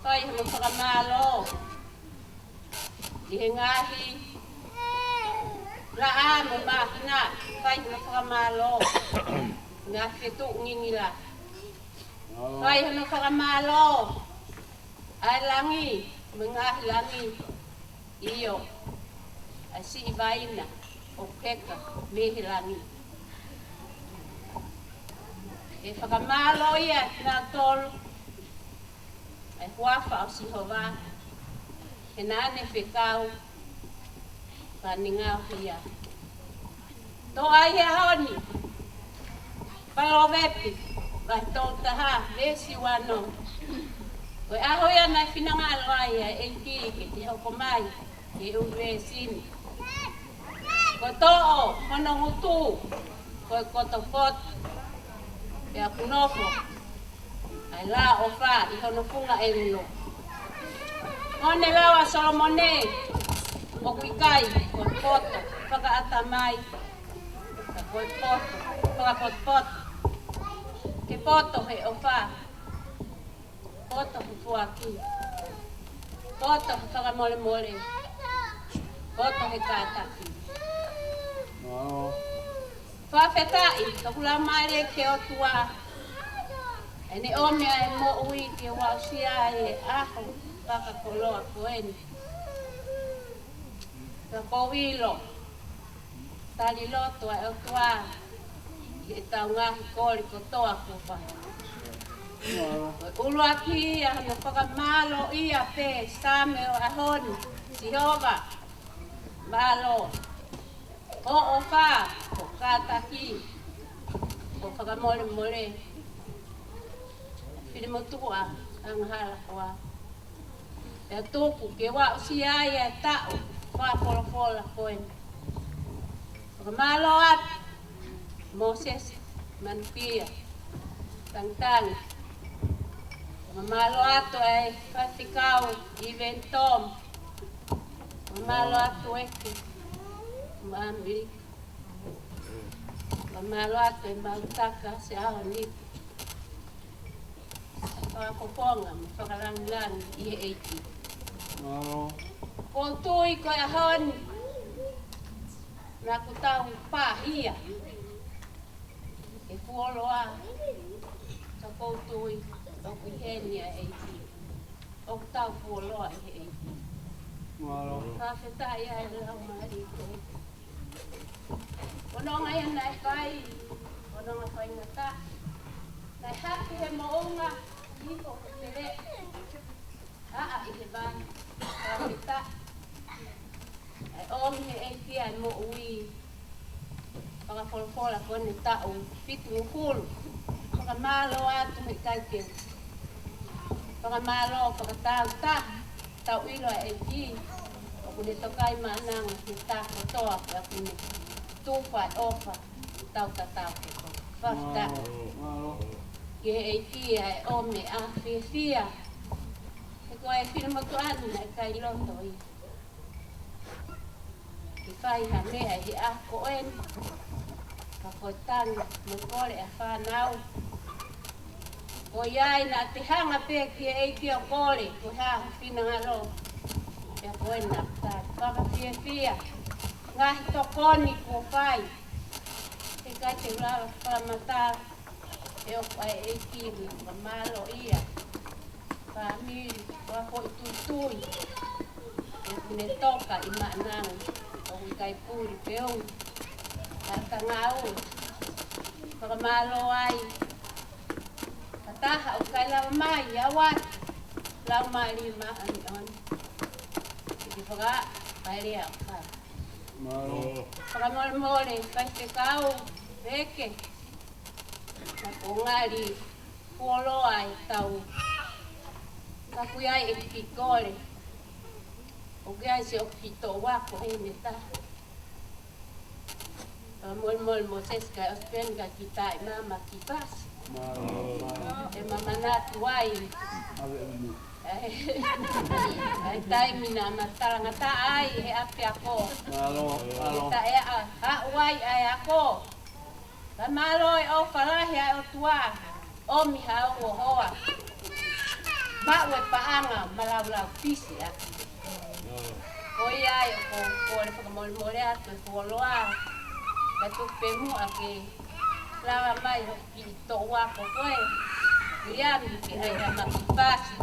Fai hono fakamālō ʻi he ngaahi laʻā mo e māhina, fai hono fakamālō. Ngaahi fetuʻu ngingila, fai hono fakamālō. ʻA e langi mo e ngaahi langi, ʻio, ʻa e siʻi vaina ʻoku heka mei he langi. ʻE fakamālō ia kinautolu ʻa e huafa ʻo Sihova, he naʻa ne fekau, pea ne ngaohi ia. Toʻo ai he ʻaho ni Palōvepi vahe tolu taha, veesi ua ono. Ko e ʻaho ia naʻe finangalo ai ʻa e ʻEiki ke te hoko mai ki he ʻunivēsi ni. Kuo toʻo hono ngutu ko e kotokoto, pea kuo nofo ʻa e laʻofa ʻi hono funga ʻelelo. Mo ne lau ʻa Solomone, ʻoku ʻikai ko e poto fakaʻatamai, ka ko e poto fakapotopoto. Ke poto he ʻofa, poto he foaki, poto he fakamolemole, poto he kātaki. Fakafetaʻi, toku laumālie ki he ʻOtua, ʻene ʻomi ʻa e moʻui ke u aʻusia ʻa e ʻaho fakakoloa ko eni. Ka ʻoku ou ʻilo, tali loto ʻa e ʻOtua ʻi heʻetau ngaahi kole kotoa kuo fai. Ko e ʻuluaki ia hono fakamālōʻia pē Saame ʻo e ʻaho ni, Sihova, mālō. Ko hoʻo ʻofa, ko e kātaki, ko e fakamolemole, fili motuʻa angahala koā. Pea tuku ke u aʻusia ai ʻa e taʻu fakafolofola ko eni. Fakamālō atu Mōsese Manupia Tangitangi. Fakamālō atu ʻa e faifekau ʻIveni Tom. Fakamālō atu ʻEiki Māmili. Fakamālō atu ʻemau taka Siaoni. Fakapoponga mo fakalangilangi ʻi he ʻEiki. Mālō. ʻOku ou tui ko e ʻaho ni naʻa kuo tau pāhia he fuoloa. Ka ʻoku ou tui ʻoku ʻi heni ʻa e ʻEiki. ʻOku tau fuoloa ʻi he ʻEiki. Mālō. Fakafetaʻi ʻa e laumālie ko e fononga ia naʻe fai, fononga faingataʻa. Naʻe hake he moʻunga, hiko ko e pele. ʻAʻa ʻi he vai, fakafetaʻi. ʻA e ʻomi he ʻEiki ʻa e moʻui fakafolofola ko eni taʻu fitungofulu. Fakamālō atu he ʻikai ke u fakamālō fakatāutaha, tau ʻilo ʻa e ʻEiki ʻoku Kuo ne toka ʻi Maʻananga he taha kotoa pea kuo ne tufa e ʻofa tau tatau ke ko. Fakafetaʻi ki he ʻEiki ʻa e ʻomi ʻa e fiefia. He ko e finemotuʻa ni naʻe ʻikai loto ia ke fai ha meʻa ʻi he ʻaho ko eni. Ka ko e tangi mo e kole ʻa e fānau. Ko ia ai naʻa te hanga pē ki he ʻEiki ʻo kole, ko e hā ho finangalo. Pea ko eni naʻa tali fakafiefia. Ngaahi tokoni kuo fai. He ʻikai te u lava fakamatala. ʻE ʻofa ʻa e ʻEiki ni, fakamālō ia. Fāmili, ua foʻi tuitui. ʻOku ne toka ʻi Maʻananga, ʻoku ʻikai puli peunga. Ka ka ngāue. Fakamālō ai. Ka taha ʻoku ʻikai lava mai, ia wai. Lau mālie Maʻaniʻoni. Ki te faka, pai lea ka. Mālō. Fakamolemole, faifekau, Veke. Naʻa ko ngali fuoloa e tau. Ka kui ai e ki kole. ʻOku ʻi ai se ʻoku ki toʻu ako he meta. Ka molemole Mosese ka ʻosi peni ka ki tai mama ki pasi. Mālō, mālō. ʻE mama na tuai. ʻAve unu. ʻAi taimi naʻa ma talangataʻa ai he ʻapiako. Mālō, mālō. Taʻe a, a uai ʻa e ako. Ka mālō e ʻofa lahi ʻa e ʻOtua, ʻomi ha ongo hoa. Maʻu e paʻanga, malaulau pisi ʻa. Ko ia ai ʻoku ou kole fakamolemole atu e fuoloa. Ka tuku pē muʻa ke lava mai hoki toʻu ako ko ē. Ia mi ke ai ha maki pasi.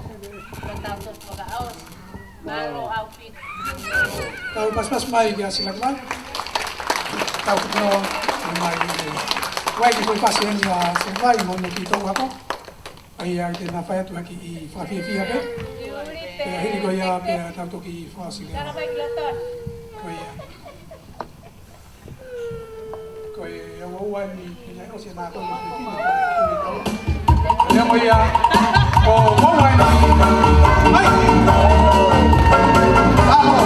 Ka tau toki fakaʻosi. Mālō ʻaupito. Tau pasipasi mai kia Silakivai. Tau kuno mai. Vai ki kui pasi eni ʻa Silakivai mo no ki toʻu ako. ʻAi ʻa te na fai atu haki ʻi fakafiefia pē. Pea hili ko ia pea tau toki fakaʻosi lea. Ko ia. Ko e ua ua ni, ni ʻosi na ko e ua ni. Ia mo ia. Ko ua ua ni. Mai. Ako.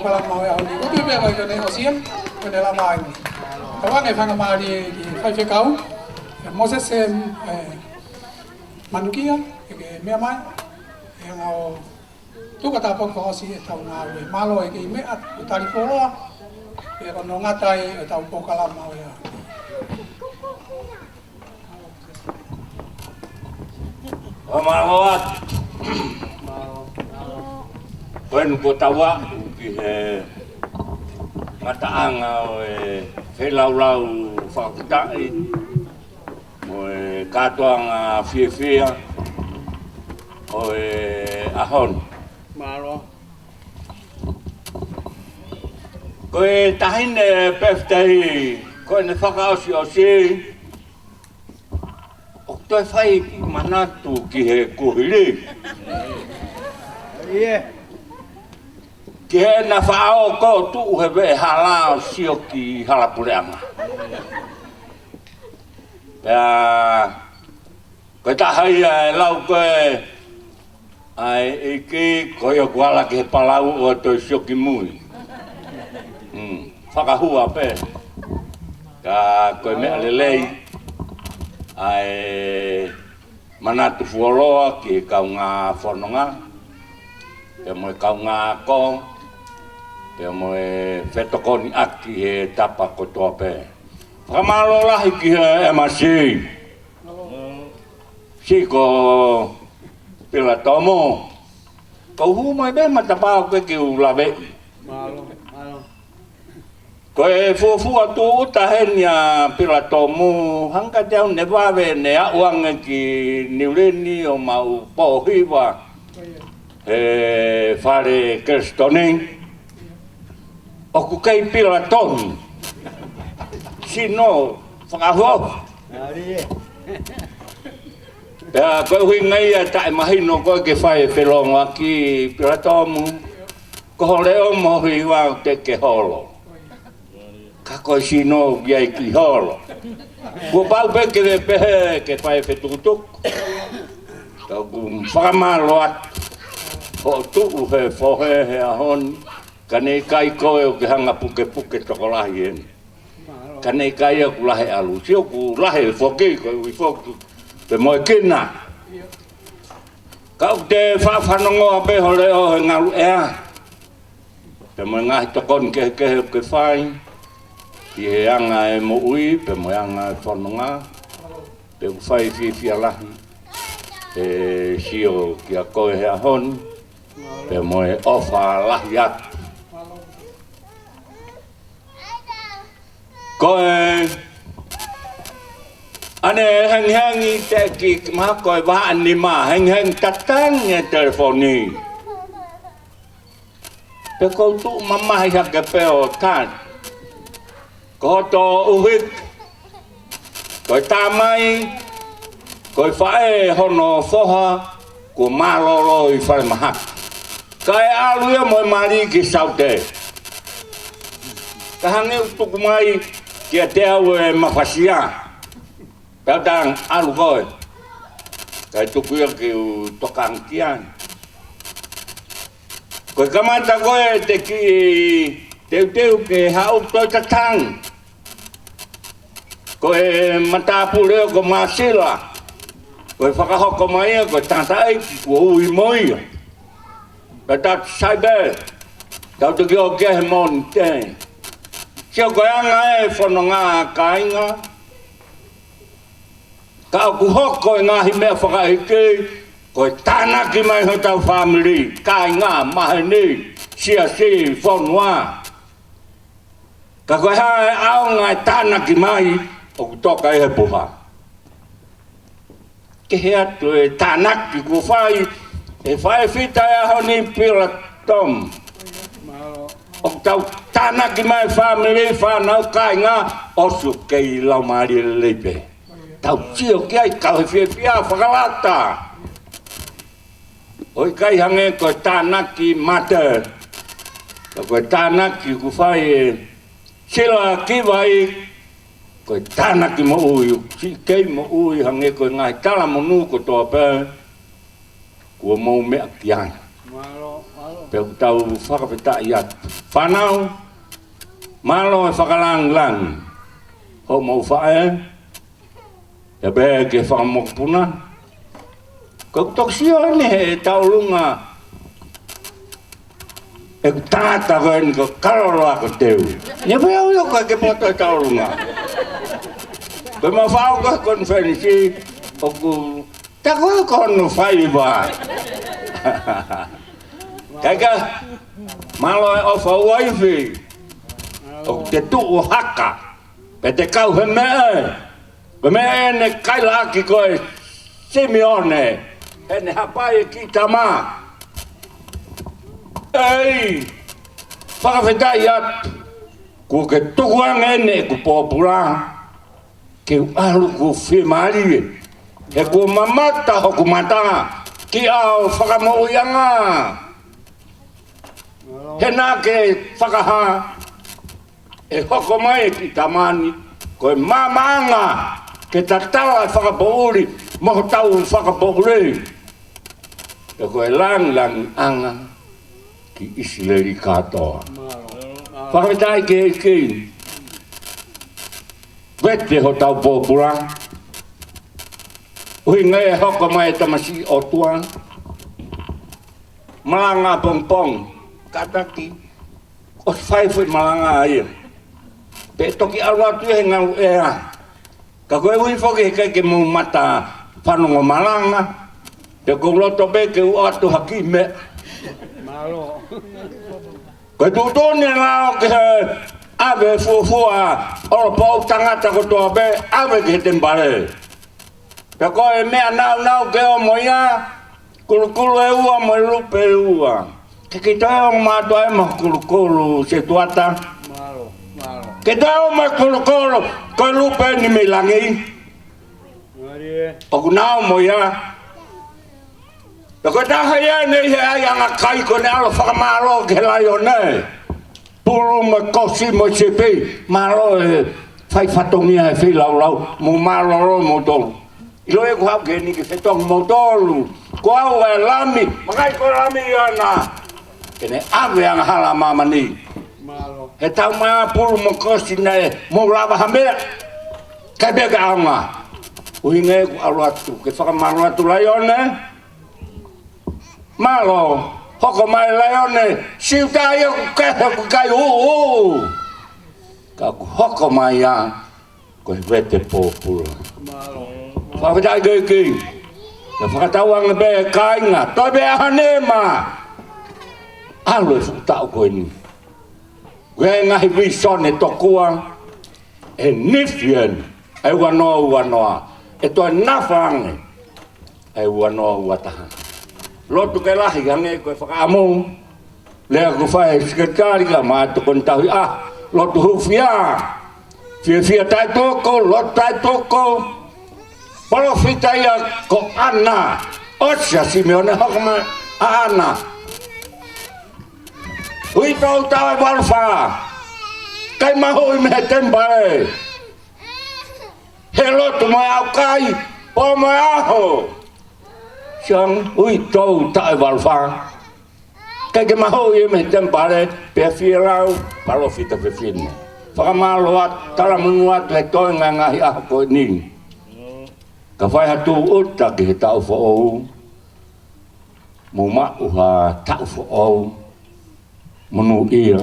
Polokalama ʻo e ʻaho ni. ʻOku pehē mai ko ʻene ʻosi ia, ko ʻene lava ai. Tauange faingamālie ki he faifekau, ʻe Moses, ʻe, ʻe Manukia, ʻe ke meʻa mai, ʻe anga ʻo tuku ʻa e tāpuaki fakaʻosi ʻetau ngāue. Mālō e kei meʻa, ʻo tali fuoloa, ʻe ko hono ngata ai ʻetau polokalama ʻo e ʻaho ni. ʻO mālō atu. Ko eni kuo tau aʻu ki he ngataʻanga ʻo e feilaulau fakafetaʻi mo e kātoanga fiefia ʻo e ʻaho ni. Mālō. Ko e taʻahine Pefitahi, ko ʻene fakaʻosiʻosi, ʻoku toe fai e kiʻi manatu ki he kuohili. ʻIo. Ki heʻena faʻa ō ʻo tuʻu he veʻe hala ʻo sio ki hala puleʻanga. Pea ko e taha ia e lau ko ē ʻa e ʻEiki, ko ia ʻoku ala ki he palau ʻo toe sio ki mui. Mm, fakahua pē. Ka ko e meʻa lelei ʻa e manatu fuoloa ki he kaungā fononga, pea mo e kaungā ako, pea mo e fetokoniʻaki he tapa kotoa pē. Fakamālō lahi ki he M C. Sio ko Pilatomu. Kau hū mai pē matapā ʻoku ke u laveʻi. Mālō, mālō. Ko e fuofua tūʻuta heni ʻa Pilatomu, hangē kiate au naʻe vave ʻene aʻu ange ki Niu Lini ʻo maʻu pōhiva he fale Kelesitoni. ʻOku kei Pilatomu. Sino, fakahoa. Pea ko e ʻuhinga ia taʻemahino ko ē ke fai e felōngoaki, Pilatomu. Ko ho leʻo mo ho hiva ʻoku teʻeki ke holo. Ka ko e sino ʻoku ʻi ai ke holo. Kuo pau pē ke pehē ke fai e fetukutuku. Ka ʻoku fakamālō atu hoʻo tuʻu he fohe he ʻaho ni. Ka naʻe ʻikai ko ē ʻoku ke hanga pukepuke tokolahi eni. Ka naʻe ʻikai ia ʻoku lahi ʻalu. Sio ʻoku lahi foki, koeʻuhi foki pē mo e kina. Ka ʻoku te faʻa fanongoa pē ho leʻo he ngaluʻea. Pea mo e ngaahi tokoni kehekehe ʻoku ke fai. ʻI he anga e moʻui, pea mo e anga e fononga. Pea ʻoku fai fiefia lahi. ʻE sio kia koe he ʻaho ni. Pea mo e ʻofa lahi atu. Ko e ʻane hengihengi teʻeki mahalo ko e vahaʻa nima, hengihengi tatangi e telefoni. Pea kou tuʻu mamahi hake pē ʻo tali. Ko hoto ʻuhiki, ko e tamai, ko e faʻē hono foha, kuo mālōlō ʻi falemahaki. Kae ʻalu ia mo e mali ki Saute. Ka hangē ʻoku tuku mai kiate au e mafasia. Pea u talaange, ʻalu koe. Kae tuku ia ke u tokanga ki ai. Ko e kamata ko ē te kiʻi teuteu ke haʻu toe tatangi. Ko e matāpule ko Masila. Ko e fakahoko mai ia, ko e tangataʻeiki kuo ui mo ia. Pea tau sai pē, tau toki ō ki he Mōnite. Sio ko e anga e fononga kāinga. Ka ʻoku hoko e ngaahi meʻa fakaʻeiki, ko e tānaki mai hotau fāmili, kāinga, maheni, siasi, fonua. Ka ko e hā e ʻaonga e tānaki mai, ʻoku toka ʻi he puha. Kehe atu e tānaki kuo fai, ʻe fai fita e ʻaho ni Pilatomu. ʻOku tau tānaki mai fāmili, fānau, kāinga, ʻosi ʻoku kei laumālie lelei pē. Tau sio ki ai kau he fiefia fakalata. ʻOku ʻikai hangē ko e tānaki mate. Ka ko e tānaki kuo fai ʻe Sila Kivai, ko e tānaki moʻui, siʻi kei moʻui hangē ko e ngaahi talamonū kotoa pē, kuo mou meʻa ki ai. Mālō, mālō. Pea ʻoku tau fakafetaʻi atu. Fānau, mālō e fakalāngilangi. Hoʻomou faʻē, ʻa ia pē ki he fakamokopuna. Ko ʻeku toki sio eni he tauʻolunga ʻeku tangata ko eni ko Kalolo Ako Teu. Naʻe pehē au ia ko e ke poto e tauʻolunga. Ko e mau fau ko e konifelenisi ʻoku tā ko e ko hono faiva. Kae kehe, mālō e ʻofa uaifi. ʻOku te tuʻu ʻo haka. Pea te kau he meʻa. Ko e meʻa ʻene kaila ʻaki ko e Simione. ʻEne hapai e kiʻi tama. ʻEi, fakafetaʻi atu. Kuo ke tukuange ʻeni ʻeku pōpula. Ke u ʻalu kuo fiemālie. He kuo mamata hoku mata ki ʻao fakamoʻuiʻanga. He naʻa ke fakahā ʻe hoko mai e kiʻi tama ni ko e maamaʻanga ke tatala e fakapoʻuli mo hotau fakapoʻuli. Pea ko e lāngilangiʻanga ki ʻIsileli kātoa. Fakafetaʻi ki he ʻEiki. Vete hotau pōpula. ʻUhinga ia e hoko mai e tamasiʻi ʻOtua. Malanga pongipongi. Kātaki. ʻOsi fai foʻi malanga ia. Pea toki ʻalu atu ia he ngalu ʻea. Ka koeʻuhi foki he ʻikai ke mou mata fanongo malanga. Te u loto pē ke u ʻoatu ha kiʻi meʻa. Mālō. Ko e tuʻutuʻuni e lao ki he ʻave fuofua ʻo e pou tangata kotoa pē, ʻave ki he temipale. Pea ko e meʻa naunau ke ʻomi ia, kulukulu ʻe ua mo e lupe ʻe ua. Ke ke toe ʻomai atu ʻa e mo e kulukulu, Setuata. Mālō, mālō. Ke toe ʻomai e kulukulu, ko e lupe ni mei langi. Mālie. ʻOku nau mo ia. Pea ko e taha ia ʻeni he ʻaiʻanga kai ko ʻene ʻalu ʻo fakamālō ki he laione. Pulu mo e kosi mo e sipi, mālō e fai fatongia e feilaulau, mou mālōlō moutolu. ʻIlo ʻeku haʻu ki heni ke fetongi moutolu. Ko au e lami, vakai ko e lami ʻana. Ke ne ʻave angahala ʻa māmani. Mālō. He taumaiā pulu mo e kosi naʻe mou lava ha meʻa. Kae pea ke ʻaonga. ʻUhinga ʻeku ʻalu atu, ke fakamālō atu laione. Mālō, hoko mai laione, siuta ia ʻoku kehe ʻoku ʻikai uʻu. Ka ʻoku hoko mai ia, ko e vete pōpula. Mālō. Fakafetaʻi ki he ʻEiki. Pea fakatauange pē kāinga, toe pē ʻaho ni mā. ʻAlu e fuʻu taʻu ko eni. Ko e ngaahi vīsone tokua, ʻe nifi eni, ʻe ua noa ua noa, ʻe toe nafa ange, ʻe ua noa ua taha. Lotu ke lahi ange ko e fakaʻamu, lea ko e fai ʻe he sekelitali kae ʻumaʻā e tokoni tauhi ʻaho, lotu hūfia, fiefia taʻetoko, lotu taʻetoko, palōfita ia ko ʻAna, ʻosi ʻa Simione hoko mai ʻa ʻAna. Uitou taʻu ʻe valu fā. ʻIkai mahuʻi mei he temipale. He lotu mo e ʻaukai, pō mo e ʻaho. Siʻi uitou taʻu ʻe valu fā. ʻIkai ke mahuʻi mei he temipale, pea fielau, palōfita fefine. Fakamālō atu, talamonū atu he toenga e ngaahi ʻaho ko eni. Ka fai ha tūʻuta ki he taʻu foʻou. Mou maʻu ha taʻu foʻou, monūʻia,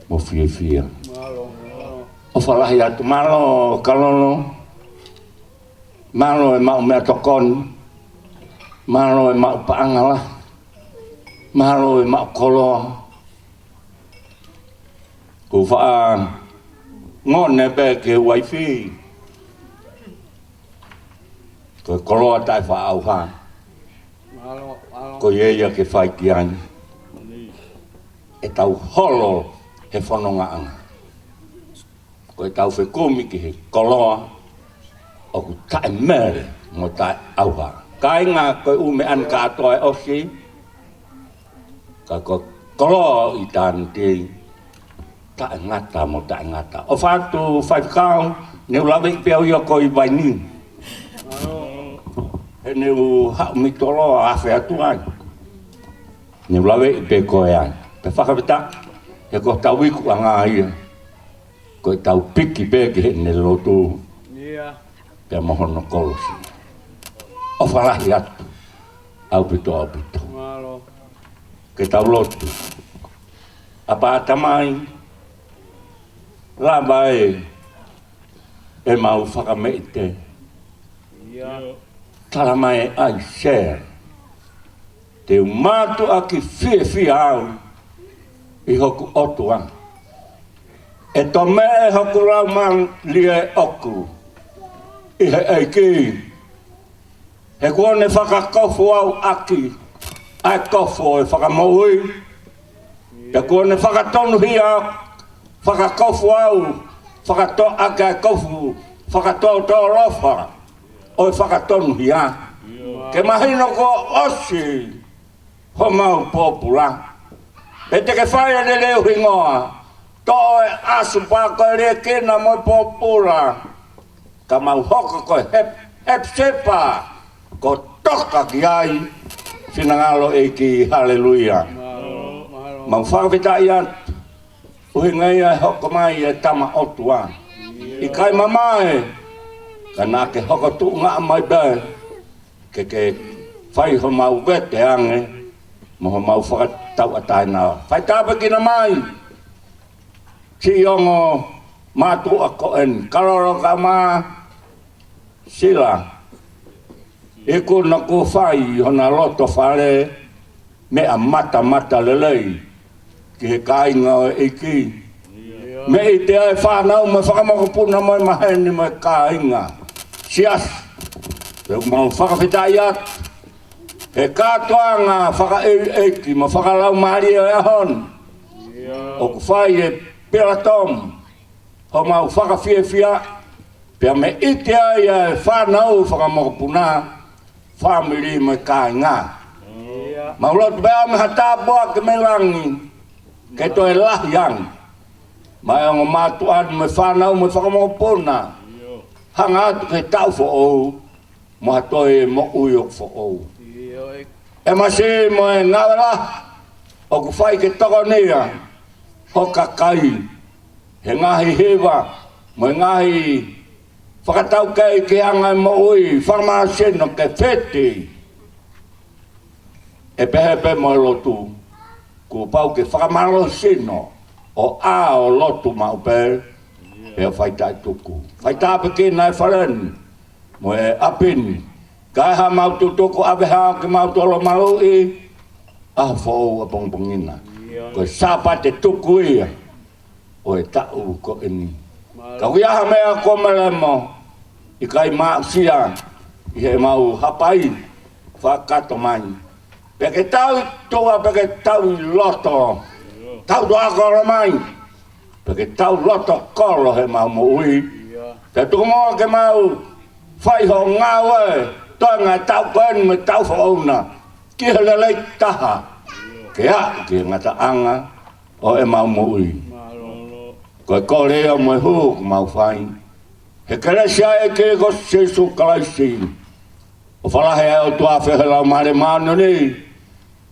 mo fiefia. ʻOfa lahi atu, mālō Kalolo, mālō e maʻu meʻatokoni, mālō e maʻu paʻanga lahi, mālō e maʻu koloa. Kuo u faʻa ngone pē ki he uaifi. Ko e koloa taʻefaʻaʻauha. Mālō, mālō. Ko ia ia ke fai ki ai. ʻEtau holo he fonongaʻanga. Ko ʻetau fekumi ki he koloa ʻoku taʻemele mo taʻeʻauha. Kāinga, ko e ʻū meʻa ni kātoa ʻe ʻosi. Ka ko e koloa ʻo ʻitāniti, taʻengata mo taʻengata. ʻOfa atu faifekau, ne u laveʻi pē au ia ko e vaini. He ne u haʻu mei Toloa ʻo afe atu ai. Ne u laveʻi pē koe ai. Pea fakafetaʻi, he ko hotau ikuʻanga ia. Ko ʻetau piki pē ki heʻene lotu. Ia. Pea mo hono kolosi. ʻOfa lahi atu. ʻAupito, ʻaupito. Mālō. Ke tau lotu. ʻApā Tamai, lava ē ʻemau fakameʻite. Ia. Tala mai ʻe ʻAisea, te u mātuʻaki fiefia au ʻi hoku ʻOtua. ʻE tomeʻe hoku laumālie ʻoʻoku ʻi he ʻEiki. He kuo ne fakakofu au ʻaki ʻa e kofu ʻo e fakamoʻui. Pea kuo ne fakatonuhia, fakakofu au, fakato-, ʻaki ʻa e kofu, fakatōtōlofa ʻo e fakatonuhia. Ke mahino kuo ʻosi homau pōpula. Pea te ke fai ʻa e lelei ʻo e hingoa. Toʻo e ʻasu pea ko e liʻekina mo e pōpula. Ka mau hoko ko e Hep-, Hepsepa, ko e toka ki ai, finangalo ʻEiki, haleluia. Mau fakafetaʻi atu, ʻuhinga ia ʻe hoko mai e tama ʻOtua. ʻIkai mamae, ka naʻa ke hoko tuʻunga mai pē, ke ke fai homau vete ange, mo homau fakatauʻatāina. Fai tāpuekina mai, siʻi ongo mātuʻa ko eni, Kalolo kae ʻumaʻā Sila. ʻIkai naʻa ku fai hona loto fale, meʻa matamatalelei ki he kāinga ʻo e ʻEiki. Meʻa ʻi he fānau mo e fakamokopuna mo e maheni mo e kāinga. Siasi. Pea mau fakafetaʻi atu he kātoanga fakaʻeiʻeiki mo fakalaumālie ʻo e ʻaho ni. ʻOku fai ʻe Pela Tom homau fakafiefia, pea meʻa ʻi he ʻa e fānau fakamokopuna, fāmili mo e kāinga. Mau lotu pea mo ha tāpuaki mei langi, ke toe lahi ange. Mai ongo mātuʻa mo e fānau mo e fakamokopuna. Hanga atu ki he taʻu foʻou, mo ha toe moʻui ʻoku foʻou. ʻE masi mo e ngāue lahi ʻoku fai ke tokonia ho kakai he ngaahi hiva mo e ngaahi fakataukei ki he anga e moʻui, fakamālohisino ke feti. ʻE pehē pē mo e lotu, kuo pau ke fakamālohisino ʻo ʻā ʻo lotu maʻu pē, pea fai taʻetuku. Fai tāpuekina e fale ni mo e ʻapi ni. Kae haʻamau tutuku ʻave hao ke mau tolo maluʻi ʻaho foʻou ʻapongipongi na. Ko e Sāpate tuku ia ʻo e taʻu ko eni. Ka ʻoku ʻi ai ha meʻa ko malemo, ʻikai maʻusia ʻi heʻemau hapai fakakakato mai. Pea ke tau tuʻa, pea ke tau loto. Tau tuʻa kolo mai. Pea ke tau loto kolo heʻemau moʻui. Pea tuku muʻa ke mau fai hoʻo ngāue, toenga e taʻu ko eni mo e taʻu foʻou na, ki he lelei taha, ke aʻu ki he ngataʻanga ʻo ʻemau moʻui. Ko e kole ia mo e hū ʻoku mau fai he kelesi ʻa e ʻEiki ko Sīsū Kalaisi. ʻOfa lahi ʻa e ʻOtua, feohi ʻa e Laumālie Māʻoniʻoni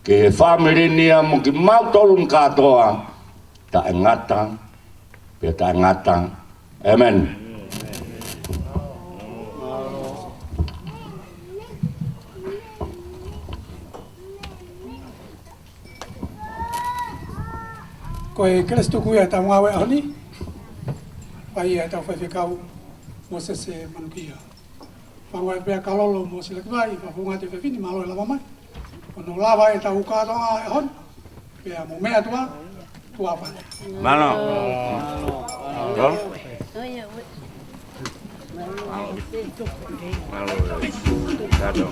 ki he fāmili ni mo kimautolu ni kātoa, taʻengata pea taʻengata. ʻĒmeni. Ko e kelesi tuku ia ʻetau ngāue ʻaho ni, fai ia ʻe heʻetau faifekau Mōsese Manukia. Fānau ē pea Kalolo mo Sila ki vai, fakafofonga atu e fefine, mālō e lava mai. Ko hono lava ʻetau kātoanga ʻaho ni, pea mou meʻa atu ā, tuʻa ʻofa atu. Mālō. Mālō. Mālō. Mālō.